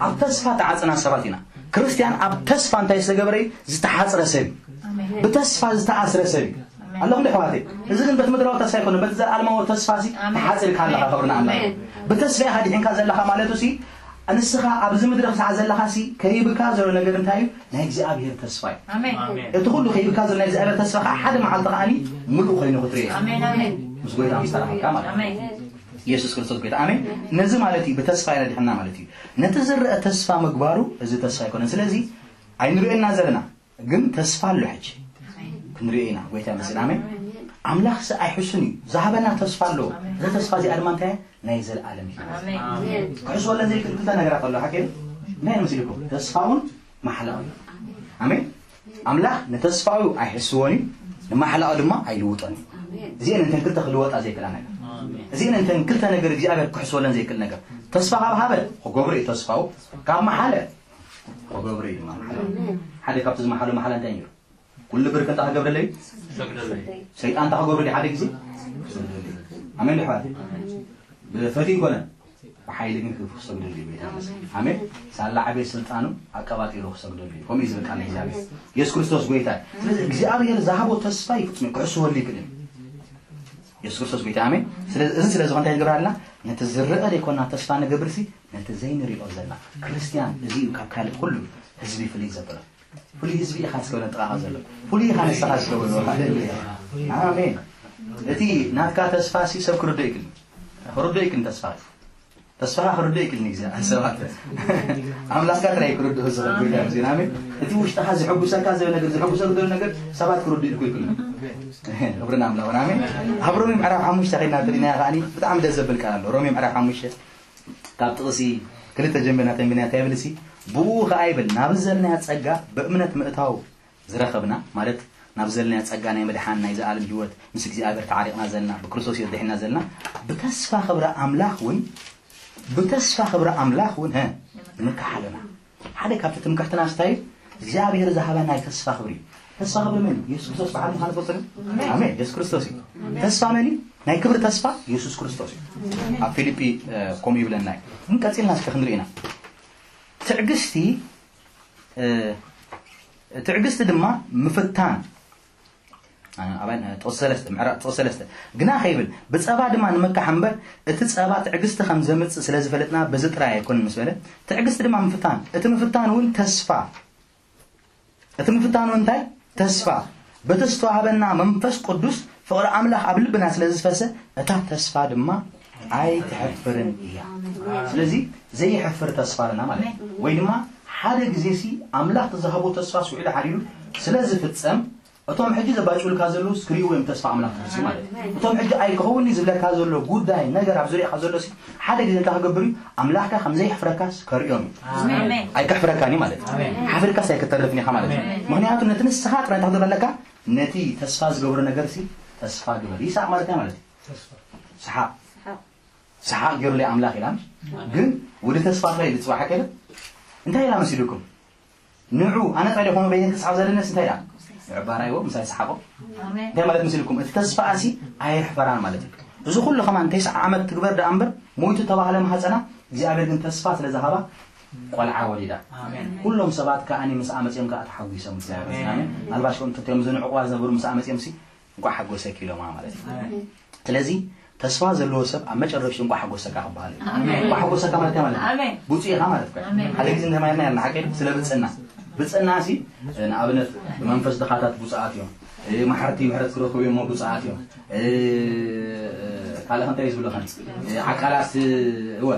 ኣብ ተስፋ ተዓጽና ሰባት ኢና። ክርስትያን ኣብ ተስፋ እንታይ ዝተገብረ እዩ? ዝተሓጽረ ሰብ እዩ። ኣሜን። ብተስፋ ዝተኣስረ ሰብ እዩ። ኣለኹም ዶ ኣሕዋተይ? እዚ ግን በቲ ምድራዊ ተስፋ ኣይኮነን፣ በቲ ዘለኣለማዊ ተስፋ ሲ ኣሜን። ተሓጺርካ ኣለኻ። ክብሪ ንኣምላኽ። ኣሜን። ብተስፋ ኢኻ ድሒንካ ዘለኻ ማለቱ ሲ ንስኻ ኣብዚ ምድሪ ክሳዕ ዘለኻሲ ከይብካ ዘሎ ነገር እንታይ እዩ? ናይ እግዚኣብሔር ተስፋ እዩ። እቲ ኩሉ ከይብካ ዘሎ ናይ እግዚኣብሔር ተስፋ ከዓ ሓደ መዓልቲ ከዓኒ ምሉእ ኮይኑ ክትርኢ ምስ ጎይታ ምስ ተራኸብካ ማለት እዩ። ኢየሱስ ክርስቶስ ጎይታ። ኣሜን። ነዚ ማለት እዩ ብተስፋ ይነድሕና ማለት እዩ። ነቲ ዝረአ ተስፋ ምግባሩ እዚ ተስፋ ኣይኮነን። ስለዚ ኣይንርእየና ዘለና ግን ተስፋ ኣሎ። ሕጂ ክንሪኦ ኢና። ጎይታ ይመስገን። ኣሜን። ኣምላኽ ስ ኣይሕሱን እዩ። ዝሃበና ተስፋ ኣሎ። እዚ ተስፋ እዚኣ ድማ እንታይ ናይ ዘልኣለም እዩ። ክሕስወለን ዘይክእል ክልተ ነገራት ኣሎ። ሓቂ እንታይ መስልኩም? ተስፋውን ማሕላውን። ኣሜን። ኣምላኽ ንተስፋኡ ኣይሕስዎን እዩ፣ ንማሕላኡ ድማ ኣይልውጦን እዩ። እዚአን እንተን ክልተ ክልወጣ ዘይክእላ ነገር፣ እዚአን እንተን ክልተ ነገር እግዚኣብሔር ክሕስወለን ዘይክእል ነገር። ተስፋ ካብ ሃበ ክገብሮ እዩ ተስፋኡ፣ ካብ መሓለ ክገብሮ እዩ ድማ መሓላ። ሓደ ካብቲ ዝመሓሎ መሓላ እንታይ ነይሩ? ኩሉ ብርክ እንታይ ክገብረለይ? ሰይጣን እንታይ ክገብረለይ? ሓደ ግዜ ኣሜን። ድሕዋት ብፈትዩ ይኮነ ብሓይሊ ግን ክሰግደሉ እዩ። ኣሜን። ሳላ ዓበየ ስልጣኑ ኣቀባጢሩ ክሰግደሉ እዩ። ከምኡ እዩ ዝብል ቃል እግዚኣብሔር። ኢየሱስ ክርስቶስ ጎይታ እዩ። ስለዚ እግዚኣብሔር ዝሃቦ ተስፋ ይፍጽም እዩ። ክሕስወሉ ይክእል እዩ። ኢየሱስ ክርስቶስ ጎይታ ኣሜን። ስለዚ እዚ ስለ ዝኾነ እንታይ ንገብር ኣለና? ነቲ ዝረአ ዘይኮና ተስፋ ንገብርሲ ነቲ ዘይንሪኦ ዘለና ክርስቲያን እዚ እዩ ካብ ካልእ ኩሉ ህዝቢ ፍልይ ዘብሎ። ፍሉይ ህዝቢ ኢኻ እስከ በለን ጥቓኻ ዘሎ። ፍሉይ ኢኻ ንስኻ እስከ በሎ። ሃሌሉያ። ኣሜን። እቲ ናትካ ተስፋ ሲ ሰብ ክርዶ ይክል። ክርዶ ይክል ተስፋ። ተስፋኻ ክርዶ ይክል ንግዜ ሰባት። ኣምላኽካ ጥራይ ክርዶ ዝኽእል ጉዳይ ምስና። ኣሜን። እቲ ውሽጥኻ ዝሕጉሰካ ዘሎ ነገር ዝሕጉሰክ ዘሎ ነገር ሰባት ክርዶ ይልኩ ይክል። ክብርን ኣምላኽ ኣሜን። ኣብ ሮሜ ምዕራፍ ሓሙሽተ ከይድና ተሪና ከዓኒ ብጣዕሚ ደስ ዘብል ቃል ኣሎ። ሮሜ ምዕራፍ ሓሙሽተ ካብ ጥቕሲ ክልተ ጀምርና ተንብና እንታይ ይብል ሲ? ብኡ ኸዓ ይብል ናብ ዘለናያ ጸጋ ብእምነት ምእታው ዝረኸብና ማለት ናብ ዘለናያ ጸጋ ናይ ምድሓን ናይ ዘኣለም ህይወት ምስ እግዚኣብሔር ተዓሪቕና ዘለና ብክርስቶስ የድሒና ዘለና ብተስፋ ክብረ ኣምላኽ እውን ብተስፋ ክብረ ኣምላኽ እውን ሀ ንምካሓለና ሓደ ካብቲ ትምክሕትና ስታይ እግዚኣብሔር ዝሃበና ናይ ተስፋ ክብሪ ተስፋ ክብሪ መን ኢየሱስ ክርስቶስ በዓል ምዃኑ ፈልጠሉ ኣሜን። ኢየሱስ ክርስቶስ እዩ። ተስፋ መን እዩ? ናይ ክብሪ ተስፋ ኢየሱስ ክርስቶስ እዩ። ኣብ ፊልጲ ከምኡ ይብለና እዩ። ግን ቀጺልና እስከ ክንርኢ ኢና። ትዕግስቲ ትዕግስቲ ድማ ምፍታን ጥቕሲ ሰለስተ ግና ከይብል ብጸባ ድማ ንምካሕ እምበር እቲ ጸባ ትዕግስቲ ከም ዘምጽእ ስለ ዝፈለጥና በዚ ጥራይ ኣይኮንን ምስ በለ ትዕግስቲ ድማ ምፍታን እቲ ምፍታን እውን ተስፋ እቲ ምፍታኑ እንታይ ተስፋ በቲ ዝተዋህበና መንፈስ ቅዱስ ፍቕሪ ኣምላኽ ኣብ ልብና ስለ ዝፈሰ እታ ተስፋ ድማ ኣይትሕፍርን እያ። ስለዚ ዘይሕፍር ተስፋ ኣለና ማለት እዩ። ወይ ድማ ሓደ ግዜ ሲ ኣምላኽ ዝሃቦ ተስፋ ስውዒሉ ሓዲሩ ስለ ዝፍጸም እቶም ሕጂ ዘባጭውልካ ዘለዉ ክርእይዎ እዮም ተስፋ ኣምላኽ ትሕስዩ ማለት እዩ። እቶም ሕጂ ኣይክኸውን ዝብለካ ዘሎ ጉዳይ ነገር ኣብ ዙሪያኻ ዘሎ ሲ ሓደ ግዜ እንታይ ክገብር እዩ ኣምላኽካ ከም ዘይሕፍረካስ ከርእዮም እዩ። ኣይከሕፍረካን እዩ ማለት እዩ። ሓፊርካስ ኣይክተርፍን ኢኻ ማለት እዩ። ምክንያቱ ነቲ ንስኻ ጥራይ እንታይ ክትገብር ኣለካ ነቲ ተስፋ ዝገብሮ ነገር ሲ ተስፋ ግበር ይስሐቅ ማለት እንታይ ማለት እዩ? ሰሓቅ ሰሓቅ ገይሩለይ ኣምላኽ ኢላ ግን ወዲ ተስፋ ጥራይ እዩ ዝፅዋዕ ሓቂ እንታይ ኢላ መሲልኩም ንዑ ኣነ ጥራይ ደኾኑ በይነ ክስሓብ ዘለነስ እንታይ ኢላ ንዕባራይዎ ምሳይ ሰሓቆ እንታይ ማለት መሲልኩም እቲ ተስፋ ኣሲ ኣየሕፈራን ማለት እዩ። እዚ ኩሉ ከማን ተስዓ ዓመት ትግበር ደኣ እምበር ሞይቱ ተባህለ ማህፀና እግዚኣብሔር ግን ተስፋ ስለ ዝሃባ ቆልዓ ወሊዳ ኩሎም ሰባት ከኣኒ ምስኣ መፅኦም ከዓ ተሓጒሶም እግዚኣብሔር ኣልባሽ ከም ትትዮም ዝንዕቑዋ ዝነበሩ ምስኣ መፅኦም ሲ እንኳዕ ሓጎሰኪ ኢሎማ ማለት እዩ። ስለዚ ተስፋ ዘለዎ ሰብ ኣብ መጨረሽቱ እንኳዕ ሓጎሰካ ክበሃል እዩ። እንኳዕ ሓጎሰካ ማለት እንታይ ማለት እዩ? ብፁዕ ኢኻ ማለት እኮ እዩ። ሓደ ግዜ እንተማይርና ያልና ሓቂ ስለ ብፅና ብፅና ሲ ንኣብነት ብመንፈስ ድኻታት ብፁዓት እዮም። መሓርቲ ምሕረት ክረኽቡ እዮም ብፁዓት እዮም። ካልእ እንታይ ዝብለኸን ዓቃላት እወ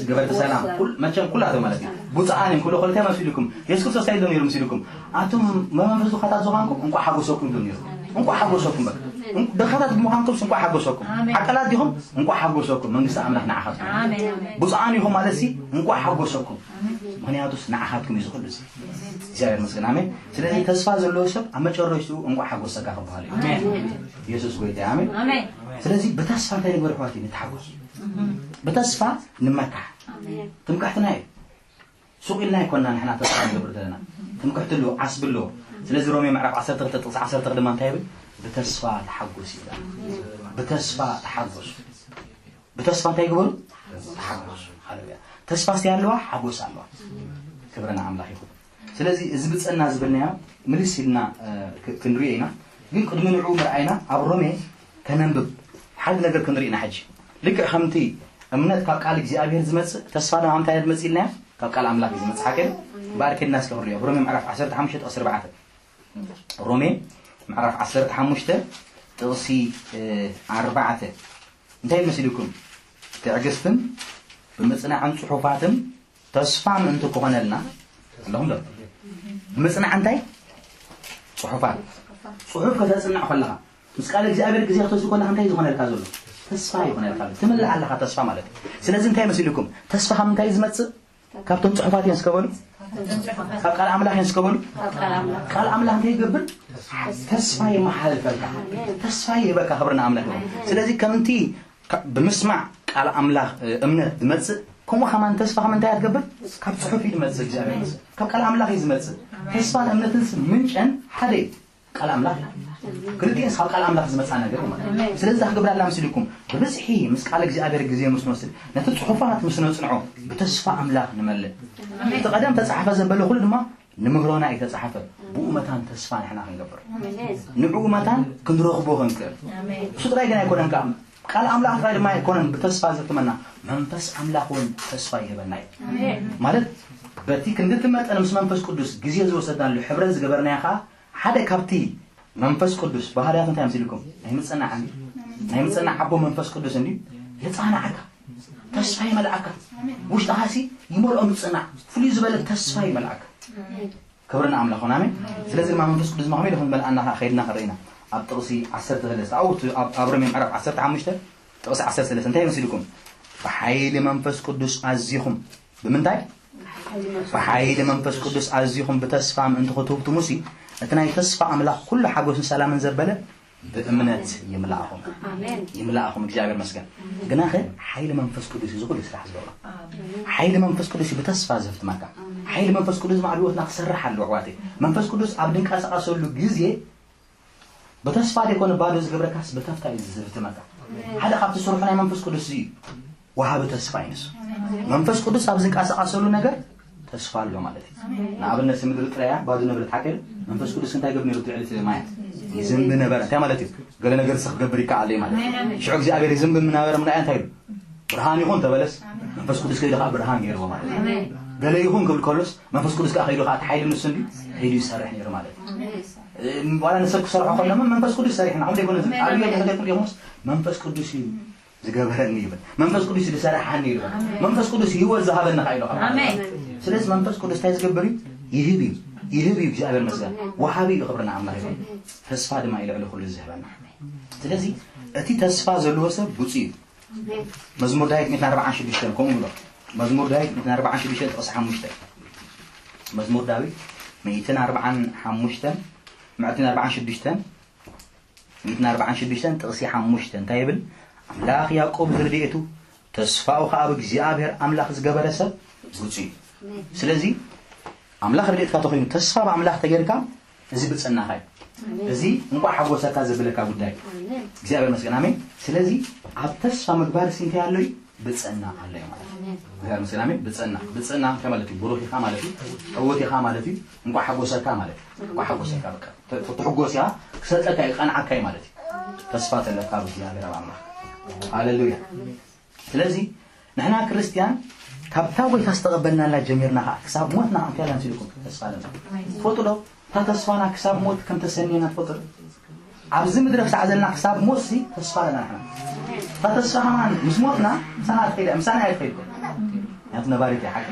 ገበርቲ ሰላም መቸም ኩላቶም ማለት እዩ። ብፁዓን እዮም ክብሎ ከሎ እንታይ መሲልኩም? የሱስ ክርስቶስ እንታይ ኢሎም ነይሩ መሲልኩም? ኣቱም መመንፈስ ድኻታት ዝኾንኩም እንኳዕ ሓጎሰኩም ኢሉ ነይሩ። እንኳዕ ሓጎሰኩም በቃ። ድኻታት ብምዃንኩም እንኳዕ ሓጎሰኩም። ዓቃላት ዲኹም? እንኳዕ ሓጎሰኩም። መንግስቲ ኣምላኽ ንዓኻትኩም። ብፁዓን ኢኹም ማለት ሲ እንኳዕ ሓጎሰኩም። ምክንያቱስ ንዓኻትኩም እዩ ዝኽእል እዚ። እግዚኣብሔር መስገን ኣሜን። ስለዚ ተስፋ ዘለዎ ሰብ ኣብ መጨረሽትኡ እንኳዕ ሓጎሰካ ክበሃል እዩ። ኢየሱስ ጎይታ ኣሜን። ስለዚ ብተስፋ እንታይ ንግበር ኣሕዋት ንተሓጎስ። ብተስፋ ንመካሕ። ትምክሕትና እዩ። ሱቕ ኢልና ኣይኮንና ንሕና ተስፋ ንገብር ዘለና። ትምክሕቲ ኣለዎ፣ ዓስቢ ኣለዎ። ስለዚ ሮሜ ምዕራፍ ዓሰርተ ክልተ ጥቕሲ ዓሰርተ ክልተ ድማ እንታይ ይብል? ብተስፋ ተሓጎስ ይብል። ብተስፋ ተሓጎሱ። ብተስፋ እንታይ ግበሩ? ተሓጎሱ። ሃሌሉያ። ተስፋ ስለ ኣለዋ ሓጎስ ኣለዋ። ክብሪ ንኣምላኽ ይኹን። ስለዚ እዚ ብጸና ዝበልናዮ ምልስ ኢልና ክንሪኦ ኢና። ግን ቅድሚ ንዕኡ ምርኣይና ኣብ ሮሜ ከነንብብ ሓደ ነገር ክንርኢ ኢና ሕጂ። ልክዕ ከምቲ እምነት ካብ ቃል እግዚኣብሔር ዝመጽእ፣ ተስፋ ድማ እንታይ ዝመጽእ ኢልና? ካብ ቃል ኣምላኽ እዩ ዝመጽእ። ሓቂ ባርኬድና እስከ ክንሪኦ። ሮሜ ምዕራፍ ዓሰርተ ሓሙሽተ ጥቕሲ ኣርባዕተ። ሮሜ ምዕራፍ ዓሰርተ ሓሙሽተ ጥቕሲ ኣርባዕተ እንታይ ይመስልኩም? ትዕግስትን ብምጽናዕን ጽሑፋትን ተስፋ ምእንቲ ክኾነልና ኣለኹም ዶ? ብምጽናዕ እንታይ? ጽሑፋት። ጽሑፍ ከተጽንዕ ከለኻ ምስ ቃል እግዚኣብሔር ግዜ ክትወስድ ከለኻ እንታይ ዝኾነልካ ዘሎ? ተስፋ ይኾነልካ ኣሎ። ትምልእ ኣለኻ ተስፋ ማለት እዩ። ስለዚ እንታይ መሲልኩም? ተስፋ ካብ ምንታይ እዩ ዝመጽእ? ካብቶም ጽሑፋት እዮም እስከ በሉ። ካብ ቃል ኣምላኽ እዮም እስከ በሉ። ቃል ኣምላኽ እንታይ ይገብር? ተስፋ የመሓላልፈልካ። ተስፋ ይህበካ። ክብሪ ንኣምላኽ ይኹን። ስለዚ ከምቲ ካ- ብምስማዕ ቃል ኣምላኽ እ፣ እምነት ዝመጽእ ከምኡ ከማን ተስፋ ካብ ምንታይ ትገብር? ካብ ጽሑፍ እዩ ዝመጽእ። እግዚኣብሔር ይመስገን። ካብ ቃል ኣምላኽ እዩ ዝመጽእ። ተስፋን እምነትን ምንጨን ሓደ እዩ። ቃል ኣምላኽ እዩ። ክልቲኤን ካብ ቃል ኣምላኽ ዝመጻ ነገር እዩ ማለት እዩ። ስለዚ እዛ ክገብር ኣላ መሲልኩም ብብዝሒ ምስ ቃል እግዚኣብሔር ግዜ ምስ ንወስድ ነቲ ጽሑፋት ምስ ነጽንዖ ብተስፋ ኣምላኽ ንመልእ። እቲ ቀደም ተጻሕፈ ዘበለ ኩሉ ድማ ንምህሮና እዩ ተጻሕፈ። ብኡ መታን ተስፋ ንሕና ክንገብር ንዕኡ መታን ክንረኽቦ ክንክእል። እሱ ጥራይ ግን ኣይኮነን ከዓ ቃል ኣምላኽ ጥራይ ድማ ኣይኮነን ብተስፋ ዘትመና መንፈስ ኣምላኽ እውን ተስፋ ይህበና እዩ። ማለት በቲ ክንድቲ መጠን ምስ መንፈስ ቅዱስ ግዜ ዝወሰድናሉ ሕብረት ዝገበርናዮ ከዓ ሓደ ካብቲ መንፈስ ቅዱስ ባህርያት እንታይ መሲልኩም? ናይ ምጽናዕ እንዲ ናይ ምጽናዕ ኣቦ መንፈስ ቅዱስ እንዲ የጻናዓካ፣ ተስፋ ይመልኣካ። ውሽጥኻሲ ይመልኦ ምጽናዕ፣ ፍሉይ ዝበለ ተስፋ ይመልኣካ። ክብሪ ንኣምላኽ ይኹን። ኣሜን። ስለዚ ድማ መንፈስ ቅዱስ ድማ ከመይ ኢሉ ክንመልኣና ከኣ ከይድና ክንርኢ ኢና። ኣብ ጥቕሲ ዓሰርተ ሰለስተ ኣብኡ እቲ ኣብ ኣብ ሮሜ ምዕራፍ ዓሰርተ ሓሙሽተ ጥቕሲ ዓሰርተ ሰለስተ እንታይ መሲልኩም? ብሓይሊ መንፈስ ቅዱስ ኣዚኹም ብምንታይ? ብሓይሊ መንፈስ ቅዱስ ኣዚኹም ብተስፋ ምእንቲ ክትህብትሙሲ እቲ ናይ ተስፋ ኣምላኽ ኩሉ ሓጎስን ሰላምን ዘበለ ብእምነት ይምላእኹም። ኣሜን። ይምላእኹም። እግዚኣብሔር መስገን። ግናኸ ሓይሊ መንፈስ ቅዱስ እዩ ዝኹሉ ስራሕ ዝገብሮ። ሓይሊ መንፈስ ቅዱስ እዩ ብተስፋ ዘፍትመካ። ሓይሊ መንፈስ ቅዱስ ኣብ ህይወትና ክሰርሕ ኣለዎ ኣሕዋተይ። መንፈስ ቅዱስ ኣብ ድንቀሳቐሰሉ ግዜ ብተስፋ ዘይኮነ ባዶ ዝገብረካስ ብተፍታ እዩ ዘፍትመካ። ሓደ ካብቲ ስርሑ ናይ መንፈስ ቅዱስ እዩ ወሃቢ ተስፋ እዩ ንሱ። መንፈስ ቅዱስ ኣብ ዝንቀሳቐሰሉ ነገር ተስፋ ኣሎ ማለት እዩ። ንኣብነት ምድሪ ጥራያ ባዶ ነበረት ሓቂ መንፈስ ቅዱስ እንታይ ገብር ነይሩ? ትዕልቲ ማያት ይዝንብ ነበረ። እንታይ ማለት እዩ? ገለ ነገር ስኽ ገብር ይከኣል እዩ ማለት እዩ። ሽዑ እግዚኣብሔር ይዝንብ ምናበረ ምናያ እንታይ ኢሉ? ብርሃን ይኹን ተበለስ መንፈስ ቅዱስ ከይዱ ከዓ ብርሃን ገይርዎ ማለት እዩ። ገለ ይኹን ክብል ከሎስ መንፈስ ቅዱስ ከዓ ከይዱ ከዓ እቲ ሓይሊ ንሱ እንዲ ከይዱ ይሰርሕ ነይሩ ማለት እዩ። ዋላ ንሰብ ክሰርሖ ከሎ መንፈስ ቅዱስ ሰሪሕና። ከምዚ ይኮነ ኣብዚ ኣብ ህይወት ተደክም ዲኹምስ መንፈስ ቅዱስ እዩ ዝገበረኒ ይብል። መንፈስ ቅዱስ ዝሰራሓኒ ይብል። መንፈስ ቅዱስ ህይወት ዝሃበኒ ከዓ ኢሉ ካብ ኣሜን። ስለዚ መንፈስ ቅዱስ እንታይ ዝገብር እዩ? ይህብ እዩ። ይህብ እዩ። እግዚኣብሔር መስገን። ወሃቢ እዩ። ክብርና ኣምላኽ ይኹን። ተስፋ ድማ እዩ ልዕሊ ኩሉ ዝህበና። ስለዚ እቲ ተስፋ ዘለዎ ሰብ ብፁዕ እዩ። መዝሙር ዳዊት ሚእትን ኣርባዓን ሽዱሽተን ከምኡ ብሎ። መዝሙር ዳዊት ሚእትን ኣርባዓን ሽዱሽተን ጥቕሲ ሓሙሽተ። መዝሙር ዳዊት ሚእትን ኣርባዓን ሓሙሽተን ምዕትን ኣርባዓን ሽዱሽተን ሚእትን ኣርባዓን ሽዱሽተን ጥቕሲ ሓሙሽተ እንታይ ይብል? ኣምላኽ ያዕቆብ ዝርድኤቱ ተስፋኡ ኸዓ ኣብ እግዚኣብሔር ኣምላኽ ዝገበረ ሰብ ብፁዕ እዩ። ስለዚ ኣምላኽ ረድኤትካ ተኾይኑ ተስፋ ብኣምላኽ ተጌርካ እዚ ብፅናኻ እዩ። እዚ እንኳዕ ሓጎሰካ ዘብለካ ጉዳይ እዩ። እግዚኣብሔር መስገን ኣሜን። ስለዚ ኣብ ተስፋ ምግባር ሲ እንታይ ኣሎ እዩ? ብፅና ኣሎ እዩ ማለት እዩ። እግዚኣብሔር መስገን ኣሜን። ብፅና ብፅና እንታይ ማለት እዩ? ብሩኽ ኢኻ ማለት እዩ። ዕውት ኢኻ ማለት እዩ። እንኳዕ ሓጎሰካ ማለት እዩ። እንኳዕ ሓጎሰካ በቃ ተ- ትሕጎስ እያ ክሰጠካ እዩ ቀንዓካ እዩ ማለት እዩ። ተስፋ ተለካ ብእግዚኣብሔር ኣብ ኣምላኽ ሃሌሉያ። ስለዚ ንሕና ክርስትያን ካብታ ጎይታ ዝተቐበልናላ ጀሚርና ከዓ ክሳብ ሞትና እንታይ ኣላንስ ኢልኩም ተስፋ ኣለና ትፈልጡ ዶ? እታ ተስፋና ክሳብ ሞት ከም ተሰንየና ትፈልጡ ዶ? ኣብዚ ምድሪ ክሳዕ ዘለና ክሳብ ሞት ሲ ተስፋ ኣለና ንሕና። እታ ተስፋ ከማን ምስ ሞትና ምሳና ትኸይድ ምሳና እያ ትኸይድ እኮ ምክንያቱ ነባሪት እያ ሓቂ።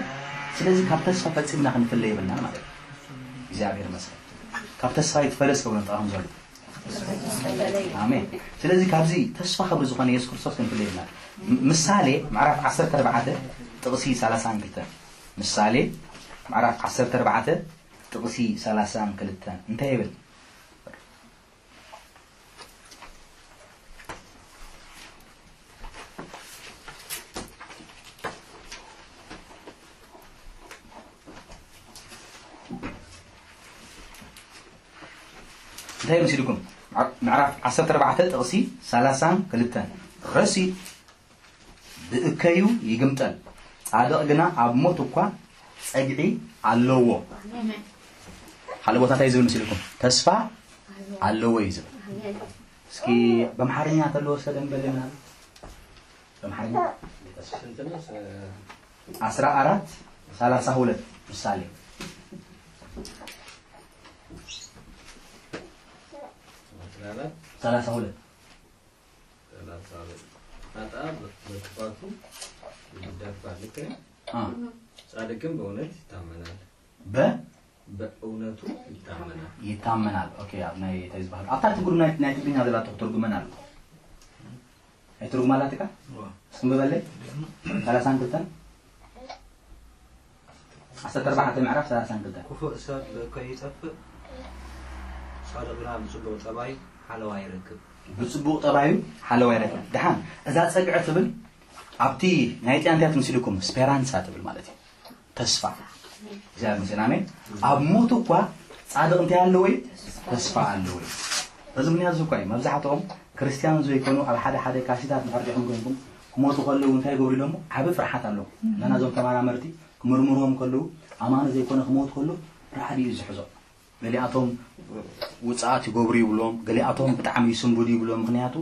ስለዚ ካብ ተስፋ ፈፂምና ክንፍለ የብልናን ማለት እዩ። እግዚኣብሔር ይመስገን። ካብ ተስፋ ይትፈለስ ከብሎ ንጥራኹም ዘሎ ኣሜን። ስለዚ ካብዚ ተስፋ ክብሪ ዝኾነ የሱስ ክርስቶስ ክንፍለ የብልና። ም- ምሳሌ ምዕራፍ ዓሰርተ ኣርባዕተ ጥቕሲ ሰላሳን ክልተን። ምሳሌ ምዕራፍ ዓሰርተ ኣርባዕተ ጥቕሲ ሰላሳን ክልተን እንታይ ይብል? እንታይ መሲልኩም? ምዕራፍ ዓሰርተ ኣርባዕተ ጥቕሲ ሰላሳን ክልተን። ረሲእ ብእከዩ ይግምጠል፣ ጻድቕ ግና ኣብ ሞት እኳ ጸግዒ ኣለዎ። ካልእ ቦታ እንታይ ዝብል መሲልኩም? ተስፋ ኣለዎ እዩ ዝብል። እስኪ በምሓርኛ ተለዎ ሰደን በልና። በምሓርኛ ስንት ነው? አስራ አራት ሰላሳ ሁለት ምሳሌ ሰላሳ ሁለት። ጣጣ በክፋቱ ይደፋል። ልክ ነኝ? ጻድቅ ግን በእውነት ይታመናል። በእውነቱ ይታመናል። ይታመናል። ኦኬ፣ ኣብ ናይ እንታይ ዝበሃል ኣብታ ትርጉም ናይ ናይ ትግርኛ ዘላቶ ክትርጉመን ኣሎ። ኣይትርጉም ኣላትካ? እስኪ ንበለይ። ሰላሳን ክልተን ዓሰርተ ኣርባዕተ ምዕራፍ ሰላሳን ክልተን። ክፉእ ሰብ ከይጠፍእ፣ ጻድቕ ግና ብጽቡቕ ጠባይ ሓለዋ ይረክብ። ብጽቡቕ ጠባዩ ሓለዋ ይረክብ። ደሓን እዛ ጸግዒ ትብል ኣብቲ ናይ ጥያንትያ ትምስልኩም ስፔራንሳ ትብል ማለት እዩ። ተስፋ እግዚኣብሔር ይመስገን ኣሜን። ኣብ ሞት እኳ ጻድቕ እንታይ ኣለዎ እዩ? ተስፋ ኣለዎ እዩ። በዚ ምክንያት እዚ እኳ እዩ መብዛሕትኦም ክርስትያን ዘይኮኑ ኣብ ሓደ ሓደ ካሲታት እንድሕር ዲኹም ኮይንኩም ክሞቱ ከለዉ እንታይ ይገብሩ ኢሎሞ ዓቢ ፍርሓት ኣለዎም። እና ናዞም ተመራመርቲ ክምርምርዎም ከለዉ ኣማኒ ዘይኮነ ክመውት ከሎ ራዕዲ እዩ ዝሕዞ። ገሊኣቶም ውፅኣት ይገብሩ ይብሎም፣ ገሊኣቶም ብጣዕሚ ይስንብዱ ይብሎም። ምክንያቱ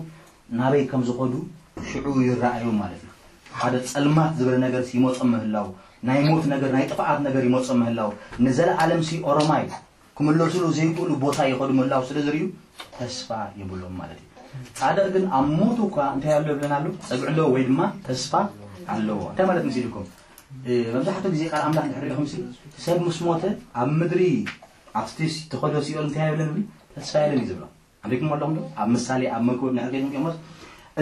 ናበይ ከም ዝኸዱ ሽዑ ይረኣዮም ማለት እዩ። ሓደ ፀልማት ዝበለ ነገር ይመፆም ምህላው፣ ናይ ሞት ነገር ናይ ጥፍኣት ነገር ይመፆም ምህላው ንዘለኣለም ሲ ኦሮማይ ክምለሱሉ ዘይክእሉ ቦታ ይኸዱ ምህላው ስለ ዝርእዩ ተስፋ የብሎም ማለት እዩ። ፃድቕ ግን ኣብ ሞቱ እኳ እንታይ ኣሎ ይብለና ኣሎ? ፀግዕሎ ወይ ድማ ተስፋ ኣለዎ። እንታይ ማለት ምስ ኢልኩም? መብዛሕትኡ ግዜ ቃል ኣምላኽ ንድሕር ኢኹም ሲ ሰብ ምስ ሞተ ኣብ ምድሪ ኣብቲ ተኸዶ ሲኦል እንታይ የብለን ይብል? ተስፋ የለን እዩ ዝብሎ። ኣንሪኩም ኣለኹም ዶ? ኣብ ምሳሌ ኣብ መክብብ ንሕር ገይሩም ቄሞስ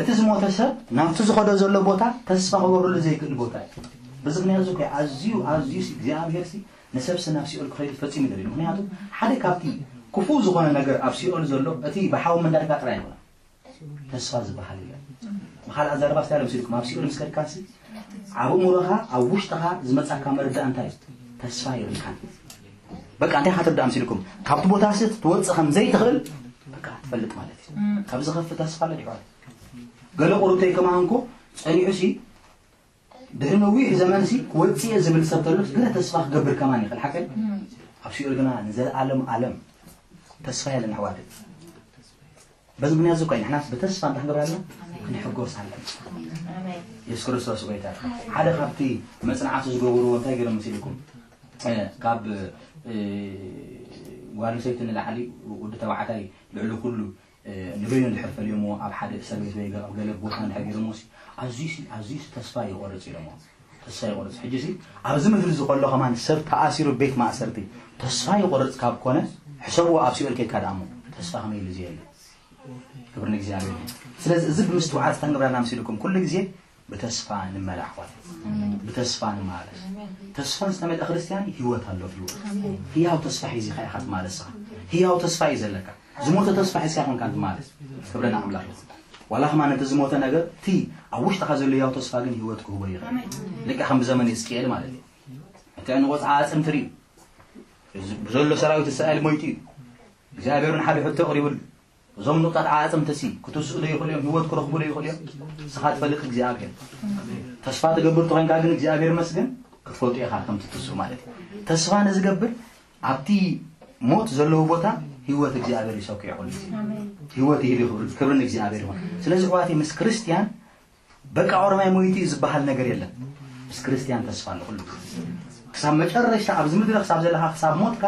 እቲ ዝሞተ ሰብ ናብቲ ዝኸዶ ዘሎ ቦታ ተስፋ ክገብረሉ ዘይክእል ቦታ እዩ። በዚ ምክንያት እዚ እኮ ኣዝዩ ኣዝዩ ሲ እግዚኣብሔር ሲ ንሰብ ሲ ናብ ሲኦል ክኸይድ ፈጺሙ ይደልዩ። ምክንያቱ ሓደ ካብቲ ክፉእ ዝኾነ ነገር ኣብ ሲኦል ዘሎ እቲ ብሓዊ ምንዳድካ ጥራይ ኣይኮነን። ተስፋ ዝበሃል የለን። ብኻልእ ኣዛርባ ስታይ ለምሲልኩም ኣብ ሲኦል ምስ ከድካሲ ኣብ እምሮኻ ኣብ ውሽጥኻ ዝመጻካ መርዳእ እንታይ እዩ? ተስፋ የብልካን። በቃ እንታይ ኢኻ ትርዳእ መሲልኩም ካብቲ ቦታ ሲ ትወጽእ ከም ዘይትኽእል በቃ ትፈልጥ ማለት እዩ። ካብ ዝኸፍእ ተስፋ ኣለ ዲሕዋት ገለ ቁሩብተይ ከማን እኮ ጸኒዑ ሲ ድሕሪ ነዊሕ ዘመን ሲ ክወጽእ እየ ዝብል ሰብ ተሎ ገለ ተስፋ ክገብር ከማን ይኽእል ሓቀ ኣብ ሲኦል ግና ንዘለኣለም ኣለም ተስፋ የለን ኣሕዋት። በዚ ምክንያት እዚ እኮ እዩ ንሕናስ ብተስፋ እንታይ ክንገብር ኣለና? ክንሕጎስ ኣለና። የሱስ ክርስቶስ ጎይታ። ሓደ ካብቲ መጽናዕቲ ዝገበርዎ እንታይ ገይሮም መሲልኩም? ካብ ጓል ኣንስተይቲ ንላዕሊ ወዲ ተባዕታይ ልዕሊ ኩሉ ንበይኑ እንድሕር ፈልዮምዎ ኣብ ሓደ እስር ቤት ወይ ኣብ ገለ ቦታ እንድሕር ገይሮምዎ ሲ ኣዝዩ ሲ ኣዝዩ ሲ ተስፋ ይቆርጽ ኢሎምዎ። ተስፋ ይቆርጽ። ሕጂ ሲ ኣብዚ ምድሪ እዚ ከሎ ከማን ሰብ ተኣሲሩ ቤት ማእሰርቲ ተስፋ ይቆርጽ ካብ ኮነ ሕሰብዎ ኣብ ሲኦል ከይድካ ደኣ እሞ ተስፋ ከመይ ኢሉ እዚ የለ። ክብሪ ንእግዚኣብሔር ይኹን። ስለዚ እዚ ብምስትውዓል ስታ ንገብራ ኢና መሲልኩም ኩሉ ግዜ ብተስፋ ንመራ ኣሕዋት። ብተስፋ ንመላለስ። ተስፋ ዝተመልአ ክርስትያን ህይወት ኣሎ ህይወት። ህያው ተስፋ ሒዝኻ ኢኻ ትመላለስ። ህያው ተስፋ እዩ ዘለካ። ዝሞተ ተስፋ ሒዝካ ኣይኮንካ ትመላለስ። ክብሪ ንኣምላኽ ይኹን። ዋላ ከማን እቲ ዝሞተ ነገር እቲ ኣብ ውሽጥኻ ዘሎ ህያው ተስፋ ግን ህይወት ክህቦ ይኽእል። ልክዕ ከም ብዘመን ህዝቅኤል ማለት እዩ። እቲ ዕንቆ ዓጽም ትርእዩ ብዘሎ ሰራዊት እስራኤል ሞይቱ እዩ። እግዚኣብሔር እውን ሓደ ሕቶ ኣቕሪብሉ። እዞም ንቑጣት ዓጽምትሲ ክትስኡ ዶ ይኽእሉ እዮም? ህይወት ክረኽቡ ዶ ይኽእሉ እዮም? ንስኻ ትፈልጥ እግዚኣብሔር። ተስፋ ትገብር ተኾይንካ ግን እግዚኣብሔር መስገን ክትፈልጡ ኢኻ ከም ትትስኡ ማለት እዩ። ተስፋ ንዝገብር ኣብቲ ሞት ዘለዎ ቦታ ህይወት እግዚኣብሔር ይሰኩ ይኹን። ህይወት ይህብ ይኽብር ክብርን እግዚኣብሔር ይኹን። ስለዚ ኣሕዋተይ ምስ ክርስትያን በቃ ኦሮማይ ሞይቱ እዩ ዝበሃል ነገር የለን። ምስ ክርስትያን ተስፋ ኣሎ ኩሉ። ክሳብ መጨረሻ ኣብዚ ምድሪ ክሳብ ዘለኻ ክሳብ ሞትካ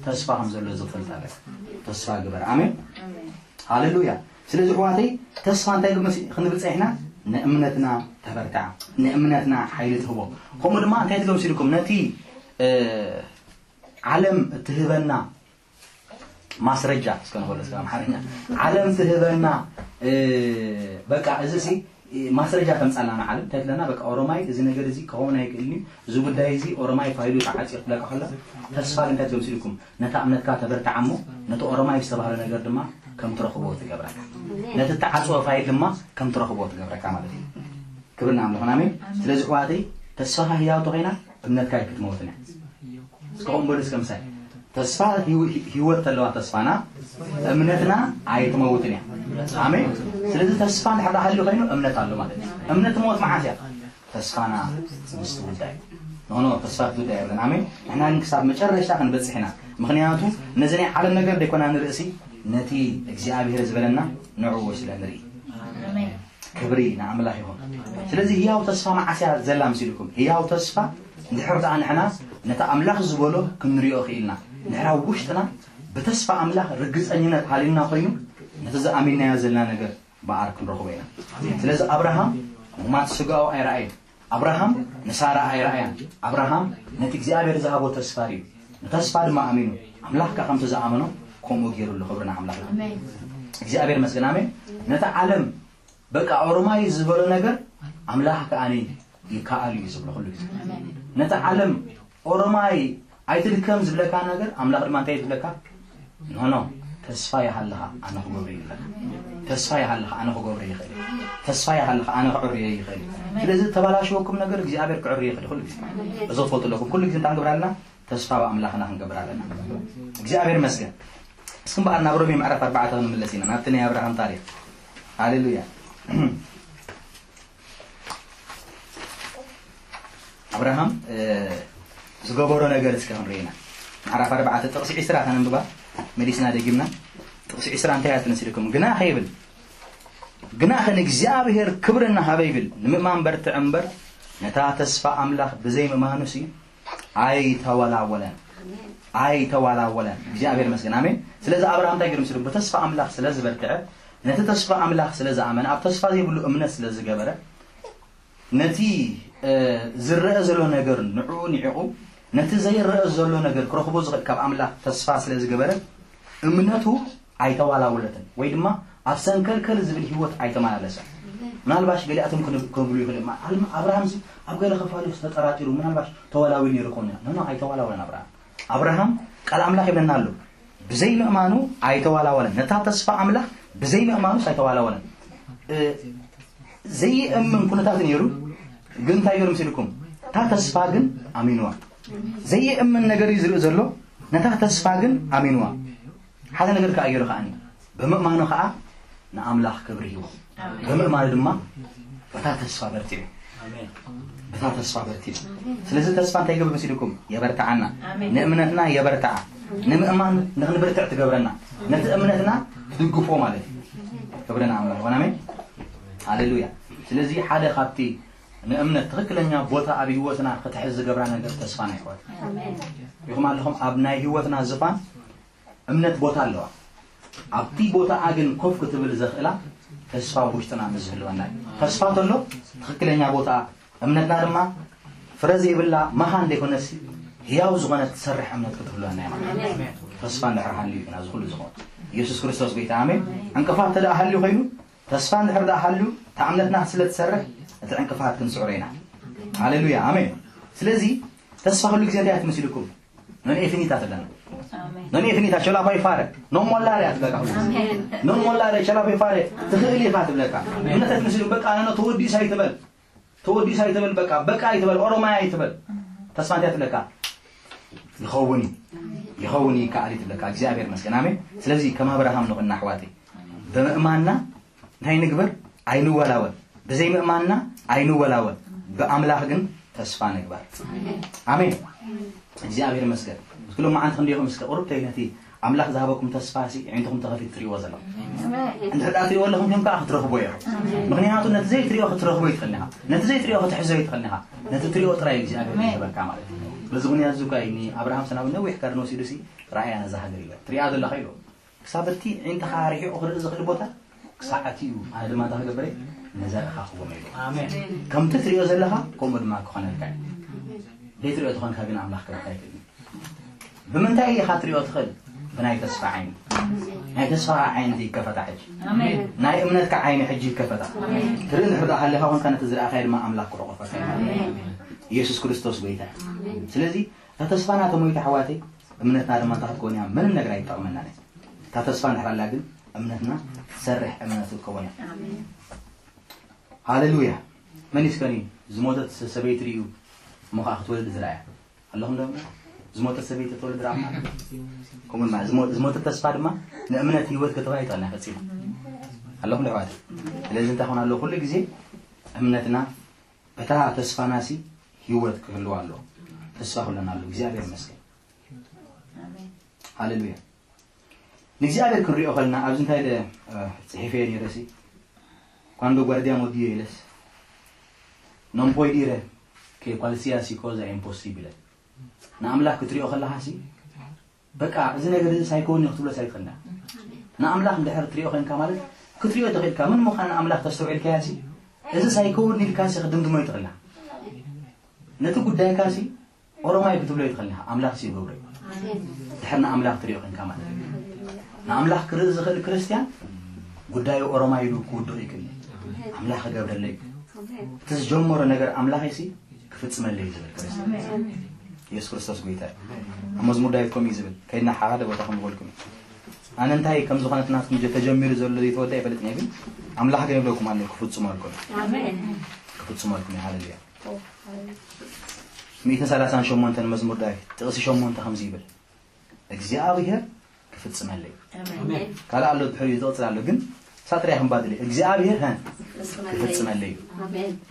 ተስፋ ከም ዘሎ ዝፈልጥ ኣለካ። ተስፋ ግበር። ኣሜን። ሃሌሉያ። ስለዚ ኣሕዋተይ ተስፋ እንታይ ግመስ ክንብል ጸኒሕና ንእምነትና ተበርትዓ። ንእምነትና ሓይሊ ትህቦ። ከምኡ ድማ እንታይ ትገብር ሲልኩም ነቲ ዓለም እትህበና ማስረጃ እስከ ንበሎ እስከ ኣምሓርኛ ዓለም ትህበና በቃ እዚ ሲ ማስረጃ ተምጻልና ንዓለም እንታይ ትለና በቃ ኦሮማይ እዚ ነገር እዚ ክኸውን ኣይክእልን እዩ። እዚ ጉዳይ እዚ ኦሮማይ ፋይሉ ተዓጽዮ ትብለካ ከሎ ተስፋ እንታይ ትገብር ኢልኩም ነታ እምነትካ ተበርትዓ እሞ ነቲ ኦሮማይ ዝተባህለ ነገር ድማ ከም ትረኽቦ ትገብረካ። ነቲ ተዓጽወ ፋይል ድማ ከም ትረኽቦ ትገብረካ ማለት እዩ። ክብር ንኣምላኽ ኣሜን። ስለዚ ኣሕዋተይ ተስፋኻ ህያው ተኾይና እምነትካ ኣይክትመውትን እያ። እስከ ከምኡ በሉ እስከ ምሳይ ተስፋ ህይወት ተለዋ ተስፋና እምነትና ኣይትመውትን እያ። ኣሜን። ስለዚ ተስፋ እንድሕር ሃልዩ ኮይኑ እምነት ኣሎ ማለት እዩ። እምነት ትመውት መዓስ እያ? ተስፋና ምስ ትውዳእ። ኖኖ ተስፋ ትውዳእ የለን። ኣሜን። ንሕና ግን ክሳብ መጨረሻ ክንበጽሕ ኢና። ምክንያቱ ነዚ ናይ ዓለም ነገር ደይኮና ንርእሲ ነቲ እግዚኣብሔር ዝበለና ንዕኡ ስለ ንርኢ። ክብሪ ንኣምላኽ ይኹን። ስለዚ ህያው ተስፋ መዓስ እያ ዘላ መሲልኩም? ህያው ተስፋ እንድሕር ደኣ ንሕና ነቲ ኣምላኽ ዝበሎ ክንሪኦ ክኢልና፣ ንሕና ውሽጥና ብተስፋ ኣምላኽ ርግጸኝነት ሃልዩና ኮይኑ፣ ነቲ ዝኣሚንናዮ ዘለና ነገር ብኣር ክንረኽቦ ኢና። ስለዚ ኣብርሃም ሙማት ስጋኡ ኣይረኣየን። ኣብርሃም ንሳራ ኣይረኣያን። ኣብርሃም ነቲ እግዚኣብሔር ዝሃቦ ተስፋ ርእዩ፣ ንተስፋ ድማ ኣሚኑ፣ ኣምላኽ ከኣ ከምቲ ዝኣመኖ ከምኡ ገይሩሉ። ክብሪ ንኣምላኽ ይኹን። እግዚኣብሔር ይመስገን። ኣሜን። ነቲ ዓለም በቃ ኦሮማይ ዝበሎ ነገር ኣምላኽ ከኣ ይከኣል እዩ ዝብሎ ኩሉ ግዜ። ነቲ ዓለም ኦሮማይ ኣይትድከም ዝብለካ ነገር ኣምላኽ ድማ እንታይ እዩ ዝብለካ? ኖ ኖ፣ ተስፋ ይሃልኻ ኣነ ክገብሮ ይብለካ። ተስፋ ይሃልኻ ኣነ ክገብሮ ይኽእል እየ። ተስፋ ይሃልኻ ኣነ ክዕርዮ ይኽእል እየ። ስለዚ ተባላሽወኩም ነገር እግዚኣብሔር ክዕርዮ ይኽእል ኩሉ ግዜ። እዚ ክፈልጡ ኣለኩም። ኩሉ ግዜ እንታይ ክንገብር ኣለና? ተስፋ ብኣምላኽና ክንገብር ኣለና። እግዚኣብሔር ይመስገን። እስኪ እምበኣር ናብ ሮሜ ምዕራፍ ኣርባዕተ ክንምለስ ኢና፣ ናብቲ ናይ ኣብርሃም ታሪኽ። ሃሌሉያ። ኣብርሃም ዝገበሮ ነገር እስከ ክንርኢ ኢና። ምዕራፍ ኣርባዕተ ጥቕሲ ዕስራ ከነንብባ መሊስና ደጊምና። ጥቕሲ ዕስራ እንታይ እያ ትመስልኩም? ግና ከይብል፣ ግና ንእግዚኣብሔር ክብሪ እናሃበ ይብል፣ ንምእማን በርትዕ እምበር፣ ነታ ተስፋ ኣምላኽ ብዘይ ምእማኑሲ ኣይተወላወለን። ኣይተወላወለን። እግዚኣብሔር ይመስገን። ኣሜን። ስለዚ ኣብርሃም እንታይ ገይሩ መሲሉ? ብተስፋ ኣምላኽ ስለ ዝበርትዐ፣ ነቲ ተስፋ ኣምላኽ ስለ ዝኣመነ፣ ኣብ ተስፋ ዘይብሉ እምነት ስለ ዝገበረ፣ ነቲ ዝረአ ዘሎ ነገር ንዕኡ ንዒቑ፣ ነቲ ዘይረአ ዘሎ ነገር ክረኽቦ ዝኽእል ካብ ኣምላኽ ተስፋ ስለ ዝገበረ፣ እምነቱ ኣይተዋላወለትን፣ ወይ ድማ ኣብ ሰንከልከል ዝብል ህይወት ኣይተመላለሰን። ምናልባሽ ገሊኣቶም ክን- ክብሉ ይኽእል እዮም፣ "ኣልም- ኣብርሃምሲ ኣብ ገለ ክፋሉ ተጠራጢሩ ምናልባሽ ተወላዊሉ ነይሩ ክኸውን ይኽእል." ኖ፣ ኖ፣ ኣይተዋላወለን ኣብርሃም። ኣብርሃም ቃል ኣምላኽ ይብለና ኣሎ፣ ብዘይ ምእማኑ ኣይተዋላወለን። ነታ ተስፋ ኣምላኽ ብዘይ ምእማኑስ ኣይተዋላወለን። እ፣ ዘይእምን ኩነታት ነይሩ፣ ግን እንታይ ገይሩ መሲልኩም? እታ ተስፋ ግን ኣሚንዋ። ዘይእምን ነገር እዩ ዝርኢ ዘሎ፣ ነታ ተስፋ ግን ኣሚንዋ። ሓደ ነገር ከኣ ገይሩ ከኣኒ፣ ብምእማኑ ከኣ ንኣምላኽ ክብሪ ሂቡ። ብምእማኑ ድማ በታ ተስፋ በርቲዑ። በታ ተስፋ በርቲዑ። ስለዚ ተስፋ እንታይ ይገብር መሲልኩም? የበርትዓና። ንእምነትና የበርትዓ። ንምእማን ንኽንብርትዕ ትገብረና። ነቲ እምነትና ትድግፎ ማለት እዩ። ክብሪ ንኣምላኽ ይኹን። ኣሜን። ሃሌሉያ። ስለዚ ሓደ ካብቲ ንእምነት ትኽክለኛ ቦታ ኣብ ህይወትና ክትሕዝ ዝገብራ ነገር ተስፋ ናይ ህይወት። ኢኹም ኣለኹም ኣብ ናይ ህይወትና ዝፋን እምነት ቦታ ኣለዋ። ኣብቲ ቦታኣ ግን ኮፍ ክትብል ዘኽእላ ተስፋ ውሽጥና ምስ ዝህልወና እዩ። ተስፋ ተሎ ትኽክለኛ ቦታ፣ እምነትና ድማ ፍረ ዘይብላ መኻን ዘይኮነስ ህያው ዝኾነት ትሰርሕ እምነት ክትህልወና እያ ማለት እዩ። ተስፋ እንድሕር ሃልዩ እዩ ናዚ ኩሉ ዝኾን። ኢየሱስ ክርስቶስ ጎይታ፣ ኣሜን። ዕንቅፋት እንተ ደኣ ሃልዩ ኮይኑ፣ ተስፋ እንድሕር ደኣ ሃልዩ፣ እታ እምነትና ስለ ትሰርሕ፣ እቲ ዕንቅፋት ክንስዕሮ ኢና። ሃሌሉያ፣ ኣሜን። ስለዚ ተስፋ ኩሉ ግዜ እንታይ እያ ትመስልኩም? Non è finita ትብለና። Non è finita, ce la puoi fare. Non mollare እያ ትብለካ ኩሉ ግዜ። Non mollare, ce la puoi fare. ትኽእል ኢኻ ትብለካ። እምነት ኣይትመስልኩም፣ በቃ፣ ኖ፣ ኖ፣ ተወዲእስ ኣይትበል። ተወዲእስ ኣይትበል፣ በቃ፣ በቃ ኣይትበል፣ ኦሮማይ ኣይትበል። ተስፋ እንታይ ትብለካ? ይኸውን እዩ። ይኸውን እዩ፣ ይከኣል እዩ ትብለካ። እግዚኣብሔር ይመስገን። ኣሜን። ስለዚ ከም ኣብርሃም ንኹን ኣሕዋተይ። ብምእማንና እንታይ ንግበር? ኣይንወላወል። ብዘይ ምእማንና ኣይንወላወል። ብኣምላኽ ግን ተስፋ ንግበር። ኣሜን። እግዚኣብሔር ይመስገን። እስኪ ሎማዓንቲ ክንደይኹም እስከ ቁሩብ ተይ ነቲ ኣምላኽ ዝሃበኩም ተስፋ ሲ፣ ኣዒንትኹም ተኸፊቱ ትርእይዎ ዘለኹም። እንድሕር ደኣ ትርእይዎ ኣለኹም፣ ከም ከኣ ክትረኽቦ ኢኹም። ምኽንያቱ ነቲ ዘይትርእዮ ክትረኽቦ ይትኽእል ኢኻ። ነቲ ዘይትርእዮ ክትሕዞ ይትኽእል ኢኻ። ነቲ ትርእዮ ጥራይ እግዚኣብሔር ዝህበካ ማለት እዩ። በዚ ምኽንያት እዚ እኳ እዩ ንኣብርሃም ሰናብ ነዊሕ ቀርኒ ወሲዱ ሲ፣ ራእያ ነዛ ሃገር ይበል። ትርእያ ዘለኻ ኢሉ። ክሳብ እቲ ኣዒንትኻ ርሒቑ ክርኢ ዝኽእል ቦታ ክሳዕ ኣትዩ፣ ኣነ ድማ እንታይ ክገብር እየ? ነዛ እኻ ክቦም ኢሉ። ኣሜን። ከምቲ ትርእዮ ዘለኻ፣ ከምኡ ድማ ክኾነልካ እዩ። ዘይትርእዮ ተኾንካ ግን ኣምላኽ ክረካ ኣይክእልን። ብምንታይ ኢኻ ትርእዮ ትኽእል? ብናይ ተስፋ ዓይኒ። ናይ ተስፋ ዓይኒ ይከፈታ ሕጂ። ኣሜን። ናይ እምነትካ ዓይኒ ሕጂ ይከፈታ። ኣሜን። ትርኢ እንድሕር ደኣ ሃሊኻ ኮንካ ነቲ ዝረኣኻዮ ድማ ኣምላኽ ክዕቆፈካ እዩ። ኣሜን። ኢየሱስ ክርስቶስ ጎይታ እዩ። ኣሜን። ስለዚ እታ ተስፋና ተሞይታ ኣሕዋተይ፣ እምነትና ድማ እንታይ ክትከውን እያ? ምንም ነገር ኣይትጠቕመናን እያ። እታ ተስፋ እንድሕር ኣላ ግን እምነትና ትሰርሕ እምነት ክትከውን እያ። ኣሜን። ሃሌሉያ። መን እዩ እስከ ዝሞተት ሰበይቲ ርእዩ እሞ ኸዓ ክትወልድ ዝረኣያ? ኣለኹም ዶ? ዝሞተት ሰበይቲ ክትወልድ ረኣኹም? ከምኡ ድማ ዝሞ-፣ ዝሞተት ተስፋ ድማ ንእምነት ህይወት ክትባ ይጠና ፈጺሙ። ኣለኹም ዶ ኣሕዋት? ስለዚ እንታይ ኾን ኣለዎ? ኩሉ ግዜ እምነትና በታ ተስፋናሲ ህይወት ክህልዋ ኣለዎ። ተስፋ ክህልወና ኣለዎ። እግዚኣብሔር ይመስገን። ኣሜን። ሃሌሉያ። ንእግዚኣብሔር ክንሪኦ ከለና ኣብዚ እንታይ ኢለ፣ እ፣ ጽሒፈዮ ነይረ ሲ፣ Quando guardiamo Dio, non puoi dire che qualsiasi cosa è impossibile. ንኣምላኽ ክትሪኦ ከለኻ ሲ በቃ እዚ ነገር እዚ ሳይከውን ክትብሎ ሳይትኽእልና። ንኣምላኽ እንድሕር ትሪኦ ኮንካ ማለት ክትሪኦ ትኽእልካ ምን ምዃን ንኣምላኽ ተስተውዒልካያ ሲ እዚ ሳይከውን ኢልካ ሲ ክድምድሞ ይትኽእልና። ነቲ ጉዳይካ ሲ ኦሮማይ ክትብሎ ይትኽእልና። ኣምላኽ ሲ ይገብሮ እዩ። ድሕር ንኣምላኽ ትሪኦ ኮንካ ማለት እዩ። ንኣምላኽ ክርኢ ዝኽእል ክርስትያን ጉዳዩ ኦሮማይ ኢሉ ክውድቕ ይክእል። ኣምላኽ ክገብረለይ እቲ ዝጀመሮ ነገር ኣምላኽ ሲ ክፍጽመለይ ዝብል ክርስትያን። ኢየሱስ ክርስቶስ ጎይታ እዩ። ኣብ መዝሙር ዳዊት ከምኡ እዩ ዝብል። ከይድና ሓደ ቦታ ከም ዝበልኩም እዩ። ኣነ እንታይ ከም ዝኾነት ናትኩም ጀ ተጀሚሩ ዘሎ ዘይተወዳ ይፈልጥ ነይ ግን ኣምላኽ ግን ይብለኩም ኣሎ ክፍጽመልኩም። ክፍጽመልኩም እዩ። ሃሌሉያ። ሚእትን ሰላሳን ሸሞንተን መዝሙር ዳዊት ጥቕሲ ሸሞንተ ከምዚ ይብል እግዚኣብሔር ክፍጽመለይ። ካልእ ኣሎ ድሕሪኡ ዝቕጽል ኣሎ ግን ሳጥርያ ክንባድል እዩ። እግዚኣብሔር ሀ ክፍጽመለይ እዩ።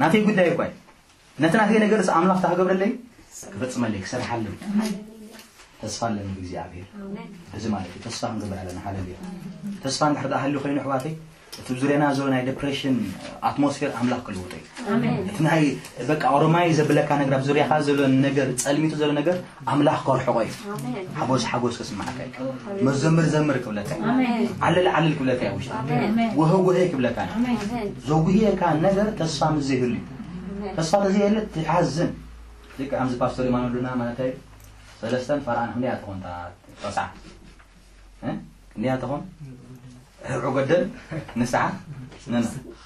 ናተይ ጉዳይ እኳ እዩ። ነቲ ናተይ ነገር ስ ኣምላኽ ታክገብረለይ ክፍጽመለይ ክሰርሓለይ ተስፋ ኣለኒ ብእግዚኣብሔር። እዚ ማለት እዩ ተስፋ ክንገብር ኣለና። ሃሌሉያ። ተስፋ እንድሕር ደኣ ሃልዩ ኮይኑ ኣሕዋተይ እቲ ዙርያና ዘሎ ናይ ዲፕሬሽን ኣትሞስፌር ኣምላኽ ክልውጦ እዩ። እቲ ናይ በቃ ኦሮማይ ዘብለካ ነገር ኣብ ዙርያኻ ዘሎ ነገር ጸልሚቱ ዘሎ ነገር ኣምላኽ ከርሕቆ እዩ። ሓጎስ ሓጎስ ክስማዓካ እዩ። መዘምር ዘምር ክብለካ እዩ። ዓለል ዓለል ክብለካ እዩ። ውሽጢ ወሀ ወሀ ክብለካ እዩ። ዘጉህየካ ነገር ተስፋ ምስ ዘይህሉ እዩ። ተስፋ ተዘይህለ ትሓዝን። ልክዕ ከምዚ ፓስተር ኢማኖ ሉና ማለት እዩ። ሰለስተን ፈርዓን ክንደይ ኣትኾንታ ተስዓ ክንደይ ኣትኾን ርብዑ ጎደል ንስዓ ንና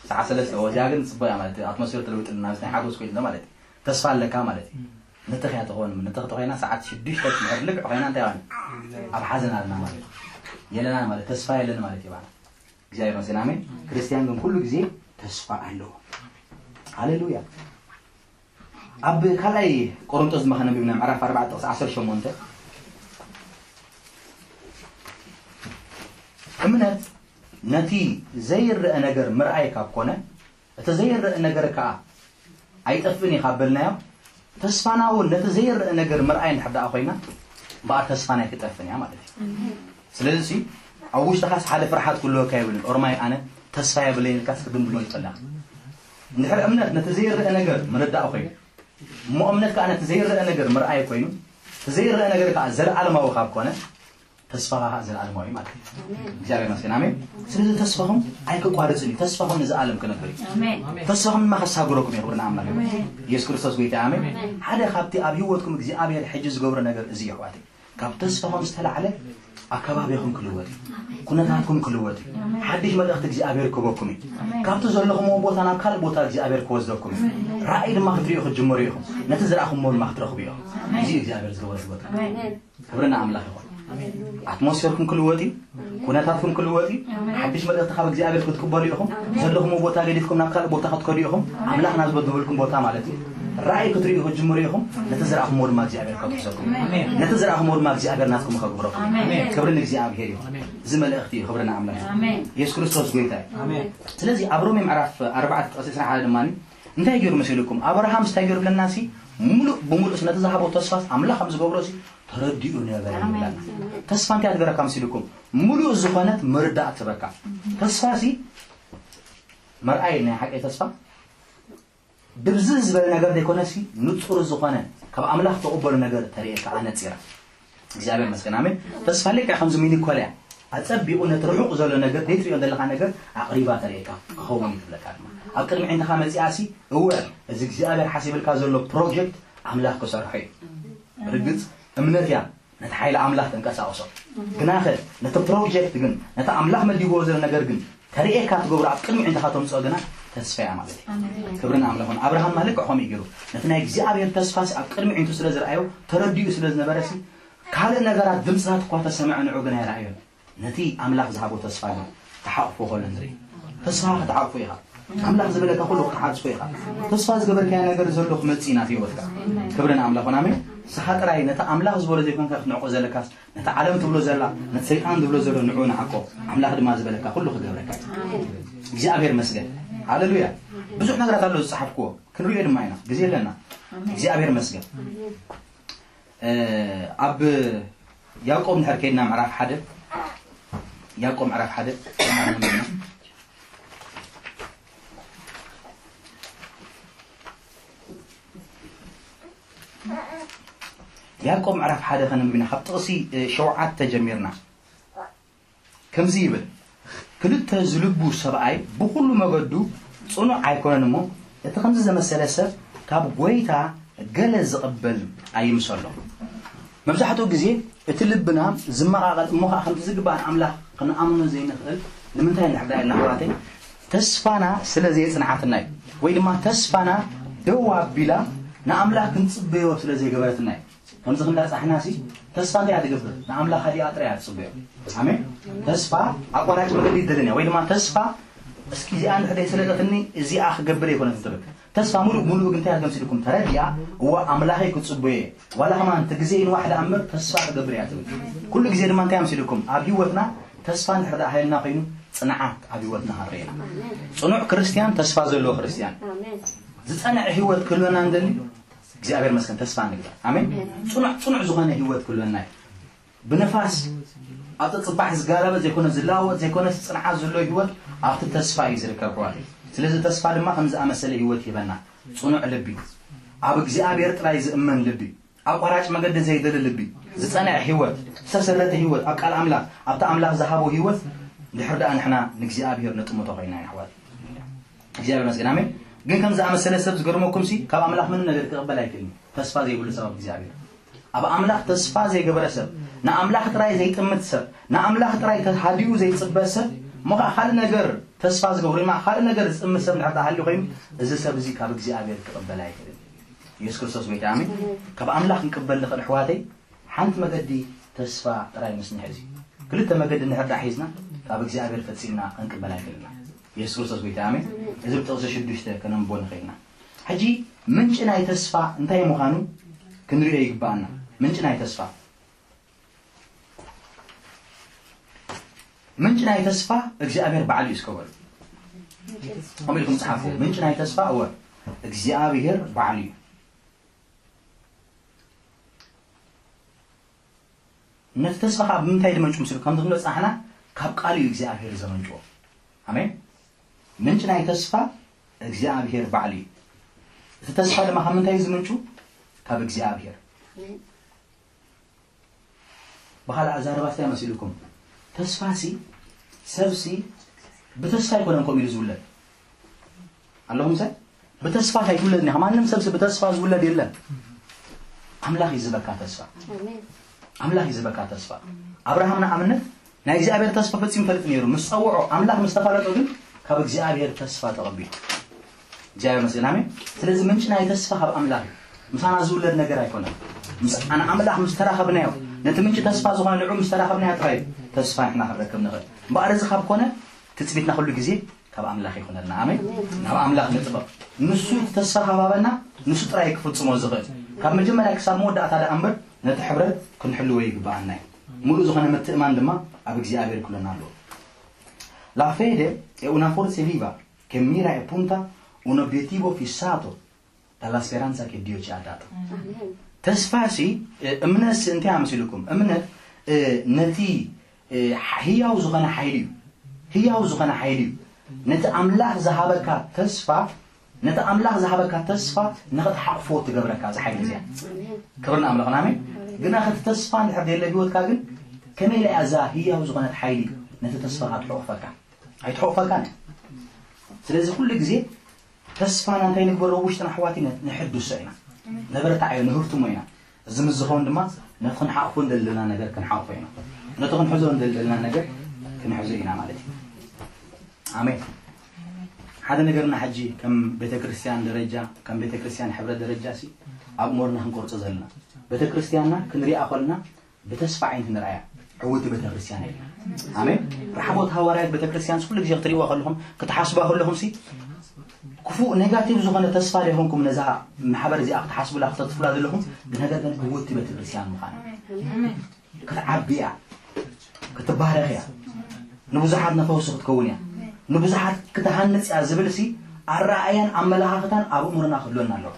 ሰዓ ሰለስተ ወዚያ ግን ጽቡቅ እያ ማለት ኣትሞስፌር ተለውጥልና ናይ ሓጎስ ኮይልና ማለት ተስፋ ኣለካ ማለት እዩ። ንትኽ እያ ትኾን ንትኽ ተኾይና ሰዓት ሽዱሽተ ትምሕር ልክዕ ኮይና እንታይ ባና ኣብ ሓዘን ኣለና ማለት የለና ማለት ተስፋ የለን ማለት ይባና። እግዚኣብሔር መስገን ኣሜን። ክርስቲያን ግን ኩሉ ግዜ ተስፋ ኣለዎ። ሃሌሉያ። ኣብ ካልኣይ ቆሮንጦስ ድማ ከነንብብና ምዕራፍ ኣርባዕተ ጥቕሲ ዓሰርተ ሸሞንተ እምነት ነቲ ዘይረአ ነገር ምርኣይ ካብ ኮነ እቲ ዘይረአ ነገር ከዓ ኣይጠፍእን እዩ ካብ በልናዮ ተስፋና እውን ነቲ ዘይረአ ነገር ምርኣይ እንድሕር ደኣ ኮይና እምበኣር ተስፋና ኣይትጠፍእን እያ ማለት እዩ። ስለዚ ኣብ ውሽጥኻስ ሓደ ፍርሓት ክህልወካ የብልን። ኦርማይ ኣነ ተስፋ የብለይን ኢልካስ ክድምድሞ ይኽእል። እንድሕር እምነት ነቲ ዘይረአ ነገር ምርዳእ ኮይኑ እሞ እምነት ከዓ ነቲ ዘይረአ ነገር ምርኣይ ኮይኑ እቲ ዘይረአ ነገር ከዓ ዘለዓለማዊ ካብ ኮነ ተስፋኻ ከዓ ዘለዓለማዊ ማለት እዩ። እግዚኣብሔር ይመስገን ኣሜን። ስለዚ ተስፋኹም ኣይክቋርፅን እዩ። ተስፋኹም ነዚ ዓለም ክነብር እዩ። ተስፋኹም ድማ ከሳግረኩም እዩ። ክብሪ ንኣምላኽ ይኹን። ኢየሱስ ክርስቶስ ጎይታ ኣሜን። ሓደ ካብቲ ኣብ ህይወትኩም እግዚኣብሔር ሕጂ ዝገብሮ ነገር እዚ እዩ ኣሕዋተይ። ካብ ተስፋኹም ዝተላዕለ ኣከባቢኹም ክልወጥ እዩ። ኩነታትኩም ክልወጥ እዩ። ሓድሽ መልእኽቲ እግዚኣብሔር ክህበኩም እዩ። ካብቲ ዘለኹምዎ ቦታ ናብ ካልእ ቦታ እግዚኣብሔር ክወስደኩም እዩ። ራእይ ድማ ክትሪኡ ክትጅመሩ ኢኹም። ነቲ ዝረኣኹምዎ ድማ ክትረኽቡ ኢኹም። እዚ እዩ እግዚኣብሔር ዝገበረ ህይወት። ክብሪ ንኣምላኽ ይኹን። ኣትሞስፌርኩም ክልወጥ እዩ። ኩነታትኩም ክልወጥ እዩ። ሓድሽ መልእኽቲ ካብ እግዚኣብሔር ክትቅበሉ ኢኹም። ዘለኹምዎ ቦታ ገዲፍኩም ናብ ካልእ ቦታ ክትከዱ ኢኹም። ኣምላኽ ናብ ዝበደበልኩም ቦታ ማለት እዩ። ራእይ ክትሪኡ ክትጅምሩ ኢኹም። ነቲ ዝረኣኹምዎ ድማ እግዚኣብሔር ከትሕሰኩም። ነቲ ዝረኣኹምዎ ድማ እግዚኣብሔር ናትኩም ከግብረኩም። ክብሪ ንእግዚኣብሔር ይኹን። እዚ መልእኽቲ እዩ። ክብሪ ንኣምላኽ ይኹን። ኢየሱስ ክርስቶስ ጎይታ እዩ። ስለዚ ኣብ ሮሜ ምዕራፍ ኣርባዕተ ጥቕሲ ዕስራን ሓደን ድማ እንታይ ገይሩ መሲልኩም? ኣብርሃምስ እንታይ ገይሩ ብለና ሲ ሙሉእ ብሙሉእ ነቲ ዝሃቦ ተስፋስ ኣምላኽ ከም ዝገብሮ ሲ ተረዲኡ ነበረ ይብለና። ተስፋ እንታይ ትገረካ መሲልኩም? ሙሉእ ዝኾነት ምርዳእ ትበካ። ተስፋ ሲ መርኣይ ናይ ሓቂ ተስፋ ድብዝዝ ዝበለ ነገር ዘይኮነ ሲ ንጹር ዝኾነ ካብ ኣምላኽ ተቐበሉ ነገር ተርእየካ ኣነጺራ። እግዚኣብሔር መስገን ኣሜን። ተስፋ ልክዕ ከምዚ ሚኒኮል እያ ኣጸቢቑ ነቲ ርሑቕ ዘሎ ነገር ዘይትሪኦ ዘለኻ ነገር ኣቕሪባ ተርእየካ ክኸውን እዩ ትብለካ ድማ ኣብ ቅድሚ ዕንትኻ መጺኣ ሲ እወ እዚ እግዚኣብሔር ሓሲብልካ ዘሎ ፕሮጀክት ኣምላኽ ክሰርሖ እዩ። ርግጽ እምነት እያ ነቲ ሓይሊ ኣምላኽ ተንቀሳቕሶ። ግናኸ ነቲ ፕሮጀክት ግን ነቲ ኣምላኽ መዲብዎ ዘሎ ነገር ግን ተርእየካ ትገብሮ ኣብ ቅድሚ ዕንትኻ ተምፅኦ ግና ተስፋ እያ ማለት እዩ። ክብርን ኣምላኹን ኣብርሃም ማለት ከምኡ ገይሩ ነቲ ናይ እግዚኣብሔር ተስፋስ ኣብ ቅድሚ ዕንቱ ስለ ዝረኣዮ ተረዲኡ ስለ ዝነበረ ሲ ካልእ ነገራት ድምፅታት እኳ ተሰምዐ ንዑ ግን ኣይረኣዮን። ነቲ ኣምላኽ ዝሃቦ ተስፋ ግን ተሓቕፎ ከሎ ንርኢ። ተስፋ ክትሓቕፎ ኢኻ። ኣምላኽ ዝበለካ ኩሉ ክትሓጽፎ ኢኻ። ተስፋ ዝገበርካዮ ነገር ዘሎ ክመጽእ ኢና ህይወትካ። ክብርን ኣምላኹን ኣሜን። ንስኻ ጥራይ ነቲ ኣምላኽ ዝበሎ ዘይኮንካ ክትንዕቆ ዘለካስ ነቲ ዓለም ትብሎ ዘላ ነቲ ሰይጣን ዝብሎ ዘሎ ንዑ ንዓቆ። ኣምላኽ ድማ ዝበለካ ኩሉ ክገብረካ እዩ። እግዚኣብሔር መስገን። ሃሌሉያ። ብዙሕ ነገራት ኣሎ ዝጸሓፍክዎ ክንሪኦ ድማ ኢና። ግዜ ኣለና። እግዚኣብሔር መስገን። ኣብ ያዕቆብ እንድሕር ከይድና ምዕራፍ ሓደ ያዕቆብ ምዕራፍ ሓደ። ያዕቆብ ምዕራፍ ሓደ ከነንብብ ኢና፣ ካብ ጥቕሲ ሸውዓተ ጀሚርና። ከምዚ ይብል፣ ክልተ ዝልቡ ሰብኣይ ብኹሉ መገዱ ጽኑዕ ኣይኮነን እሞ፣ እቲ ከምዚ ዘመሰለ ሰብ ካብ ጐይታ ገለ ዝቕበል ኣይምሰሎ። መብዛሕትኡ ግዜ እቲ ልብና ዝመቓቐል እሞ ኸዓ ከምቲ ዝግባእ ንኣምላኽ ክንኣምኖ ዘይንኽእል ንምንታይ እንድሕር ደኣ ኢልና ኣሕዋተይ፣ ተስፋና ስለ ዘየጽንዓትና እዩ። ወይ ድማ ተስፋና ደው ኣቢላ ንኣምላኽ ክንጽበዮ ስለ ዘይገበረትና እዩ። ከምዚ ክንዳጻሕናሲ ተስፋ እንታይ እያ ትገብር? ንኣምላኻ ዲኣ ጥራይ እያ ትጽበዮ። ኣሜን። ተስፋ ኣቋራጭ መገዲ ይደልን እያ። ወይ ድማ ተስፋ እስኪ እዚኣ እንድሕር ደይ ስለጠትኒ እዚኣ ክገብር ኣይኮነትን ትብል። ተስፋ ሙሉእ ሙሉእ ግን እንታይ እያ ትገምስልኩም? ተረዲኣ፣ እዋ ኣምላኸይ ክጽበዮ እየ። ዋላ ከማን እቲ ግዜ ይንዋሕ ደኣ እምበር ተስፋ ክገብር እያ ትብል። ኩሉ ግዜ ድማ እንታይ ኣምሲልኩም? ኣብ ህይወትና ተስፋ እንድሕር ደኣ ሃይልና ኮይኑ ጽንዓት ኣብ ህይወትና ክንርኢ ኢና። ጽኑዕ ክርስትያን ተስፋ ዘለዎ ክርስትያን። ኣሜን። ዝጸንዐ ህይወት ክህልወና እንደሊ እግዚኣብሔር መስገን ተስፋ ንግበር። ኣሜን። ጽኑዕ ጽኑዕ ዝኾነ ህይወት ክህልወና እዩ። ብነፋስ ኣብ ጽባሕ ዝጋለበ ዘይኮነ ዝለዋወጥ ዘይኮነ ጽንዓት ዘለዎ ህይወት ኣብቲ ተስፋ እዩ ዝርከብ ኣሕዋት። ስለዚ ተስፋ ድማ ከም ዝኣመሰለ ህይወት ይህበና። ጽኑዕ ልቢ፣ ኣብ እግዚኣብሔር ጥራይ ዝእመን ልቢ፣ ኣቋራጭ መገዲ ዘይደሊ ልቢ፣ ዝጸንዐ ህይወት፣ ዝተሰረተ ህይወት፣ ኣብ ቃል ኣምላኽ፣ ኣብቲ ኣምላኽ ዝሃቦ ህይወት፣ ድሕር ደኣ ንሕና ንእግዚኣብሔር ነጥምቶ ኮይና ኢና ኣሕዋት። እግዚኣብሔር መስገን፣ ኣሜን። ግን ከም ዝኣመሰለ ሰብ ዝገርመኩም ሲ፣ ካብ ኣምላኽ ምንም ነገር ክቕበል ኣይክእልን እዩ። ተስፋ ዘይብሉ ሰብ ኣብ እግዚኣብሔር። ኣብ ኣምላኽ ተስፋ ዘይገበረ ሰብ፣ ንኣምላኽ ጥራይ ዘይጥምት ሰብ፣ ንኣምላኽ ጥራይ ተሃድዩ ዘይጽበ ሰብ፣ እሞ ኸዓ ካልእ ነገር ተስፋ ዝገብር፣ ወይ ድማ ካልእ ነገር ዝጥምት ሰብ እንድሕር ተሃልዩ ኮይኑ፣ እዚ ሰብ እዚ ካብ እግዚኣብሔር ክቕበል ኣይክእልን። ኢየሱስ ክርስቶስ ጎይታ፣ ኣሜን። ካብ ኣምላኽ ክንቅበል ንኽእል፣ ኣሕዋተይ፣ ሓንቲ መገዲ ተስፋ ጥራይ ምስ ንሕዝ እዩ። ክልተ መገዲ እንድሕር ደኣ ሒዝና፣ ካብ እግዚኣብሔር ፈጺምና ክንቅበል ኣይክእልና። ኢየሱስ ክርስቶስ ጎይታ፣ ኣሜን። እዚ ብጥቕሲ ሽዱሽተ ከነንብቦ ንኽእል ኢና። ሕጂ ምንጪ ናይ ተስፋ እንታይ ምዃኑ ክንሪኦ ይግባኣና። ምንጪ ናይ ተስፋ፣ ምንጪ ናይ ተስፋ እግዚኣብሔር ባዕሉ እዩ እስከ በሉ። ከምኡ ኢልኩም ጸሓፉ። ምንጪ ናይ ተስፋ እወ እግዚኣብሔር ባዕሉ እዩ። ነቲ ተስፋ ኸዓ ብምንታይ ድመንጩ ምስሉ? ከምዚ ክንብል ጸናሕና፣ ካብ ቃሉ እዩ እግዚኣብሔር ዘመንጭዎ። ኣሜን። ምንጪ ናይ ተስፋ እግዚኣብሔር ባዕሉ እዩ። እቲ ተስፋ ድማ ካብ ምንታይ እዩ ዝምንጩ? ካብ እግዚኣብሔር። ብኻልእ ኣዛረባ እንታይ መሲልኩም? ተስፋሲ፣ ሰብሲ ብተስፋ ኣይኮነን ከምኡ ኢሉ ዝውለድ። ኣለኹም ሰ? ብተስፋ ኣይትውለድን ኢኻ። ማንም ሰብሲ ብተስፋ ዝውለድ የለን። ኣምላኽ እዩ ዝህበካ ተስፋ። ኣሜን። ኣምላኽ እዩ ዝህበካ ተስፋ። ኣብርሃም ንኣብነት ናይ እግዚኣብሔር ተስፋ ፈጺሙ ይፈልጥ ነይሩ። ምስ ጸውዖ፣ ኣምላኽ ምስ ተፋለጦ ግን ካብ እግዚኣብሔር ተስፋ ተቐቢሉ። እግዚኣብሔር ይመስገን። ኣሜን። ስለዚ ምንጪ ናይ ተስፋ ካብ ኣምላኽ እዩ። ምሳና ዝውለድ ነገር ኣይኮነን። ምስ ኣነ ኣምላኽ ምስ ተራኸብናዮ፣ ነቲ ምንጪ ተስፋ ዝኾነ ንዑ ምስ ተራኸብናዮ ጥራይ እዩ ተስፋ ንሕና ክንረክብ ንኽእል። እምበኣር እዚ ካብ ኮነ ትጽቢትና ኩሉ ግዜ ካብ ኣምላኽ ይኹነልና። ኣሜን። ናብ ኣምላኽ ንጥበቕ። ንሱ እቲ ተስፋ ካብ ሃበና፣ ንሱ ጥራይ እዩ ክፍጽሞ ዝኽእል። ካብ መጀመርያ ክሳብ መወዳእታ ደኣ እምበር ነቲ ሕብረት ክንሕልዎ ይግብኣና እዩ። ምሉእ ዝኾነ ምትእማን ድማ ኣብ እግዚኣብሔር ክህልወና ኣለዎ። La fede è una forza viva che mira e punta un obiettivo fissato dalla speranza che Dio ci ha dato. ኣሜን። ተስፋሲ፣ እ፣ እምነትሲ እንታይ ኣመሲልኩም? እምነት፣ እ፣ ነቲ፣ እ፣ ህያው ዝኾነ ሓይሊ እዩ። ህያው ዝኾነ ሓይሊ እዩ። ነቲ ኣምላኽ ዝሃበካ ተስፋ፣ ነቲ ኣምላኽ ዝሃበካ ተስፋ ንኽትሓቕፎ ትገብረካ እዛ ሓይሊ እዚኣ። ኣሜን። ክብሪ ንኣምላኽና፣ ኣሜን። ኣሜን። ግና እቲ ተስፋ እንድሕር ደየለ ህይወትካ ግን ከመይ ኢላ እያ እዛ ህያው ዝኾነት ሓይሊ ነቲ ተስፋኻ ትሕቑፈካ? ኣይትሕቑፈካን እያ። ስለዚ ኩሉ ግዜ ተስፋና እንታይ ንግበሮ? ውሽጥና ኣሕዋት ነ-፣ ንሕድሶ ኢና። ነበርትዓዮ፣ ንህብትሞ ኢና። እዚ ምስ ዝኸውን ድማ ነቲ ክንሓቑፎ እንደለና ነገር ክንሓቑፎ ኢና። ነቲ ክንሕዞ እንደለና ነገር ክንሕዞ ኢና ማለት እዩ። ኣሜን። ሓደ ነገርና ሕጂ ከም ቤተክርስትያን ደረጃ፣ ከም ቤተክርስትያን ሕብረት ደረጃ ሲ ኣብ እሞርና ክንቆርጾ ዘለና። ቤተክርስትያንና ክንሪኣ ከለና ብተስፋ ዓይንቲ ንርኣያ። ዕውቲ ቤተክርስትያን የለን። ኣሜን። ራሕቦት ሃዋርያት ቤተክርስትያን ኩሉ ግዜ ክትሪእዋ ከለኹም፣ ክትሓስባ ከለኹም ሲ ክፉእ ኔጋቲቭ ዝኾነ ተስፋ ዶ ይኾንኩም ነዛ ማሕበር እዚኣ ክትሓስቡላ ክተትፉላ ዘለኹም? ነገር ግን ዕውቲ ቤተክርስትያን ምዃና። ክትዓቢ እያ፣ ክትባረኽ እያ፣ ንብዙሓት ነፈውሲ ክትከውን እያ፣ ንብዙሓት ክትሃንጽ እያ ዝብል ሲ ኣረኣእያን ኣመለኻኽታን ኣብ እምሮና ክህልወና ኣለዎ።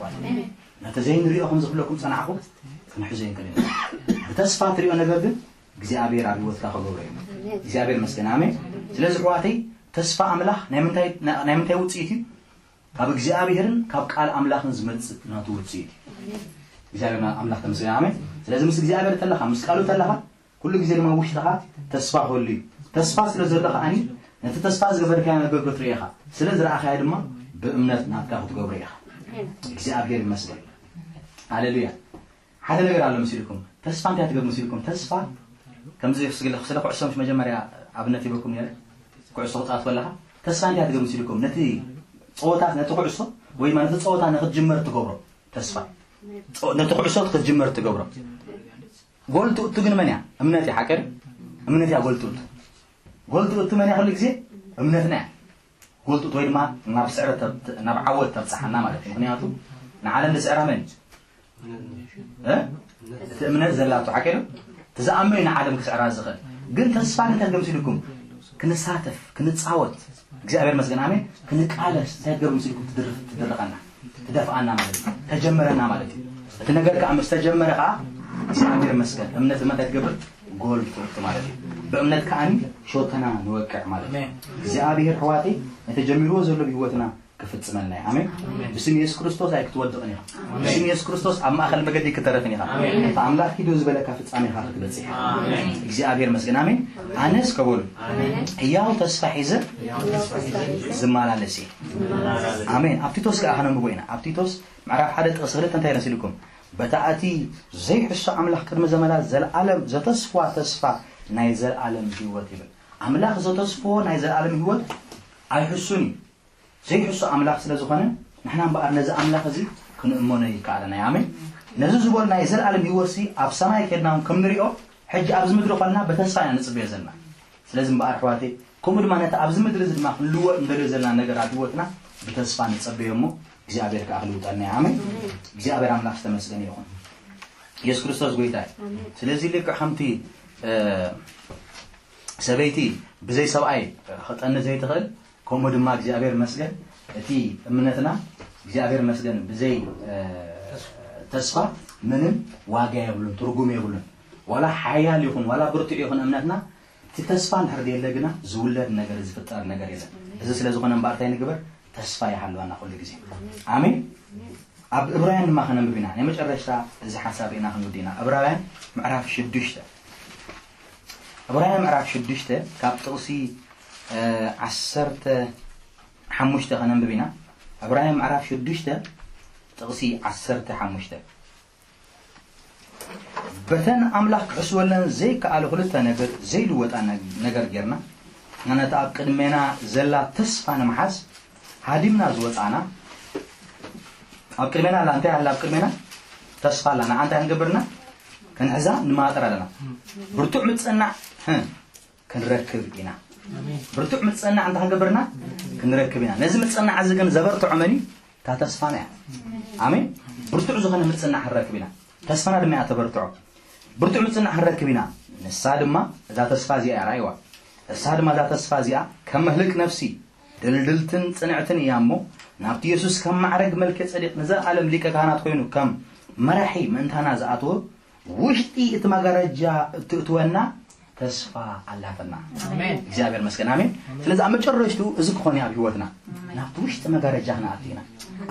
ነቲ ዘይንሪኦ ከም ዝብለኩም ጸናሕኹም ክንሕዞ ይንክእል ኢና። ብተስፋ ትሪኦ ነገር ግን እግዚኣብሔር ኣብ ህይወትካ ክገብሮ እዩ። እግዚኣብሔር ይመስገን። ኣሜን። ስለዚ ኣሕዋተይ ተስፋ ኣምላኽ ናይ ምንታይ፣ ናይ ምንታይ ውጽኢት እዩ? ካብ እግዚኣብሔርን ካብ ቃል ኣምላኽን ዝመጽእ ናቱ ውጽኢት እዩ። እግዚኣብሔር ኣምላኽ ተመስገን። ኣሜን። ስለዚ ምስ እግዚኣብሔር ተለኻ፣ ምስ ቃሉ ተለኻ፣ ኩሉ ግዜ ድማ ውሽጥኻ ተስፋ ክህሉ እዩ። ተስፋ ስለ ዘሎ ከዓኒ ነቲ ተስፋ ዝገበርካዮ ነገር ክትርኢ ኢኻ። ስለ ዝረኣኻዮ ድማ ብእምነት ናትካ ክትገብሮ ኢኻ። እግዚኣብሔር ይመስገን። ሃሌሉያ። ሓደ ነገር ኣሎ መሲልኩም። ተስፋ እንታይ ትገብር መሲልኩም? ተስፋ ከምዚ ስለ፣ ስለ ኩዕሶ ምስ መጀመርያ ኣብነት ይበኩም ነይረ። ኩዕሶ ክጻወት ከለኻ ተስፋ እንታይ ትገብር መሲልኩም? ነቲ ጸወታ፣ ነቲ ኩዕሶ ወይ ድማ ነቲ ጸወታ ንክትጅመር ትገብሮ ተስፋ። ጸ-፣ ነቲ ኩዕሶ ክትጅመር ትገብሮ። ጎል ትእቱ ግን መን እያ? እምነት እያ። ሓቀ? እምነት እያ ጎል ትእቱ። ጎል ትእቱ መን እያ? ኩሉ ግዜ እምነትና እያ። ጎል ትእቱ ወይ ድማ ናብ ስዕረት ተብ-፣ ናብ ዓወት ተብጽሓና ማለት እዩ። ምክንያቱ ንዓለም ዝስዕራ መን እዩ? እ? እቲ እምነት ዘላቶ ሓቀ ነው። እቲ ዝኣምን እዩ ንዓለም ክስዕራ ዝኽእል። ግን ተስፋ እንታይ ትገብር መሲልኩም? ክንሳተፍ፣ ክንጻወት፣ እግዚኣብሔር መስገን፣ ኣሜን፣ ክንቃለስ እንታይ ትገብር መሲልኩም? ትድርፍ-፣ ትድርኸና፣ ትደፍኣና ማለት እዩ። ተጀመረና ማለት እዩ። እቲ ነገር ከዓ ምስ ተጀመረ ከዓ እግዚኣብሔር መስገን፣ እምነት ድማ እንታይ ትገብር? ጎል ትወቅዕ ማለት እዩ። ብእምነት ከዓኒ ሾተና ንወቅዕ ማለት እዩ። ኣሜን። እግዚኣብሔር ኣሕዋተይ ነቲ ጀሚርዎ ዘሎ ብህይወትና ክፍጽመልና እዩ። ኣሜን። ኣሜን። ብስም የሱስ ክርስቶስ ኣይክትወድቕን ኢኻ። ኣሜን። ብስም የሱስ ክርስቶስ ኣብ ማእከል መገዲ ክትተርፍን ኢኻ። ኣሜን። እቲ ኣምላኽ ኪዶ ዝበለካ ፍጻሜኻ ክትበጽሕ ኢኻ። ኣሜን። እግዚኣብሔር መስገን። ኣሜን። ኣነስ ከበሉ ኣሜን። ህያው ተስፋ ሒዘ ዝመላለስ እየ። ኣሜን። ኣብ ቲቶስ ከኣ ከነንብቦ ኢና። ኣብ ቲቶስ ምዕራፍ ሓደ ጥቕሲ ክልተ እንታይ መሲልኩም? በታ እቲ ዘይሕሶ ኣምላኽ ቅድሚ ዘመናት ዘለኣለም ዘተስፍዋ ተስፋ ናይ ዘለኣለም ህይወት ይብል። ኣምላኽ ዘተስፍዎ ናይ ዘለኣለም ህይወት ኣይሕሱን እዩ። ዘይሕሱ ኣምላኽ ስለ ዝኾነ፣ ንሕና እምበኣር ነዚ ኣምላኽ እዚ ክንእመኖ ይከኣለና እዩ። ኣሜን። ነዚ ዝበሉ ናይ ዘለኣለም ህይወትሲ ኣብ ሰማይ ከድና እውን ከም ንሪኦ፣ ሕጂ ኣብዚ ምድሪ ኾንና ብተስፋ ኢና ንጽበዮ ዘለና። ስለዚ እምበኣር ኣሕዋተይ፣ ከምኡ ድማ ነቲ ኣብዚ ምድሪ እዚ ድማ ክንልወጥ እንደልዮ ዘለና ነገር ኣብ ህይወትና ብተስፋ ንጸበዮ እሞ፣ እግዚኣብሔር ከኣ ክልውጠና እዩ። ኣሜን። እግዚኣብሔር ኣምላኽ ዝተመስገነ ይኹን። የሱስ ክርስቶስ ጎይታ እዩ። ኣሜን። ስለዚ ልክዕ ከምቲ፣ እ፣ ሰበይቲ ብዘይ ሰብኣይ ክጠኒ ዘይትኽእል፣ ከምኡ ድማ እግዚኣብሔር መስገን እቲ እምነትና እግዚኣብሔር መስገን ብዘይ፣ እ፣ ተስፋ ምንም ዋጋ የብሉን፣ ትርጉም የብሉን። ዋላ ሓያል ይኹን፣ ዋላ ብርቱዕ ይኹን እምነትና፣ እቲ ተስፋ እንድሕር ደየለ ግና ዝውለድ ነገር፣ ዝፍጠር ነገር የለን። እዚ ስለ ዝኾነ እምበኣር እንታይ ንግበር? ተስፋ ይሃልወና ኩሉ ግዜ። ኣሜን። ኣብ እብራውያን ድማ ከነንብብ ኢና። ናይ መጨረሽታ እዚ ሓሳብ ኢና ክንውዲ ኢና። እብራውያን ምዕራፍ ሽዱሽተ። እብራውያን ምዕራፍ ሽዱሽተ ካብ ጥቕሲ፣ እ፣ ዓሰርተ ሓሙሽተ ከነንብብ ኢና። እብራውያን ምዕራፍ ሽዱሽተ ጥቕሲ ዓሰርተ ሓሙሽተ። በተን ኣምላኽ ክሕስወለን ዘይከኣሉ ክልተ ነገር ዘይልወጣ ነ-፣ ነገር ጌርና፣ ነታ ኣብ ቅድሜና ዘላ ተስፋ ንምሓዝ ሃዲምና ዝወጻና፣ ኣብ ቅድሜና ኣላ፣ እንታይ ኣላ ኣብ ቅድሜና? ተስፋ ኣላ። ንዓ እንታይ ክንገብርና? ክንሕዛ ንማጠር ኣለና። ብርቱዕ ምጽናዕ፣ ህ፣ ክንረክብ ኢና። ኣሜን። ብርቱዕ ምጽናዕ እንታይ ክንገብርና? ክንረክብ ኢና። ነዚ ምጽናዕ እዚ ግን ዘበርትዖ መን እዩ? እታ ተስፋና እያ። ኣሜን። ብርቱዕ ዝኾነ ምጽናዕ ክንረክብ ኢና። ተስፋና ድማ እያ ተበርትዖ። ብርቱዕ ምጽናዕ ክንረክብ ኢና። ንሳ ድማ እዛ ተስፋ እዚኣ እያ። ራእይዋ። እሳ ድማ እዛ ተስፋ እዚኣ ከም መህልቅ ነፍሲ ድልድልትን ጽንዕትን እያ እሞ፣ ናብቲ የሱስ ከም ማዕረግ መልከ ጸዴቅ ንዘለኣለም ሊቀ ካህናት ኮይኑ ከም መራሒ ምእንታና ዝኣተወ ውሽጢ እቲ መጋረጃ እትእትወና ተስፋ ኣላትና። ኣሜን። እግዚኣብሔር መስገን። ኣሜን። ኣሜን። ስለዚ ኣብ መጨረሽቱ እዚ ክኾን እዩ ኣብ ህይወትና። ኣሜን። ናብቲ ውሽጢ መጋረጃ ክንኣቱ ኢና።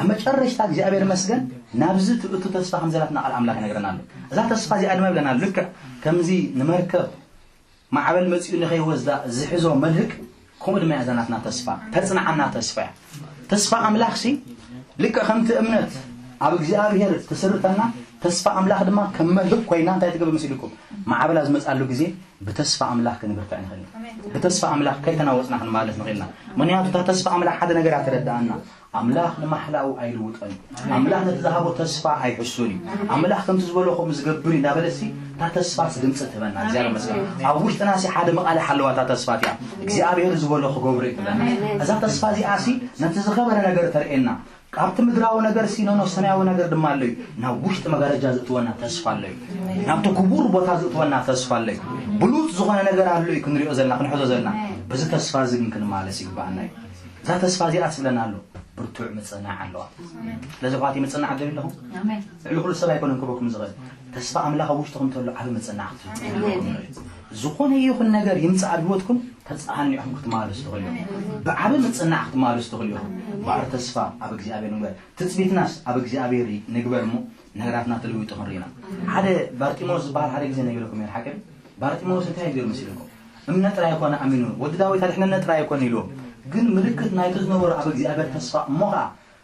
ኣብ መጨረሽታ እግዚኣብሔር መስገን ናብዚ ትእቱ ተስፋ ከም ዘላትና ቃል ኣምላኽ ይነግረና ኣሎ። እዛ ተስፋ እዚኣ ድማ ይብለና ኣሎ። ልክዕ ከምዚ ንመርከብ ማዕበል መጺኡ ንኸይወስዳ ዝሕዞ መልህቅ፣ ከምኡ ድማ እያ እዛ ናትና ተስፋ፣ ተጽንዓና ተስፋ እያ። ተስፋ ኣምላኽሲ ልክዕ ከምቲ እምነት ኣብ እግዚኣብሔር ትስርተና፣ ተስፋ ኣምላኽ ድማ ከም መልህቅ ኮይና እንታይ ትገብር መሲልኩም? ማዕበል ኣብ ዝመጽኣሉ ግዜ ብተስፋ ኣምላኽ ክንብርትዕ ንኽእል ኢና። ኣሜን። ብተስፋ ኣምላኽ ከይተናወጽና ክንማለስ ንኽእል ኢና። ምኽንያቱ እታ ተስፋ ኣምላኽ ሓደ ነገር እያ ተረድኣና። ኣምላኽ ንማሕላኡ ኣይልውጠን እዩ። ኣምላኽ ነቲ ዝሃቦ ተስፋ ኣይሕሱን እዩ። ኣምላኽ ከምቲ ዝበሎ ከምኡ ዝገብር እዩ እንዳበለሲ እታ ተስፋ ድምፂ ትህበና። እግዚኣብሔር ይመስገን። ኣብ ውሽጥና ሲ ሓደ መቓልሕ ኣለዋ እታ ተስፋ እቲኣ። እግዚኣብሔር ዝበሎ ክገብሮ እዩ ትብለና። እዛ ተስፋ እዚኣ ሲ ነቲ ዝኸበረ ነገር ተርእየና። ካብቲ ምድራዊ ነገር ሲ ኖኖ ሰማያዊ ነገር ድማ ኣሎ እዩ። ናብ ውሽጢ መጋረጃ ዝእትወና ተስፋ ኣሎ እዩ። ናብቲ ክቡር ቦታ ዝእትወና ተስፋ ኣሎ እዩ። ብሉፅ ዝኾነ ነገር ኣሎ እዩ ክንሪኦ ዘለና፣ ክንሕዞ ዘለና። በዚ ተስፋ እዚ ግን ክንማለስ ይግባኣና እዩ። እዛ ተስፋ እዚኣ ትብለና ኣሎ፣ ብርቱዕ ምጽናዕ ኣለዋ። ኣሜን። ስለዚ ኣሕዋተይ ምጽናዕ ትደልዩ ኣለኹም? ኣሜን። ልዕሊ ኩሉ ሰብ ኣይኮነን ክህበኩም ዝኽእል። ተስፋ ኣምላኽ ኣብ ውሽጥኹም እንተሎ ዓቢ ምጽናዕ ክትህልወኩም እዩ። ዝኾነ ይኹን ነገር ይምጻእ ኣብ ህይወትኩም ተጸዓኒዕኹም ክትመላለሱ ትኽእሉ ኢኹም። ብዓቢ ምጽናዕ ክትመላለሱ ትኽእሉ ኢኹም። እምበኣር ተስፋ ኣብ እግዚኣብሔር ንግበር። ትጽቢትናስ ኣብ እግዚኣብሔር ንግበር እሞ ነገራትና ተለዊጡ ክንርኢ ኢና። ሓደ ባርጢሞስ ዝበሃል ሓደ ግዜ ነጊረኩም እየ፣ ሓቂ ድዩ? ባርጢሞስ እንታይ ገይሩ መሲልኩም? እምነት ጥራይ ኣይኮነ ኣሚኑ፣ ወዲ ዳዊት ኣድሕነነ ጥራይ ኣይኮነ ኢልዎም። ግን ምልክት ናይቲ ዝነበሮ ኣብ እግዚኣብሔር ተስፋ፣ እሞ ኸዓ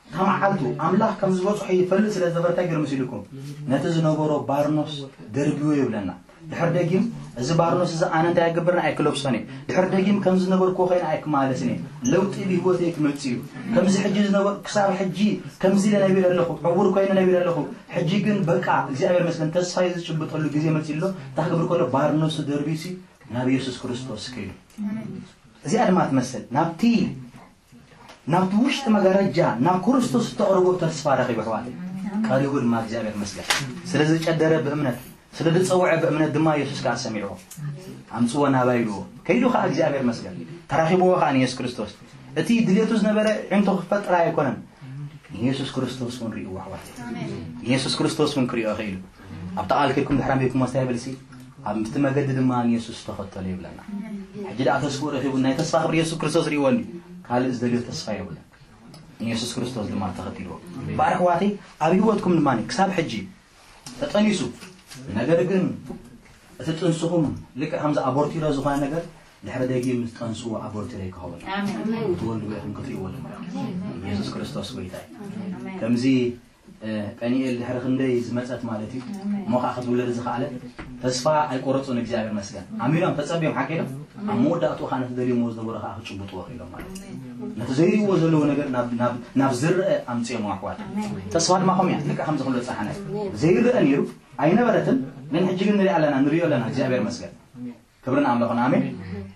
እታ መዓልቱ ኣምላኽ ከም ዝበጽሖ ይፈልጥ ስለ ዝነበረ እንታይ ገይሩ መሲልኩም? ነቲ ዝነበሮ ባርኖስ ደርብዎ ይብለና። ድሕር ደጊም፣ እዚ ባርኖስ እዚ ኣነ እንታይ ኣይገብርን ኣይክለብሶን እየ። ድሕር ደጊም ከም ዝነበርኩ ኮይነ ኣይክመላለስን እየ። ለውጢ ብህይወተይ ክመጽእ እዩ። ከምዚ ሕጂ ዝነበር-፣ ክሳብ ሕጂ ከምዚ ኢለ ነቢረ ኣለኹ፣ ዕውር ኮይነ ነቢረ ኣለኹ። ሕጂ ግን በቃ እግዚኣብሔር መስገን ተስፋ ዝጭብጠሉ ግዜ መጺእ ኣሎ። እንታይ ክብል ከሎ ባርኖስ ደርቢሲ ናብ ኢየሱስ ክርስቶስ ከይዱ። እዚኣ ድማ ትመስል ናብቲ፣ ናብቲ ውሽጢ መጋረጃ ናብ ክርስቶስ እተቕርቦ ተስፋ ረኺቡ ኣሕዋተይ። ቀሪቡ ድማ እግዚኣብሔር መስገን። ስለ ዝጨደረ ብእምነት፣ ስለ ዝጸውዐ ብእምነት ድማ ኢየሱስ ከኣ ሰሚዕዎ። ኣምጽዎ ናባይ ኢልዎ። ከይዱ ከኣ እግዚኣብሔር መስገን። ተራኺብዎ ከኣ ንኢየሱስ ክርስቶስ። እቲ ድሌቱ ዝነበረ ዕንቶ ክፈጥ ጥራይ ኣይኮነን። ንኢየሱስ ክርስቶስ እውን ርእይዎ ኣሕዋተይ። ንኢየሱስ ክርስቶስ እውን ክርእዮ ኽኢሉ። ኣብቲ ቃል ከድኩም ድሕር ኣንቢብኩሞ እንታይ ይብል ሲ? ኣብቲ መገዲ ድማ ንየሱስ ተኸተሎ ይብለና። ሕጂ ደኣ ተስፍኡ ረኺቡ ናይ ተስፋ ክብሪ የሱስ ክርስቶስ ርእይዎ እንድዩ። ካልእ ዝደልዮ ተስፋ የብሉን። ንየሱስ ክርስቶስ ድማ ተኸቲልዎ። እምበር ኣሕዋተይ ኣብ ህይወትኩም ድማ ክሳብ ሕጂ ተጠኒሱ፣ ነገር ግን እቲ ጥንስኹም ልክዕ ከምዚ ኣቦርቲሮ ዝኾነ ነገር ድሕሪ ደጊም ምስ ጠንስዎ ኣቦርቲሮ ይከኸውን። ኣሜን። ክትወልድዎ ኢኹም ክትርእይዎ ድማ ኢኹም። የሱስ ክርስቶስ ጎይታ እዩ። ኣሜን። ከምዚ እ፣ ዳንኤል ድሕሪ ክንደይ ዝመጸት ማለት እዩ። ኣሜን። እሞ ኸዓ ክትውለድ ዝኸኣለት ተስፋ ኣይቆረጹን፣ እግዚኣብሔር መስገን። ኣሚኖም ተጸብዮም ሓቂሎም ኣብ መወዳእትኡ ኸዓ ነቲ ደልዮምዎ ዝነበሩ ኸዓ ክጭብጥዎ ኽኢሎም ማለት እዩ። ነቲ ዘይርእይዎ ዘለዉ ነገር ናብ፣ ናብ፣ ናብ ዝረአ ኣምጽኦሞ ኣሕዋት። ኣሜን። ተስፋ ድማ ከምኡ እያ። ልክዕ ከምዚ ክብሎ ዝጸሓነ። ዘይረአ ነይሩ፣ ኣይነበረትን፣ ግን ሕጂ ግን ንሪኣ ኣለና፣ ንሪኦ ኣለና፣ እግዚኣብሔር መስገን። ክብሪ ንኣምላኽ ይኹን። ኣሜን።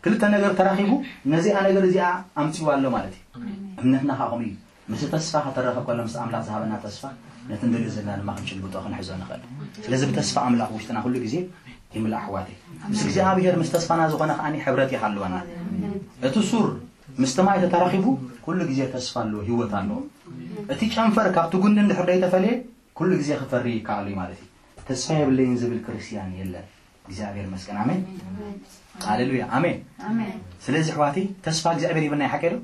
ክልተ ነገር ተራኺቡ ነዚኣ ነገር እዚኣ ኣምጺዋ ኣሎ ማለት እዩ። እምነትና ኸዓ ከምኡ እዩ። ምስ ተስፋ ከተራኸብ ከሎ ምስ ኣምላኽ ዝሃበና ተስፋ ነቲ ንደልዮ ዘለና ድማ ክንጭብጦ ክንሕዞ ንኽእል። ስለዚ ብተስፋ ኣምላኽ ውሽጥና ኩሉ ግዜ ይምላእ ኣሕዋተይ። ምስ እግዚኣብሔር ምስ ተስፋና ዝኾነ ኸዓ ሕብረት ይሃልወና። እቲ ሱር ምስቲ ማይ ተተራኺቡ ኩሉ ግዜ ተስፋ ኣለዎ፣ ህይወት ኣለዎ። እቲ ጨንፈር ካብቲ ጉንዲ እንድሕር ዘይተፈልየ ኩሉ ግዜ ክፈሪ ይከኣል እዩ ማለት እዩ። ተስፋ የብለይን ዝብል ክርስትያን የለን። እግዚኣብሔር ይመስገን። ኣሜን። ኣሜን። ሃሌሉያ። ኣሜን። ኣሜን። ስለዚ ኣሕዋተይ ተስፋ እግዚኣብሔር ይበና ይሓቀሉ።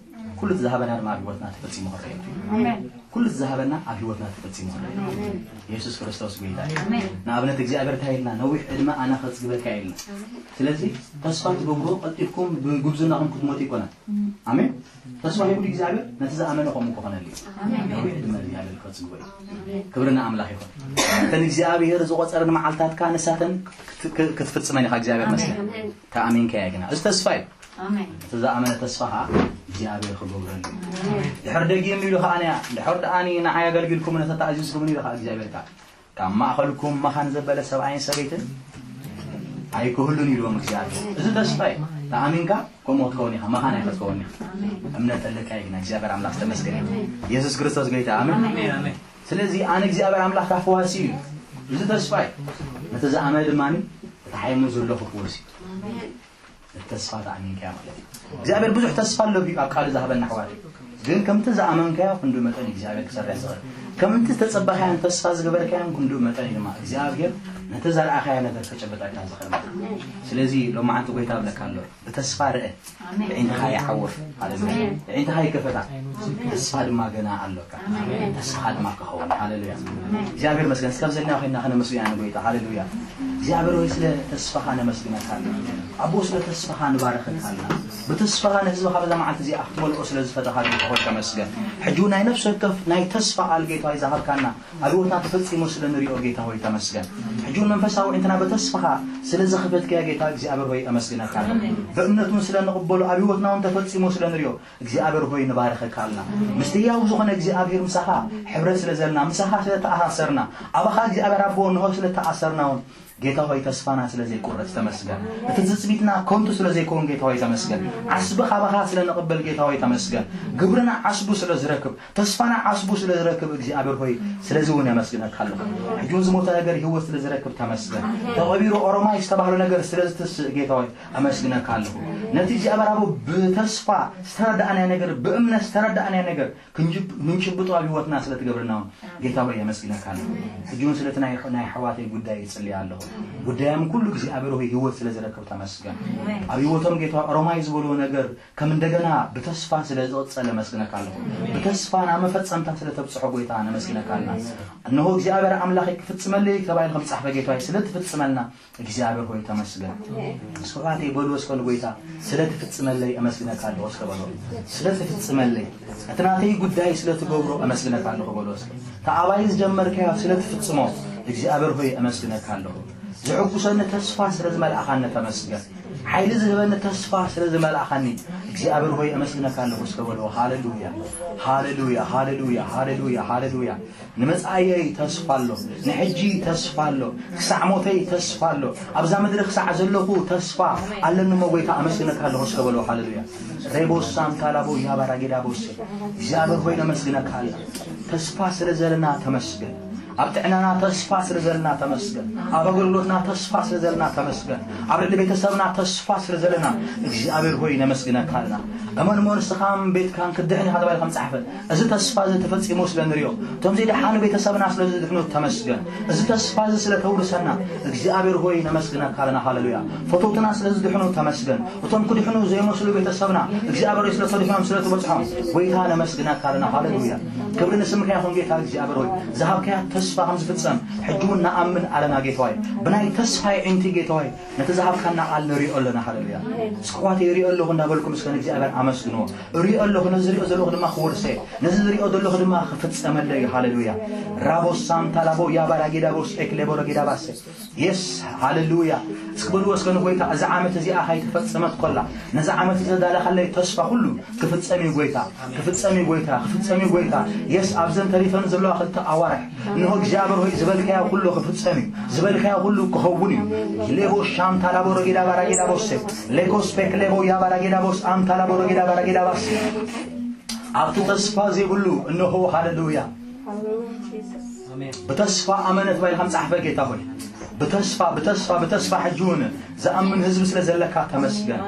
ኩሉ እቲ ዝሃበና ድማ ኣብ ህይወትና ተፈጺሙ ክረአ እዩ። ኣሜን። ኩሉ እቲ ዝሃበና ኣብ ህይወትና ተፈጺሙ ክረአ እዩ። ኣሜን። የሱስ ክርስቶስ ጎይታ እዩ። ኣሜን። ንኣብነት እግዚኣብሔር እንታይ ኢልና? ነዊሕ ዕድመ ኣነ ከጽግበካ ኢልና። ስለዚ ተስፋ ትገብሩ ቀልጢፍኩም ብጉብዝናኹም ክትሞቱ ይኮነን። ኣሜን። ተስፋ ሂቡ እግዚኣብሔር ነቲ ዝኣመነ ከምኡ ክኾነሉ እዩ። ኣሜን። ነዊሕ ዕድመ እግዚኣብሔር ከጽግቦ እዩ። ኣሜን። ክብሪ ንኣምላኽ ይኹን። እተን እግዚኣብሔር ዝቖጸረን መዓልታትካ ንሳተን ክት-፣ ክ-፣ ክትፍጽመን ኢኻ። እግዚኣብሔር መስገን። ኣሜን። ተኣሚንካዮ ግና። እዚ ተስፋ እዩ። ኣሜን። እቲ ዝኣመነ ተስፋ ኸዓ እግዚኣብሔር ክገብረሉ እዩ። ኣሜን። ድሕር ደጊም ኢሉ ኸዓ ንያ፣ ድሕር ደኣ ንዓይ ኣገልጊልኩም ነቲ ተኣዚዝኩምኒ ኢሉ ኸዓ እግዚኣብሔር ከኣ ካብ ማእኸልኩም መኻን ዘበለ ሰብኣይን ሰበይትን ኣይክህሉን ኢልዎም እግዚኣብሔር። እዚ ተስፋ እዩ። ተኣሚንካ ከምኡ ክትከውን ኢኻ፣ መኻን ኣይክትከውን ኢኻ። እምነት ኣለካ እዩ ግና እግዚኣብሔር ኣምላኽ ዝተመስገነ ይሁን። የሱስ ክርስቶስ ጎይታ። ኣሜን። ኣሜን፣ ኣሜን። ስለዚ ኣነ እግዚኣብሔር ኣምላኽ ካብ ፈዋሲ እዩ። እዚ ተስፋ እዩ። ነቲ ዝኣመነ ድማ እቲ ሓይሙ ዘሎ ክፍወስ እዩ። ኣሜን። ተስፋ ተኣሚንካዮ ማለት እዩ። እግዚኣብሔር ብዙሕ ተስፋ ኣሎ እዩ ኣብ ቃሉ ዝሃበና ኣሕዋት። ግን ከምቲ ዝኣመንካዮ ክንዱ መጠን እግዚኣብሔር ክሰርሕ ዝኽእል። ከምቲ ዝተጸበኻዮን ተስፋ ዝገበርካዮን ክንዱ መጠን እዩ ድማ እግዚኣብሔር ነቲ ዘርኣኻዮ ነገር ከጨብጠካ ዝኽእል ማለት እዩ። ስለዚ ሎማዓንቲ ጎይታ እብለካ ኣሎ፣ ብተስፋ ርአ፣ ኣሜን። ኣዒንትኻ ይዓወፍ። ሃሌሉያ። ኣሜን። ኣዒንትኻ ይከፈታ። ተስፋ ድማ ገና ኣሎካ። ኣሜን። ተስፋኻ ድማ ክኸውን። ሃሌሉያ። ኣሜን። እግዚኣብሔር መስገን። እስከ ኣብ ዘለና ኮይንና ከነመስግና ንጎይታ። ሃሌሉያ። እግዚኣብሔር ሆይ ስለ ተስፋኻ ነመስግነካ ኣለና። ኣቦ ስለ ተስፋኻ ንባረኸካ ኣለና። ብተስፋኻ ንህዝብኻ በዛ መዓልቲ እዚኣ ክትመልኦ ስለ ዝፈተኻ ጌታ ሆይ ተመስገን። ሕጂ እውን ናይ ነፍሲ ወከፍ ናይ ተስፋ ቃል ጌታ ሆይ ዝሃብካና ኣብ ህይወትና ተፈጺሙ ስለ ንሪኦ ጌታ ሆይ ተመስገን። ሕጂ እውን መንፈሳዊ ኣዒንትና ብተስፋኻ ስለ ዘኽፈትካዮ ጌታ እግዚኣብሔር ሆይ ኣመስግነካ ኣለና። ብእምነት እውን ስለ ንቕበሎ ኣብ ህይወትና እውን ተፈጺሙ ስለ ንሪኦ እግዚኣብሔር ሆይ ንባርኸካ ኣለና። ምስቲ ህያው ዝኾነ እግዚኣብሔር ምሳኻ ሕብረት ስለ ዘለና፣ ምሳኻ ስለ ተኣሳሰርና፣ ኣባኻ እግዚኣብሔር ኣቦ እንሆ ስለ ተኣሰርና እውን ጌታ ሆይ ተስፋና ስለ ዘይቁረጽ ተመስገን። እቲ ትጽቢትና ከንቱ ስለ ዘይከውን ጌታ ሆይ ተመስገን። ዓስቢ ካባኻ ስለ ንቕበል ጌታ ሆይ ተመስገን። ግብርና ዓስቡ ስለ ዝረክብ፣ ተስፋና ዓስቡ ስለ ዝረክብ እግዚኣብሔር ሆይ ስለዚ እውን የመስግነካ ኣለኹ። ሕጂ እውን ዝሞተ ነገር ህይወት ስለ ዝረክብ ተመስገን። ተቐቢሩ ኦሮማይ ዝተባህለ ነገር ስለ ዝትስእ ጌታ ሆይ ኣመስግነካ ኣለኹ። ነቲ እግዚኣብሔር ኣቦ ብተስፋ ዝተረዳእናዮ ነገር፣ ብእምነት ዝተረዳእናዮ ነገር ክንጅብ-፣ ክንጭብጦ ኣብ ህይወትና ስለ ትገብርና እውን ጌታ ሆይ የመስግነካ ኣለኹ። ሕጂ እውን ስለቲ ናይ፣ ናይ ኣሕዋተይ ጉዳይ ይጽልይ ኣለኹ። ጉዳዮም ኩሉ እግዚኣብሔር ሆይ ህይወት ስለ ዝረክብ ተመስገን። ኣብ ህይወቶም ጌታ ሮማይ ዝበልዎ ነገር ከም እንደገና ብተስፋ ስለ ዝቕጸል ኣመስግነካ ኣለኹ። ብተስፋ ናብ መፈጸምታ ስለ ተብጽሖ ጎይታ ነመስግነካ ኣለና። እነሆ እግዚኣብሔር ኣምላኸይ ክፍጽመለይ ተባሂሉ ከም ጻሕፈ ጌታ ሆይ ስለ ትፍጽመልና እግዚኣብሔር ሆይ ተመስገን። ስብሐት ይበሉ እስከ ንጎይታ ስለ ትፍጽመለይ ኣመስግነካ ኣለኹ እስከ በሎ። ስለ ትፍጽመለይ እቲ ናተይ ጉዳይ ስለ ትገብሮ ኣመስግነካ ኣለኹ በሎ እስከ። ተኣባይ ዝጀመርካዮ ስለ ትፍጽሞ እግዚኣብሔር ሆይ ኣመስግነካ ኣለኹ። ዝሕጉሰኒ ተስፋ ስለ ዝመልኣኻኒ ተመስገን። ሓይሊ ዝህበኒ ተስፋ ስለ ዝመልኣኻኒ እግዚኣብሔር ሆይ ኣመስግነካ ኣለኹ እስከ በሎ። ሃሌሉያ፣ ሃሌሉያ፣ ሃሌሉያ፣ ሃሌሉያ፣ ሃሌሉያ። ንመጻእየይ ተስፋ ኣሎ፣ ንሕጂ ተስፋ ኣሎ፣ ክሳዕ ሞተይ ተስፋ ኣሎ፣ ኣብዛ ምድሪ ክሳዕ ዘለኹ ተስፋ ኣለኒ እሞ ጎይታ ኣመስግነካ ኣለኹ እስከ በሎ። ሃሌሉያ። ሬቦስ ሳንታላቦ ያባራጌዳ ቦሴ። እግዚኣብሔር ሆይ ነመስግነካ ኣለና። ተስፋ ስለ ዘለና ተመስገን። ኣብ ጥዕናና ተስፋ ስለ ዘለና ተመስገን። ኣብ ኣገልግሎትና ተስፋ ስለ ዘለና ተመስገን። ኣብ ልዕሊ ቤተሰብና ተስፋ ስለ ዘለና እግዚኣብሔር ሆይ ነመስግነካ ኣለና። እመን እሞ ንስኻን ቤትካን ክትድሕን ኢኻ ተባሂሉ ከም ጸሓፈ፣ እዚ ተስፋ እዚ ተፈጺሙ ስለ ንሪኦ፣ እቶም ዘይደሓኑ ቤተሰብና ስለ ዝድሕኑ ተመስገን። እዚ ተስፋ እዚ ስለ ተውርሰና እግዚኣብሔር ሆይ ነመስግነካ ኣለና። ሃሌሉያ። ፈተውትና ስለ ዝድሕኑ ተመስገን። እቶም ክድሕኑ ዘይመስሉ ቤተሰብና እግዚኣብሔር ሆይ ስለ ተድሕኖም ስለ ትበጽሖም ጎይታ ነመስግነካ ኣለና። ሃሌሉያ። ክብሪ ንስምካ ይኹን ጌታ እግዚኣብሔር ሆይ። ዝሃብካያ ተስፋ ከም ዝፍጸም ሕጂ እውን ንኣምን ኣለና ጌታ ሆይ። ብናይ ተስፋ ይዒንቲ ጌታ ሆይ ነቲ ዝሃብካና ቃል ንሪኦ ኣለና። ሃሌሉያ። እስኪ ኣሕዋተይ እሪኦ ኣለኹ እንዳበልኩም እስከ ንእግዚኣብሔር ኣመስግንዎ። እሪኦ ኣለኹ፣ ነዚ ዝሪኦ ዘለኹ ድማ ክወርሰ፣ ነዚ ዝሪኦ ዘለኹ ድማ ክፍጸመለይ እዩ። ሃሌሉያ። ራቦስ ሳንታላቦ ያባራጌዳቦስ ኤክሌቦረጌዳባሰ። የስ፣ ሃሌሉያ። እስኪ በልዎ እስከ ንጎይታ፣ እዛ ዓመት እዚኣ ካይተፈጸመት ኮላ፣ ነዛ ዓመት ዘዳለኻለይ ተስፋ ኩሉ ክፍጸም እዩ ጎይታ፣ ክፍጸም እዩ ጎይታ፣ ክፍጸም እዩ ጎይታ። የስ፣ ኣብዘን ተሪፈን ዘለዋ ክልተ ኣዋርሕ እንሆ እግዚኣብሔር ሆይ ዝበልካዮ ኩሉ ክፍጸም እዩ፣ ዝበልካዮ ኩሉ ክኸውን እዩ። ሌቦ ሻምታ ላቦ ረጌዳ ባራጌዳ ቦሴ፣ ሌኮስፔክ ሌቦ ያባራጌዳ ቦስ ኣምታ ላቦ ረጌዳ ባራጌዳ ባስ። ኣብቲ ተስፋ ዘይብሉ እንሆ ሃሌሉያ። ብተስፋ ኣመነ ተባሂልካ ምጻሕፈ ጌታ ሆይ፣ ብተስፋ ብተስፋ ብተስፋ ሕጂ እውን ዝኣምን ህዝቢ ስለ ዘለካ ተመስገን።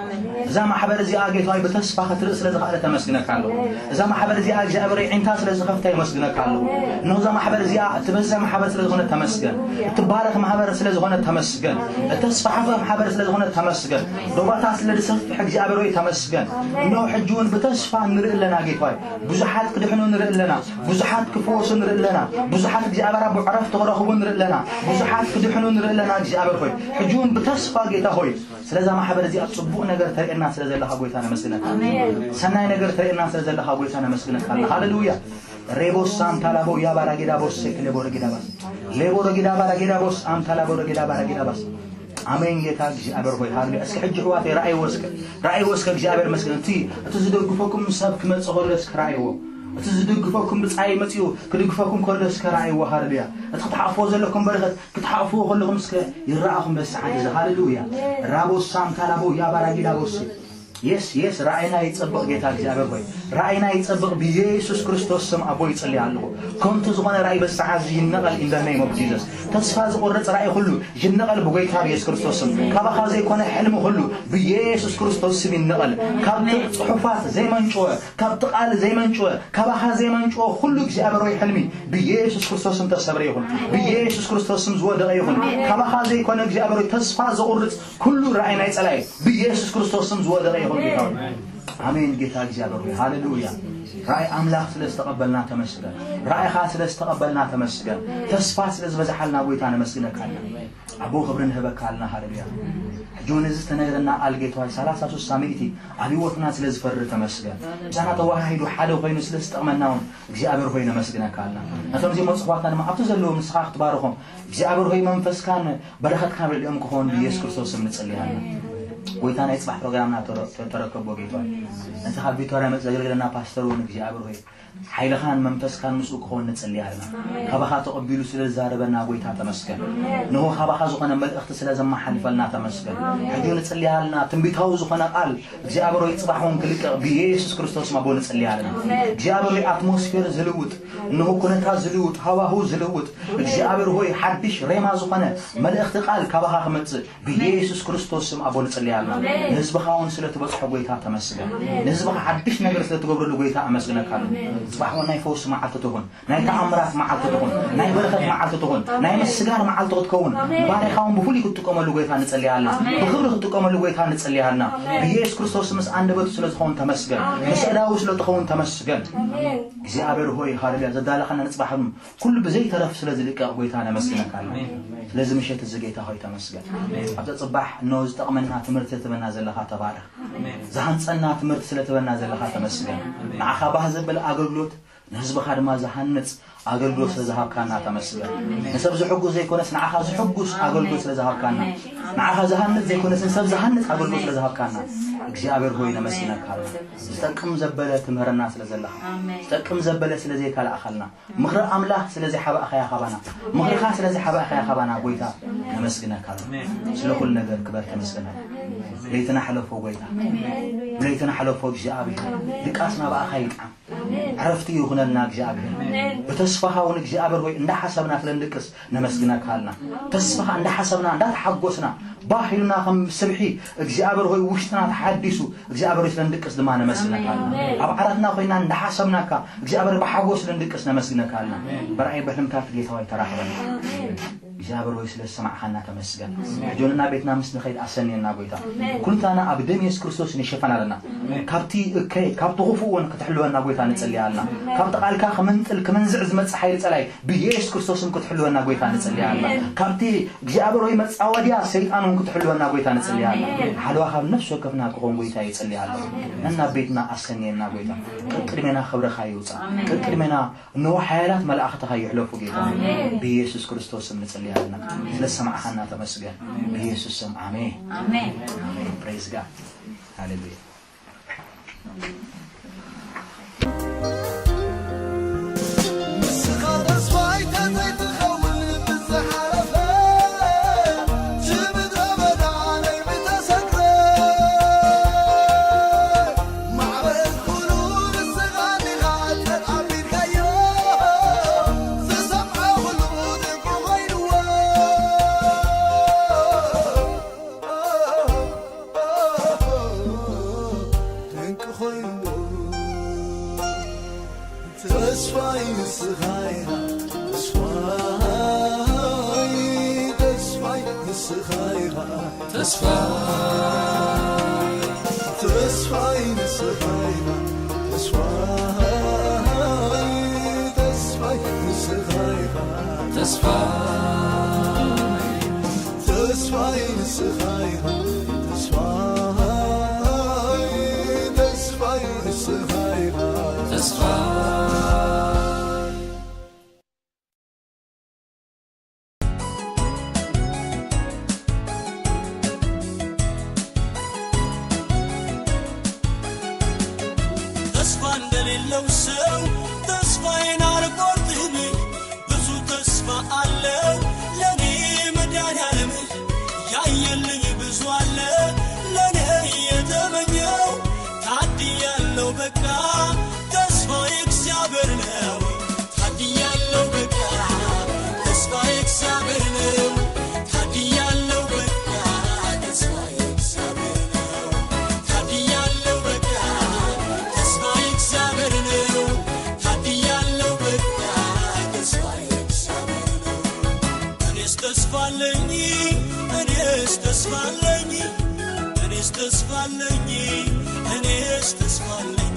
እዛ ማሕበር እዚኣ ጌታ ሆይ ብተስፋ ክትርኢ ስለ ዝኸኣለ ተመስግነካ ኣለኹ። እዛ ማሕበር እዚኣ እግዚኣብሔር ዒንታ ስለ ዝኸፍታ የመስግነካ ኣለኹ። እነሆ እዛ ማሕበር እዚኣ እትበዝሕ ማሕበር ስለ ዝኾነ ተመስገን። እትባረኽ ማሕበር ስለ ዝኾነ ተመስገን። እተስፋሕፈ ማሕበር ስለ ዝኾነ ተመስገን። ዶባታ ስለ ዝሰፍሕ እግዚኣብሔር ሆይ ተመስገን። እነሆ ሕጂ እውን ብተስፋ ንርኢ ኣለና ጌታ ሆይ። ብዙሓት ክድሕኑ ንርኢ ኣለና። ብዙሓት ክፍወሱ ንርኢ ኣለና። ብዙሓት እግዚኣብሔር ኣቦ ዕረፍቲ ክረኽቡ ንርኢ ኣለና። ብዙሓት ክድሕኑ ንርኢ ኣለና እግዚኣብሔር ሆይ። ሕጂ እውን ብተስፋ ጌታ ሆይ ስለዛ ማሕበር እዚኣ ጽቡቕ ነገር ተርእየና ስለ ዘለኻ ጎይታ ነመስግነካ። ኣሜን። ሰናይ ነገር ተርእየና ስለ ዘለኻ ጎይታ ነመስግነካ ኣለና። ሃሌሉያ። ሬቦስ ሳንታ ላቦ ያባራ ጌዳ ቦስ ሴክ ሌቦ ረጌዳ ባስ። ሌቦ ረጌዳ ባራ ጌዳ ቦስ ኣምታ ላቦ ረጌዳ ባራ ጌዳ ባስ። ኣሜን ጌታ እግዚኣብሔር ሆይ ሃሌሉያ። እስኪ ሕጂ ኣሕዋተይ ራእይዎ እስከ፣ ራእይዎ እስከ እግዚኣብሔር መስገን። እቲ፣ እቲ ዝደግፈኩም ሰብ ክመጽእ ከሎ እስከ ራእይዎ። እቲ ዝደግፈኩም ብጻይ መጺኡ ክድግፈኩም ከሎ እስከ ራእይዎ። ሃሌሉያ። እቲ ክትሓፍዎ ዘለኩም በረኸት ክትሓፍዎ ከለኹም እስከ ይረኣኹም በዚ ሰዓት እዚ። ሃሌሉያ። ራቦስ ሳንታ ላቦ ያባራ ጌዳ ቦስ። የስ፣ የስ፣ ራእይና ይጸብቕ ጌታ እግዚኣብሔር ሆይ። ራእይና ይጸብቕ ብኢየሱስ ክርስቶስ ስም ኣቦ ይጸልይ ኣለኹ። ከንቱ ዝኾነ ራእይ በዚ ሰዓት እዚ ይነቐል in the name of Jesus። ተስፋ ዝቆርጽ ራእይ ኩሉ ይነቐል ብጎይታ ብኢየሱስ ክርስቶስ ስም። ካባኻ ዘይኮነ ሕልሚ ኩሉ ብኢየሱስ ክርስቶስ ስም ይነቐል። ካብቲ ጽሑፋት ዘይመንጭወ፣ ካብቲ ቃል ዘይመንጭወ፣ ካባኻ ዘይመንጭወ ኩሉ እግዚኣብሔር ሆይ ሕልሚ ብኢየሱስ ክርስቶስ ስም ተሰብረ ይኹን። ብኢየሱስ ክርስቶስ ስም ዝወደቐ ይኹን። ካባኻ ዘይኮነ እግዚኣብሔር ሆይ ተስፋ ዘቑርጽ ኩሉ ራእይ ናይ ጸላኢ ብኢየሱስ ክርስቶስ ስም ዝወደቐ ይኹን ጌታ ሆይ። ኣሜን ጌታ እግዚኣብሔር ሆይ ሃሌሉያ። ራእይ ኣምላኽ ስለ ዝተቐበልና ተመስገን። ራእይኻ ስለ ዝተቐበልና ተመስገን። ተስፋ ስለ ዝበዝሓልና ጎይታ ነመስግነካ ኣለና። ኣቦ ክብሪ ንህበካ ኣለና። ሃሌሉያ። ሕጂ እውን እዚ ዝተነግረና ቃል ጌታ ሆይ ሰላሳ ስሳ ሚእቲ ኣብ ህይወትና ስለ ዝፈሪ ተመስገን። ምሳና ተዋሃሂዱ ሓደ ኮይኑ ስለ ዝጠቕመና እውን እግዚኣብሔር ሆይ ነመስግነካ ኣለና። ነቶም ዘይመጹ ኣሕዋትና ድማ ኣብቲ ዘለዉ ንስኻ ክትባርኾም እግዚኣብሔር ሆይ መንፈስካን በረኸትካን ኣብ ልዕሊኦም ክኸውን ብኢየሱስ ክርስቶስ ስም ንጽሊ ኣለና። ጎይታ ናይ ጽባሕ ፕሮግራምና ተረ-፣ ተ-፣ ተረከቦ ጌታ ሆይ። ነቲ ካብ ቪክቶርያ መጽእ ዘገልግለና ፓስተር እውን እግዚኣብሔር ሆይ ሓይልኻን መንፈስካን ምስኡ ክኸውን ንጽሊ ኣለና። ካባኻ ተቐቢሉ ስለ ዝዛረበና ጎይታ ተመስገን። ንሆ ካባኻ ዝኾነ መልእኽቲ ስለ ዘመሓልፈልና ተመስገን። ሕጂ ንጽሊ ኣለና ትንቢታዊ ዝኾነ ቃል እግዚኣብሔር ሆይ ጽባሕ እውን ክልቀቕ ብኢየሱስ ክርስቶስ ስም ኣቦ ንጽሊ ኣለና። እግዚኣብሔር ሆይ ኣትሞስፌር ዝልውጥ እንሆ ኩነታት ዝልውጥ ሃዋሁ ዝልውጥ እግዚኣብሔር ሆይ ሓድሽ ሬማ ዝኾነ መልእኽቲ ቃል ካባኻ ክመጽእ ብኢየሱስ ክርስቶስ ስም ኣቦ ንጽሊ ኣለና። ንህዝብኻ እውን ስለ ትበጽሖ ጎይታ ተመስገን። ንህዝብኻ ሓድሽ ነገር ስለ ትገብረሉ ጎይታ ኣመስግነካ ኣለኹ። ጽባሕ እውን ናይ ፈውሲ መዓልቲ ትኹን፣ ናይ ተኣምራት መዓልቲ ትኹን፣ ናይ በረኸት መዓልቲ ትኹን፣ ናይ ምስጋር መዓልቲ ክትከውን፣ ንባሪኻ እውን ብፍሉይ ክትጥቀመሉ ጎይታ ንጸልያልና። ብኽብሪ ክትጥቀመሉ ጎይታ ንጸልያልና። ብኢየሱስ ክርስቶስ ምስ ኣንደበቱ ስለ ዝኸውን ተመስገን። ምስ ኣእዳዉ ስለ ትኸውን ተመስገን። እግዚኣብሔር ሆይ፣ ሃሌሉያ፣ ዘዳለኻና ንጽባሕ ኩሉ ብዘይተረፍ ስለ ዝልቀቕ ጎይታ ነመስግነካ ኣለና። ስለዚ ምሸት እዚ ጌታ ሆይ ተመስገን። ኣብዛ ጽባሕ እነሆ ዝጠቕመና ትምህርቲ ትበና ዘለኻ ተባረኽ። ዝሃንጸና ትምህርቲ ስለ ትበና ዘለኻ ተመስገን። ንዓኻ ባህ ዘብል ኣገልግሎት፣ ንህዝብኻ ድማ ዝሃንጽ ኣገልግሎት ስለ ዝሃብካና ተመስገን። ንሰብ ዝሕጉስ ዘይኮነስ ንዓኻ ዝሕጉስ ኣገልግሎት ስለ ዝሃብካና፣ ንዓኻ ዝሃንጽ ዘይኮነስ ንሰብ ዝሃንጽ ኣገልግሎት ስለ ዝሃብካና እግዚኣብሔር ሆይ ነመስግነካ ኣለና። ዝጠቅም ዘበለ ትምህረና ስለ ዘለኻ፣ ዝጠቅም ዘበለ ስለ ዘይካልኣኻልና፣ ምኽሪ ኣምላኽ ስለ ዝሓባእኻያ ካባና፣ ምኽርኻ ስለ ዝሓባእኻያ ካባና ጎይታ ነመስግነካ ኣለና። ስለ ኩሉ ነገር ክበር ተመስገን። ለይትና ሕለፎ ጎይታ፣ ለይትና ሕለፎ እግዚኣብሔር፣ ድቃስና ብኣኻ ይጥዓም። ዕረፍቲ ይኹነልና እግዚኣብሔር። ብተስፋኻ እውን እግዚኣብሔር ሆይ እንዳሓሰብና ስለ ንድቅስ ነመስግነካ ኣለና። ተስፋኻ እንዳሓሰብና እንዳተሓጎስና ባህ ኢሉና ከም ስብሒ እግዚኣብሔር ሆይ ውሽጥና ተሓዲሱ እግዚኣብሔር ሆይ ስለ ንድቅስ ድማ ነመስግነካ ኣለና። ኣብ ዓራትና ኮይና እንዳሓሰብናካ እግዚኣብሔር ብሓጎስ ስለ ንድቅስ ነመስግነካ ኣለና። ብራእይ ብሕልምታት ጌታ ሆይ ተራኽበና። እግዚኣብሔር ሆይ ስለ ዝሰማዕኻና ተመስገን። ሕጆንና ቤትና ምስ ንኸይድ ኣሰንየና ጎይታ። ኩልንታና ኣብ ደም የሱስ ክርስቶስ ንሸፈን ኣለና። ካብቲ እከይ ካብቲ ክፉእ እውን ክትሕልወና ጎይታ ንጸልይ ኣለና። ካብቲ ቃልካ ክምንጥል ክምንዝዕ ዝመጽእ ሓይሊ ጸላይ ብየሱስ ክርስቶስም ክትሕልወና ጎይታ ንጸልይ ኣለና። ካብቲ እግዚኣብሔር ሆይ መጻወድያ ሰይጣን እውን ክትሕልወና ጎይታ ንጸልይ ኣለና። ሓለዋ ካብ ነፍሲ ወከፍና ክኾን ጎይታ ይጸልይ ኣለና። ነና ቤትና ኣሰንየና ጎይታ። ቅድሜና ክብርኻ ይውጻእ። ቅድሜና እነሆ ሓያላት መላእኽትኻ ይሕለፉ ጌታ። ብኢየሱስ ክርስቶስ ስም ንጽሊ ኣለና። ስለ ሰማዕኻና ተመስገን። ብኢየሱስ ስም ኣሜን። ኣሜን። ኣሜን። Praise God. ሃሌሉያ። ንስኻ ተስፋይ ተዘይትኸውን ብዝሓለፈ፣ እቲ ምድረ በዳ ናይ ምተሰግረ፣ ማዕበል ኩሉ ንስኻ ዲኻ ተጣቢብካዮ፣ ዝሰምዖ ኩሉ ድንቁ ኮይንዎ። ድንቂ ኮይኑ ተስፋይ ንስኻ ኢኻ፣ ተስፋይ፣ ተስፋይ ንስኻ ኢኻ፣ ተስፋይ፣ ተስፋይ ንስኻ ኢኻ፣ ተስፋይ፣ ተስፋይ ንስኻ ኢኻ፣ ተስፋይ ተስፋይ ንስኻ ኢኻ፣ ተስፋይ፣ ተስፋይ ንስኻ ኢኻ፣ ተስፋይ። ተስፋ እንደሌለው ሰው ተስፋዬን አልቆርጥም። ብዙ ተስፋ አለው ለኔ መድኃኒዓለም፣ ያየልኝ ብዙ አለ ለኔ የተመኘው። ታድያለው በቃ ተስፋዬ እግዚአብሔር ነው። ታድያለው በቃ ተስፋዬ እግዚአብሔር ነው። ታድያለው በቃ ተስፋዬ እግዚአብሔር ነው። ታድያለው በቃ ተስፋዬ እግዚአብሔር ነው። ታድያለው በቃ ተስፋዬ እግዚአብሔር ነው። እኔስ ተስፋ አለኝ፣ እኔስ ተስፋ አለኝ፣ እኔስ ተስፋ አለኝ፣ እኔስ ተስፋ አለኝ።